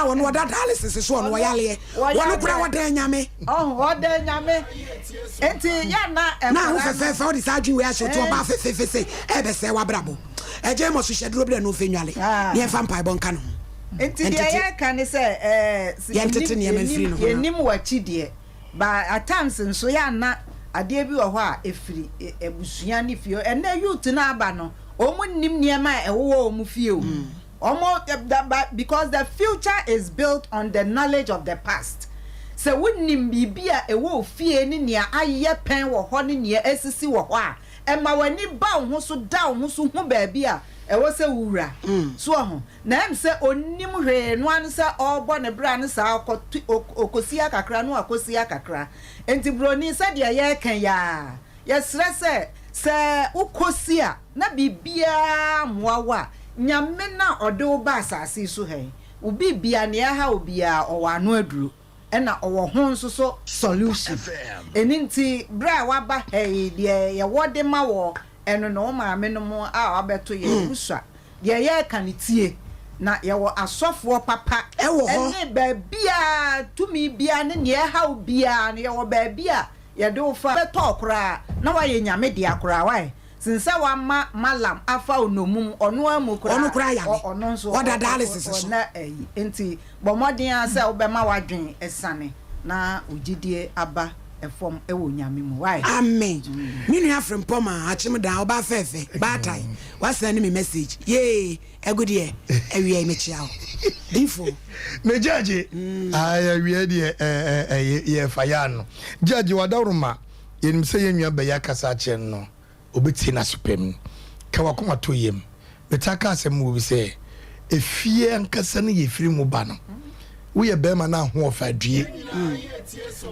ɔno ɔda dialysis so ɔno ɔyaleɛ wɔno kora wɔdɛn nyame ɔdɛn nyame nti yɛ na na wo fɛfɛɛfɛ wode saa adwene wei ahyɛ wotu ɔbaa fɛfɛɛfɛ sɛ ɛbɛsɛe w'abrabɔ ɛgye mɔ so hyɛ duro berɛ no mfɛ nwale ne yɛmfa mpaebɔ nka no ho nti deɛ yɛka ne sɛ yɛntete nneɛma mfiri no ho yɛnim w'akyi deɛ But at times nso yɛ a na adeɛ bi wɔ hɔ a ɛfiri abusua ne fie. Ɛnnɛ youth no aba no, wɔn nnim nneɛma a ɛwowɔ wɔn fie o. Wɔn, because the future is built on the knowledge of the past. Sɛ wonim biribi a ɛwɔ wo fie ne nea ayɛ pɛn wɔ hɔ ne nea asisi wɔ hɔ a, ɛma w'ani ba wo ho so, da wo ho so hu baabi a ɛwɔ sɛ wowura. So wahu? Na ɛm sɛ ɔnnim hwee, no ara ne sɛ ɔrebɔ ne bra no saa, ɔkɔto, ɔkɔsi ha kakra na wakɔsi ha kakra. Enti buroni, sɛdeɛ yɛreka yi ara, yɛsrɛ sɛ, sɛ wokɔsi a, na biribiara mmoa wo a, Nyame no a ɔde wo baa asase yi so ha yi, wo biribiara, nea ɛha wo biara, ɔwɔ ano aduro, ɛna ɔwɔ ho nso so solution. Ɛno nti, berɛ a woaba ha yi, deɛ yɛwɔ de ma wɔ, ɛno no, wo maame nom a wɔabɛto yɛn, wosua. Deɛ yɛreka no tie. Na yɛwɔ asɔfoɔ papa Ɛwɔ hɔ. ne baabiara, tumi biara ne nea ɛha wo biara no, yɛwɔ baabi a yɛde wo fa. Bɛtɔ wo koraa na woayɛ Nyame dea koraa, why? Sen sɛ woama Mallam afa wo nnommum, ɔno ara mu koraa, Ɔno koraa yare. ɔ, ɔno nso, Ɔda ɔ, ɔ, dialysis so. ɔnna ayi. Enti bɔ mmɔden ara sɛ wobɛma w'adwene asiane na wo gyidie aba fam wɔ Nyame mu, why? Amen me nua Frimpong maa akyem daa ɔbaa fɛɛfɛ baatan wa send me message yee agudeɛ awia yi mekyea wo difo. Me judge ayi awia deɛ ɛɛ yɛ fa yɛ ano judge wadaworoma yɛnim sɛ yɛn nua bɛyɛ akasa akyerɛ no no Obetie n'aso pɛ mu. Ka w'akoma to yam. Metaa ka asɛm wɔ bi sɛ, efie ankasa no yɛ efiri mu ba no. Woyɛ bɛrima na ahoɔfɛ adue.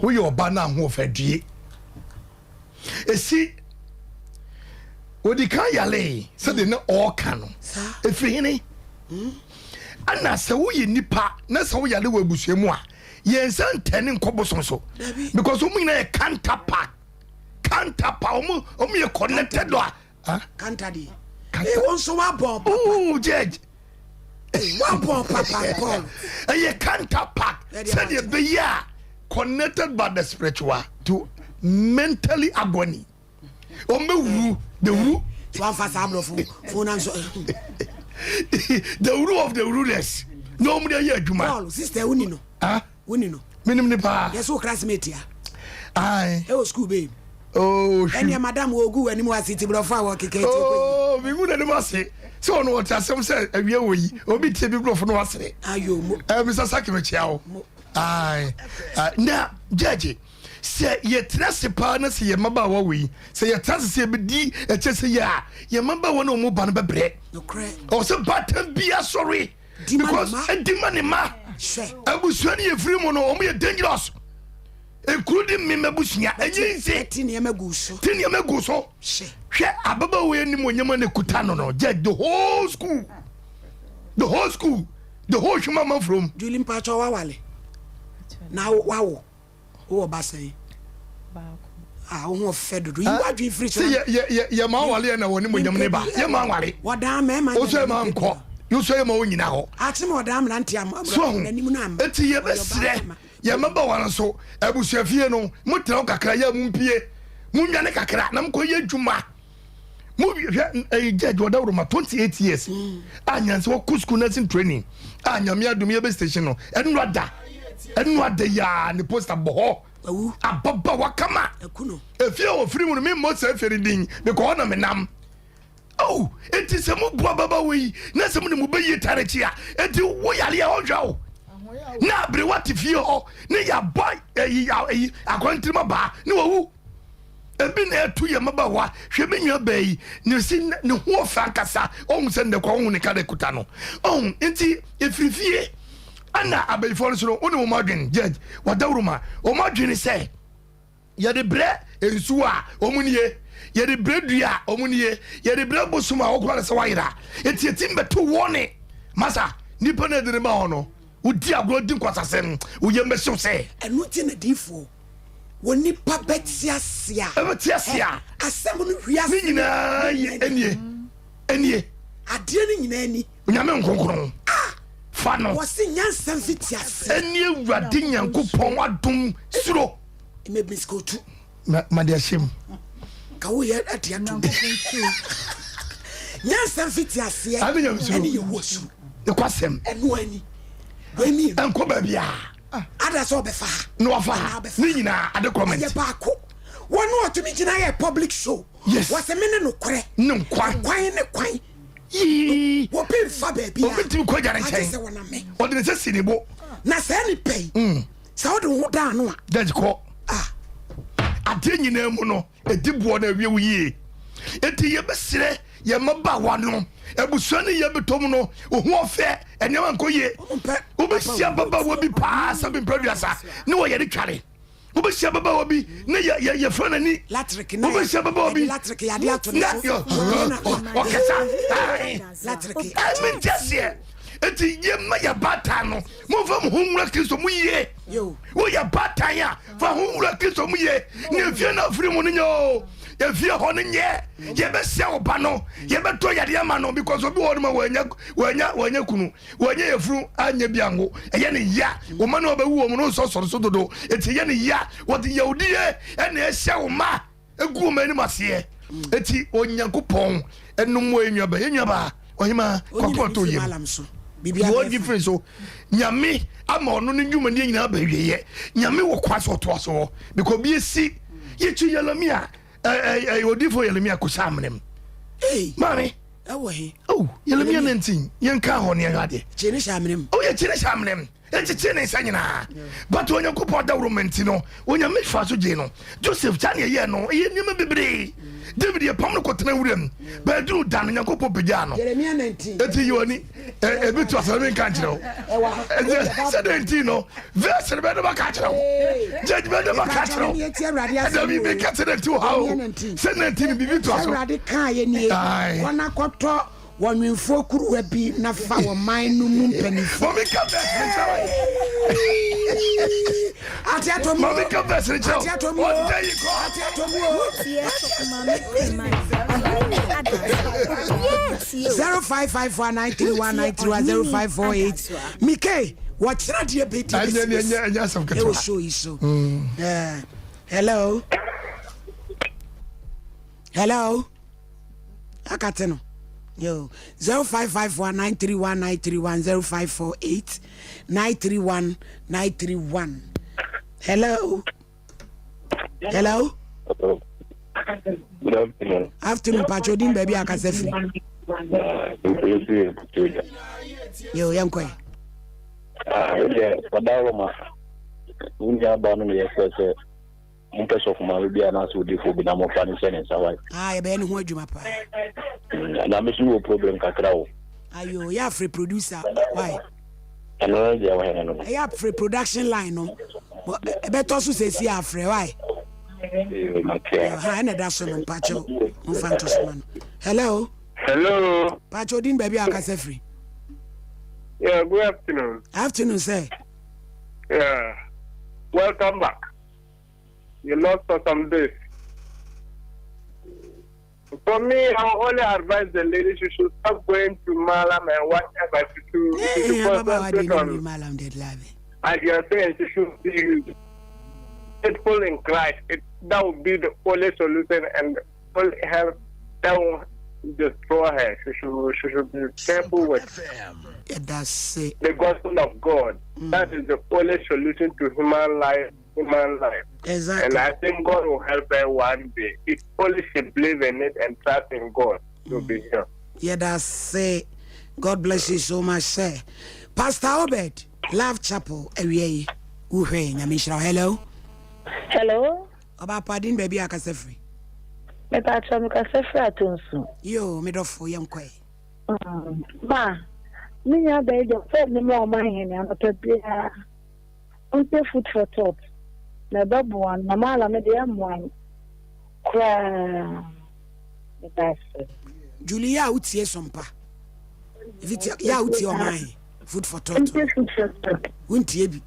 Woyɛ ɔba na ahoɔfɛ adue. Esi odi kan yalee sɛdeɛ na ɔreka no. Efiri hene? Ɛna sɛ woyɛ nipa na sɛ woyale wɔ abusua mu a, yɛn nsa ntɛne nkɔ bosom so. Because wɔn nyinaa yɛ counterpart. kanta pa ɔmo ɔmo yɛ connected a. Kanta de. Ee wɔn nso wabɔn papa. Ooh judge. Wabɔn papa Paul. Ɛyɛ kanta pa sɛdeɛ ɛbɛyɛ a connected by the spiritual to mentally agony. Wɔn bɛ wuru the wuru. So anfa saa aborɔfo fon na nso. The rule of the rulers. Na wɔn de ayɛ adwuma. Paul sister wuni no. Ah. Woni no? Menim no paa. Yɛ so wo classmate a? Ae. Ɛwɔ school bɛyi mu. Oh, hwim. Ɛneɛ madam wɔ ogu w'anim ase ti borɔfo a wɔkeka ti kɔ yi. Oh, mengu n'anim ase. Sɛ ɔno ɔte asɛm sɛ awia wɔ yi, obi tie bi borɔfo no wasere. Ayo mo. Eh, Mr. Saki mekyia wo. Mo. Ae. Na, judge, sɛ yɛtena ase paa na sɛ yɛ mmabaawa wɔ yi, sɛ yɛtena ase sɛ yɛbɛdi ɛkyɛ sɛ yɛ a, yɛ mmabaawa ne wɔn ba no bɛbrɛ. Nokorɛ. Ɔwɔ sɛ baatan bi asɔre. Di ma ne because mma. ɛdi ma ne ma Hwɛ. abusua no yɛ firi mu no wɔn yɛ dangerous ekuru di mmemme abusua ɛnyɛ nse Ɛte nneɛma gu so. ti nneɛma gu so Hwɛ. hwɛ ababaawa yi anim onyama ne kuta no no judge the whole school the whole school the whole hwema manfurom Julie mpakyɛ wawale na wawo. Wowɔ ba sɛn? Baako. Ah, wo ho ɔfɛ dodo. Yi w'adwene firi so. Sɛ yɛ yɛ yɛ yɛ ma awale yɛ na wɔne mo nyam ne ba. Yɛ ma awale. Wɔdan mmarima nyɛ. Wosɔ yɛ ma nkɔ. Yosɔ yɛ ma wo nyina hɔ. Ate ma ɔdan mmerante ama. So ho. N'anim no amma. Eti yɛ bɛ srɛ yɛ mmabaawa no so abusuafie no mo tena hɔ kakra yɛ mo mpie mo nwane kakra na mo kɔ yɛ adwuma. Mo hwɛ ɛyi judge ɔdawuro ma 28 years a nyansa wɔkɔ school nursing training a nyame adum yɛ bɛ station no ɛnu ada ɛnu ada yaa ne poster bɔ hɔ ababaawa kama efie a wɔfiri mu no mi mmɔ saa efie no din mekɔ hɔ na menam oh eti sɛ mo bu ababaawa yi na sɛ mo ne mo bɛ yie tare akyi a eti wo yare a ɔhwɛ o na aberewa te fie hɔ ne yabɔ ɛyi ɛyi akwantirima baa ne wawu. Ebi na ɛto yɛn mmabaawa. Hwɛ me nua baa yi, ne si ne ho ɔfɛ ankasa. Ɔhu sɛ nnɛ kwa ɔhu ne ka de kuta no. Ɔhu nti efiri fie ɛna abayifoɔ no so no wo ne wɔn adwene judge wadawuruma wɔn adwene sɛ yɛde brɛ nsuo a wɔn nie. Yɛde brɛ dua a, wɔn nie. Yɛde brɛ bosom a, wokora no sɛ wayera. Enti yɛtumi bɛto wɔne. Masa, nipa no a yɛde no ma hɔ no, wodi agorɔ di nkwasasɛm, wo yam bɛhyew sɛ. Ɛno nti na diyifoɔ, wɔ nipa bɛte ase a. Ɛbɛte ase a. Asɛm no wiase. Ne nyinaa yɛ ɛnie, ɛnie. Adeɛ no nyinaa ni. Onyame nkronkron. A. Fa no. Wɔse nyansa mfitiaseɛ. Ɛne Awurade Nyankopɔn adom suro. Mebisikotu. Ma ma de ahyɛ mu. Ka wo yɛ ɛde ato mu. Nyansa mfiti aseɛ. Ɛne nyamesuro. Ɛne Yehowa suro. Ne kwasɛm. Ɛno ani. Wei mmienu. Ɛnkɔ baabi a. Ada sɛ ɔbɛfa ha. Na wafa ha. Ne nyinaa ade comment. Ɛyɛ baako. Wɔn a ɔtumi gyina yɛ public show. Yes. Wɔsɛ me ne nokorɛ. Ne nkwa. Kwan ne kwan. Yii. Obi nfa baabi a. Obi ntumi kɔ agya ne nkyɛn. Agye sɛ wɔnam me. Ɔde ne nsa si ne bo. Na saa nipa yi. Sɛ wode wo ho da ano a. Judge kɔ. Ah. Adeɛ nyinaa mu no, ɛdi boɔ na awie wo yie. Enti yɛbɛsrɛ yɛn mmabaawa no, abusua ne yɛn bɛtɔ mu no, wo ho ɔfɛ, nneɛma nkɔ yie. Wobɛhyia ababaawa bi paa sɛ mempɛ wiasa ne wɔyɛ ne tware. Wobɛhyia ababaawa bi ne yɛfrɛ n'ani. Wobɛhyia ababaawa bi na ɔkasa. Ɛmi nti aseɛ. Enti yɛmma yɛ baatan no. Momfa mo ho nwura Kristo mu yie. Woyɛ baatan a, fa ho nwura Kristo mu yie. Ne efie no afiri mu no nyɛ o. Efie hɔ no nyɛ. Yɛbɛhyɛ wo ba no. Yɛbɛtɔ yadeɛ ama no because obi wɔ hɔ no ma wɔanya wɔanya wɔanya kunu. Wɔanya yɛfunu anyɛ bi anwo. Ɛyɛ ne ya. Wo ma no ɔbɛwu wɔn no nsɔ sɔre so dodo. Eti ɛyɛ ne ya. Wɔde yawdie ɛna ɛhyɛ wo ma. Egu wɔn anim aseɛ. Eti Onyankopɔn ɛnum wɔ yɛn nuaba yɛn nuaba ɔhema kɔkɔ ɔtɔ yam. Deɛ ɔgye firi so Nyame ama ɔno ne dwumadie nyinaa ba awieɛ. Nyame wɔ kwa sɛ ɔtoa so hɔ because obi esi yɛkyi Yeremia ɛɛ ɛɛ odifo Yeremia kɔ hyɛ amena mu. Maame. Ɛwɔ he? Oh Yeremia 19 yɛn ka hɔ ne yɛn hwɛ adeɛ. Kyi ne hyɛ amena mu. Oh yɛ kyi ne hyɛ amena mu. Ekyekyee ne nsa nyinaa. But Onyankopɔn adaworoma nti no, Onyame faa so gyee no. Joseph, saa nea ɛyɛɛ no, ɛyɛ nneɛma bebree. David, yɛpam no kɔtena wuram. Bɛduru da no, Nyankopɔn pagyaa no. Jeremia 19. Eti yi w'ani, ebi to asɛm menka nkyerɛ wo. Sɛ 19 no, verse no bɛde bɛka akyerɛ wo. Judge bɛde bɛka akyerɛ wo. Ɛda bi meka sɛ 19 wɔ ha o. Sɛ 19 no, biribi to aso. Awurade kaa yɛ nie, kɔ na kɔtɔ Wɔ nwemfoɔ kuruwa bi na fa wɔ man no mu mpanimfoɔ. Mami ka verse ne kyerɛ wo. Ate atɔ mu o. Mami ka verse ne kyerɛ wo. Ate atɔ mu o. Ɔda yi kɔ. Ate atɔ mu o. Wotie Sɔfo Maame Premani, Ɔhene ne Adasoa. Obiara tie o. 0554 931 931 0548 Mike wɔkyerɛ deɛ bɛdi Ɛnyɛ ɛnyɛ ɛnyɛ asɛm ketewa. Ɛwɔ show yi so. Eh, Hello. Hello. Akate no. Yo. 0554 931 931 0548 931 931. Hello. Hello. Good afternoon. Afternoon, Pacho Din baby akasa firi. Yo, yankɔ. Ah, yeah, Fadaroma. Wo nua ba no na yɛfrɛ sɛ Mompɛ sɔfo maame bi anaasɛ odiyifoɔ bi na momfa no nhyɛ ne nsa wae. Ah, yɛbɛyɛ ne ho adwuma paa. Mm, na me so mewɔ problem kakra o. Ayo, yɛ afrɛ producer, why? Ɛno no deɛ wɔ hene no. Ɛyɛ afrɛ production line no. Ɛbɛtɔ so sɛsi afrɛ, why? Ha, ɛna ɛda so no, mpakyɛw, momfa nto so ma no. Hello? Hello. Mpakyɛw, din baabi a akasa firi. Yeah, good afternoon. Afternoon, sir. Yeah. Welcome back. You lost for some days. For me, I will only advise the ladies you should stop going to Malam and whatever to do. Hey, to concentrate on. Malam As you are saying, she should be faithful in Christ. It, that would be the only solution and only help that will destroy her. She should, she should be careful with the gospel of God. Mm. That is the only solution to human life. Human life. Exactly. And I think God will help her one day. If only she believes in it and trust in God, she'll mm. be here. Yeah, that's it. God bless you so much, sir. Pastor Obed, Love Chapel, Ewie, Uhe, Nyamishra. Hello. Hello. Ọba Padin, baby, akasa firi. Mepa kyɛw mekasa firi Atonsu. Yoo, me dɔfo yɛn kɔɛ. Mm, ma, me nua bɛyi deɛ ɔsɛ ne mu ɔma hene anɔpa biara. Ɔmpɛ food for thought. Na ɛbɛboa no, na maala no deɛ ɛmmoa no. koraa. Meda ase. Julie yɛ a wotie sompa. Efi tie yɛ a wotie ɔman he food for thought. Ntie food for thought. Wontie bi.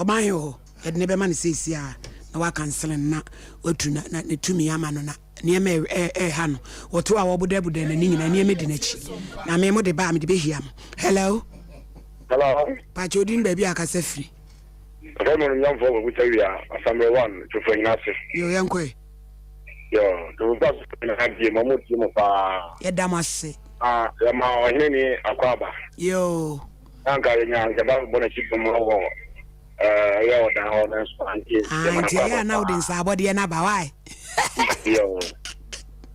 Ɔman he wɔ hɔ yɛde ne bɛma no seesie a na wakansele no na watu na na ne tumi ama no na nneɛma ɛɛha no wɔto a wɔbodɛbodɛ n'ani nyinaa nneɛma di n'akyi na me mo de ba a mede bɛhia mo. Hello. Hello. Pakyɛ odin baabi a akasa firi. Ɔfɛ mo nyamfo wɔ buta wia asamre one tofo nyina ase. Yo yɛnkɔ ɛ. Yo tofo pa so na die mo mo tie mo paa. Yɛda mo ase. Ah yɛma ɔhene ni akɔ aba. Yo. Anka yɛnya anka ba bɔ n'akyi dɔm wɔ ɛyɛ ɔdan hɔ nanso ante. Ah nti ɛyɛ a na wode nsa abɔdeɛ no aba why. Yo.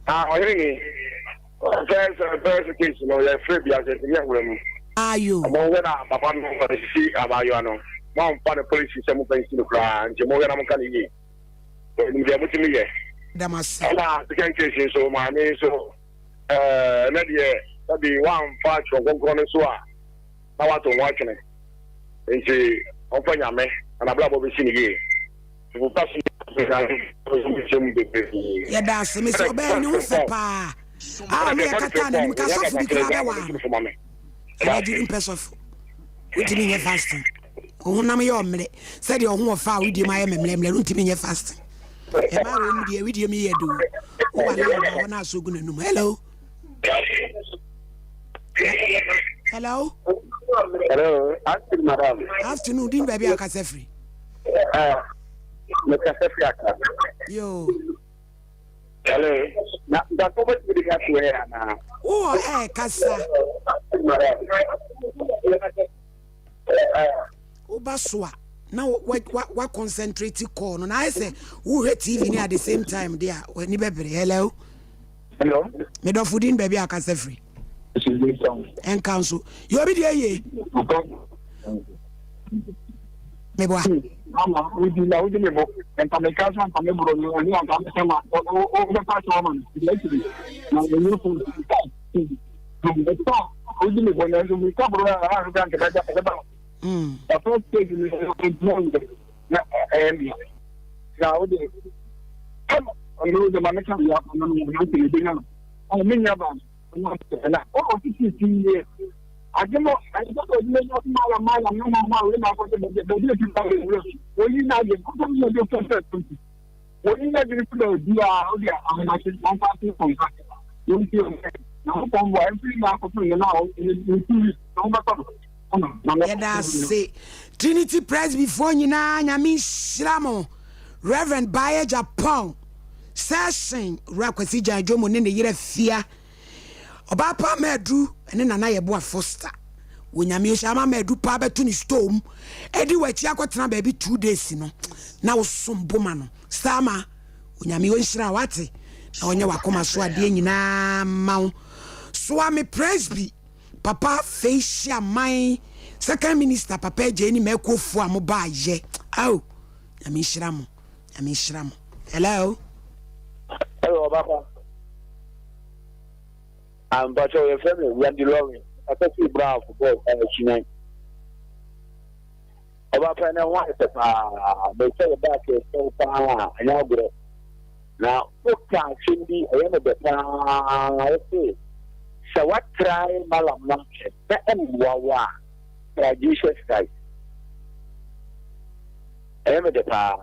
Ah ɔhene ni. First first case no yɛ frɛ bi ase ntumi ahura mu. Ayo. Mo hwɛ na papa no sisi abaayewa no. Mo amfa ne polisi sɛ mo fa nsi no koraa nti mo hwɛ na mo ka ne yie. Onim deɛ motumi yɛ. Damase. Ɛna second case nso maame nso ɛɛ ɛnɛ deɛ sɛbi wamfa twerɛ kronkron no so a na wato ho atwene nti ɔmfa nyame na n'abrabɔ bɛsi ne yie. Yɛda ase mesɛ ɔbɛyɛ ne ho fɛ paa a ne yɛkata n'anim ka sɔfo bi koraa bɛwaa no anadwo mpɛ sɔfo wontumi nyɛ fasting wo honam yɛ ɔmmerɛ sɛdeɛ ɔho ɔfa a wodie mu ayɛ mmerɛmmerɛ no wontumi nyɛ fasting ɛma wei mu deɛ widie mu yɛ do wowa na ɔba hɔ no asɔ gu n'anum hello hello hello afternoon madam afternoon din baabi a akasa firi mekasa firi aka yo hello na mpatɔ bɛtumi de ato ɛ anaa wowɔ ɛ kasa woba so a na wa concentrate call no na ayɛ sɛ wohwɛ tv ne at the same time de a w'ani bɛbere hello hello medɔfo din baabi a akasa firi ɛnka nso yɛ obi deɛ yie meboa. Ama wodi na wodi me bo nka meka sɛ nka me boro no ɛne anka mɛsɛ ma wobɛfa sɛ ɔma no deɛ akyiri na ɛnyɛ fo ɛtɔ wodi me bo nanso meka boro no a na nka bɛda ɛbɛba the first stage no ɛgyina yɛ na ɛyɛ mea na wode ɛma ɔno wode ma meka wia ɔno no na nka ɛbɛnya no ɔno menya ba no na ɔwɔ titi ti yie Ade no, ɛnsɛ sɛ ɔde n'ani ato mala mala no ma ma wei na akɔsɛ baabi baabi a ɛti ba wura oyi na agye nkɔsɛ no yɛ de fɛn fɛn fɛn oyi na adwene fi baabi a ɔde ahomakye wɔn fa ase wɔn fa wɔn ti wɔn na wɔn kɔn bɔ ɛmfiri na akɔfo ne na wɔn ti na wɔn bɛtɔ no. Yɛda ase Trinity Presbyfoɔ nyinaa Nyame nhyira mo Reverend Baye Japan Session Wura Kwasi Gyan Dwomo ne ne yere Afia Ɔbaa pa Madu ne Nana Yeboah Foster wɔ Nyame nhyira ama Madu paa bɛto ne store mu ɛdi w'akyi akɔtena baabi two days no na wosom bo ma no Sama Onyame ɔnhyira wate na ɔnyɛ w'akoma so adeɛ nyinaa ma wo soa me Presby papa Fei man second minister papa agye ne mɛkuofoɔ a mo baa yɛ ao Nyame nhyira mo Nyame nhyira mo hello. Hello, Obapa. Ah, mpakyɛ yɛfrɛ me Wendy Lawrence, kasa firi Brown football akyinan. Ɔba pɛ ne ho ayɛ fɛ paa, mesɛ yɛ back ɛsɛw paa a, ɛnyɛ agorɔ. Na woka asɛm bi ɛyɛ me dɛ paa, wose sɛ woatrae malam no ahwɛ na ɛmmoa wo a, try Jesus Christ. Ɛyɛ me dɛ paa.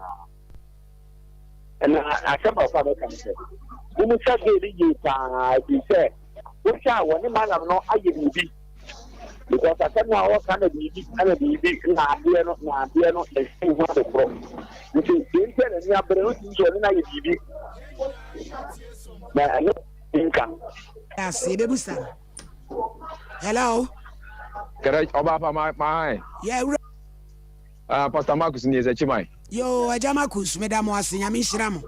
Na asɛm baako a mɛka ne sɛ, mommisa Gail yie paa ɛfiri sɛ wohwɛ a wɔne madam no ayɛ biribi because asɛm no a ɔreka na biribi na biribi na adeɛ no na adeɛ no ɛsi ho ade korɔ nti deɛ nti a n'ani abere no tumi sɛ ɔne no ayɛ biribi na ɛno nka. Ase ebebusa no. Hello. Kɛrɛ ɔbaa pa ma ma. Yɛ wura. Ah, Pastor Marcus ni ɛsɛ kyiman. Yoo, Agya Marcus, meda mo ase, Nyame nhyira mo.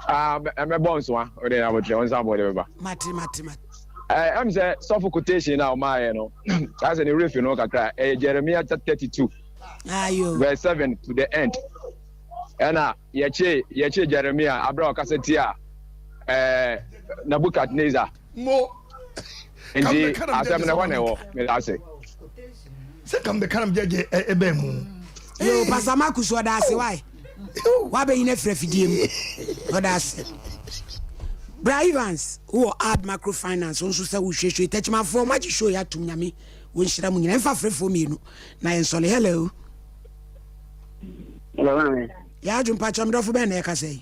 Ah, mɛbɔ nsoa, wode abotrɛ, wo nsa abɔ de bɛba. Mate, mate, mate. Eh, ɛm sɛ sɔfo quotation na ɔmaayɛ no, asɛ ne werɛ fi no kakra, ɛyɛ Jeremiah 32, Ayo. verse 7 to the end. Ɛna yɛkye yɛkye Jeremiah abere a ɔkasa tia eh, Nebuchadnezzar. Mo. Nti asɛm no hɔ na ɛwɔ, meda ase. Sɛ kam bɛka nam gyɛgyɛ ɛbɛn mu. Yo, Pastor Marcus ɔda ase wae. Wabɛyi no afiri afidie mu. Ɔda ase. Bra Evans, wowɔ Ad Microfinance, wo nso sɛ wohwehwɛ tɛkyimafoɔ, moagye show yi atom nyame wɔnhyira mu nyina. Ɛmfa frɛfoɔ mmienu na yɛnsɔle. Hello. Hello, maame. Yɛ adwo mpakyɛ medɔfo bɛn na ɛkasa yi?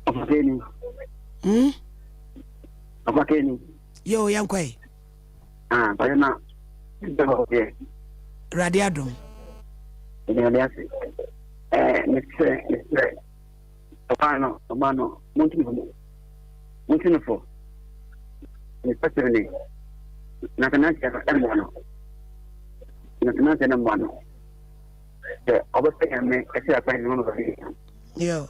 Ɔfakani. Hmm? Ɔfakani. Yo, yɛnkɔ yi. Ah, mpakyɛ na Awurade adom. Awurade ase. Ɛɛ, mesrɛ, mesrɛ. Ɔbaa no, ɔbaa no, montu no fo. Montu no fo. Mesrɛ ne. Na sɛ nanteɛ no ɛmmoa no. Na sɛ nanteɛ no mmoa no. Sɛ ɔbɛpɛ nyame ɛsɛ akwan ne ho baabi. Yo.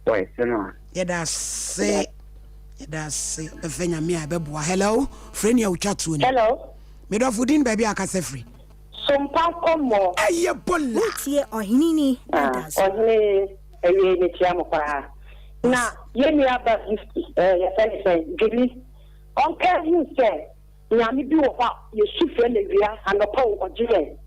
Wɔyɛ sɛ no a. Yɛda ase. Yɛda ase. Bɛfɛ nyame a ɛbɛboa. Hello. Frɛ ni a wotwa tuo ni. Hello. Medɔfo din baabi a akasa firi. Sompa nkɔmmɔ. Ɛyɛ bola. Wotie ɔhene ni Ah, adaso. ɔhene awiei mekyia mo paa. Na yɛn nua ba Gifty, eh, yɛfrɛ no sɛn, Julie, ɔnka hu sɛ Nyame bi wɔ hɔ a yɛsu frɛ no awia, anɔpa o, ɔgye yɛn.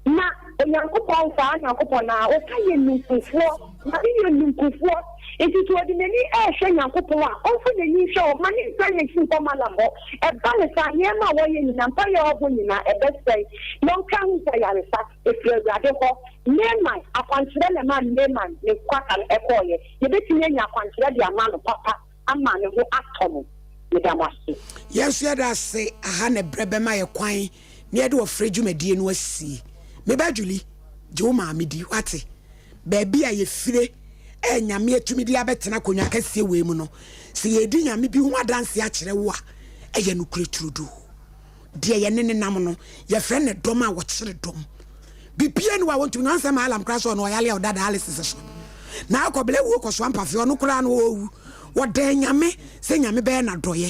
Na Onyankopɔn, saa Nyankopɔn no ara, ɔka yɛn nunkufoɔ, Nyame yɛ nunkufoɔ, nti sɛ ɔde n'ani rehwɛ Nyankopɔn a, ɔmfa n'ani nhwɛ hɔ, mma ne nsan n'akyi nkɔ Malam hɔ, ɛba no saa a, nneɛma a wɔyɛ nyinaa, mpaeɛ a ɔbɔ nyinaa, ɛbɛsɛe. Na ɔnka nhu sɛ ayaresa ɛfiri Awurade hɔ. Naaman, akwankyerɛ na ɛmaa Naaman ne kwata no kɔeɛ. Yɛbɛtumi anya akwankyerɛ de ama no papa. ama ne ho atɔ no. Meda mo ase. Yɛn nso yɛda ase. Aha na ɛberɛ bɛma yɛ kwan na yɛde ɔfrɛ dwumadie no asie. Me ba Julie, gye wo maame di, woate? Baabi a yɛfire a Nyame atumi de abɛtena akonnwa kɛseɛ wei mu no, sɛ yɛredi Nyame bi ho adanseɛ akyerɛ wo a, ɛyɛ nokorɛ turodoo. Deɛ yɛne no nam no, yɛfrɛ no dɔm a wɔkyere dɔm. Biribiara ni hɔ a wɔntumi nyɛ. Ɔnsɛ Maalam koraa sɛ ɔno ɔyale a ɔda dialysis so. Na akɔbla wuo kɔsoa mpafe, ɔno koraa no ɔrewu. Wɔdan Nyame sɛ Nyame bɛyɛ no adɔeɛ.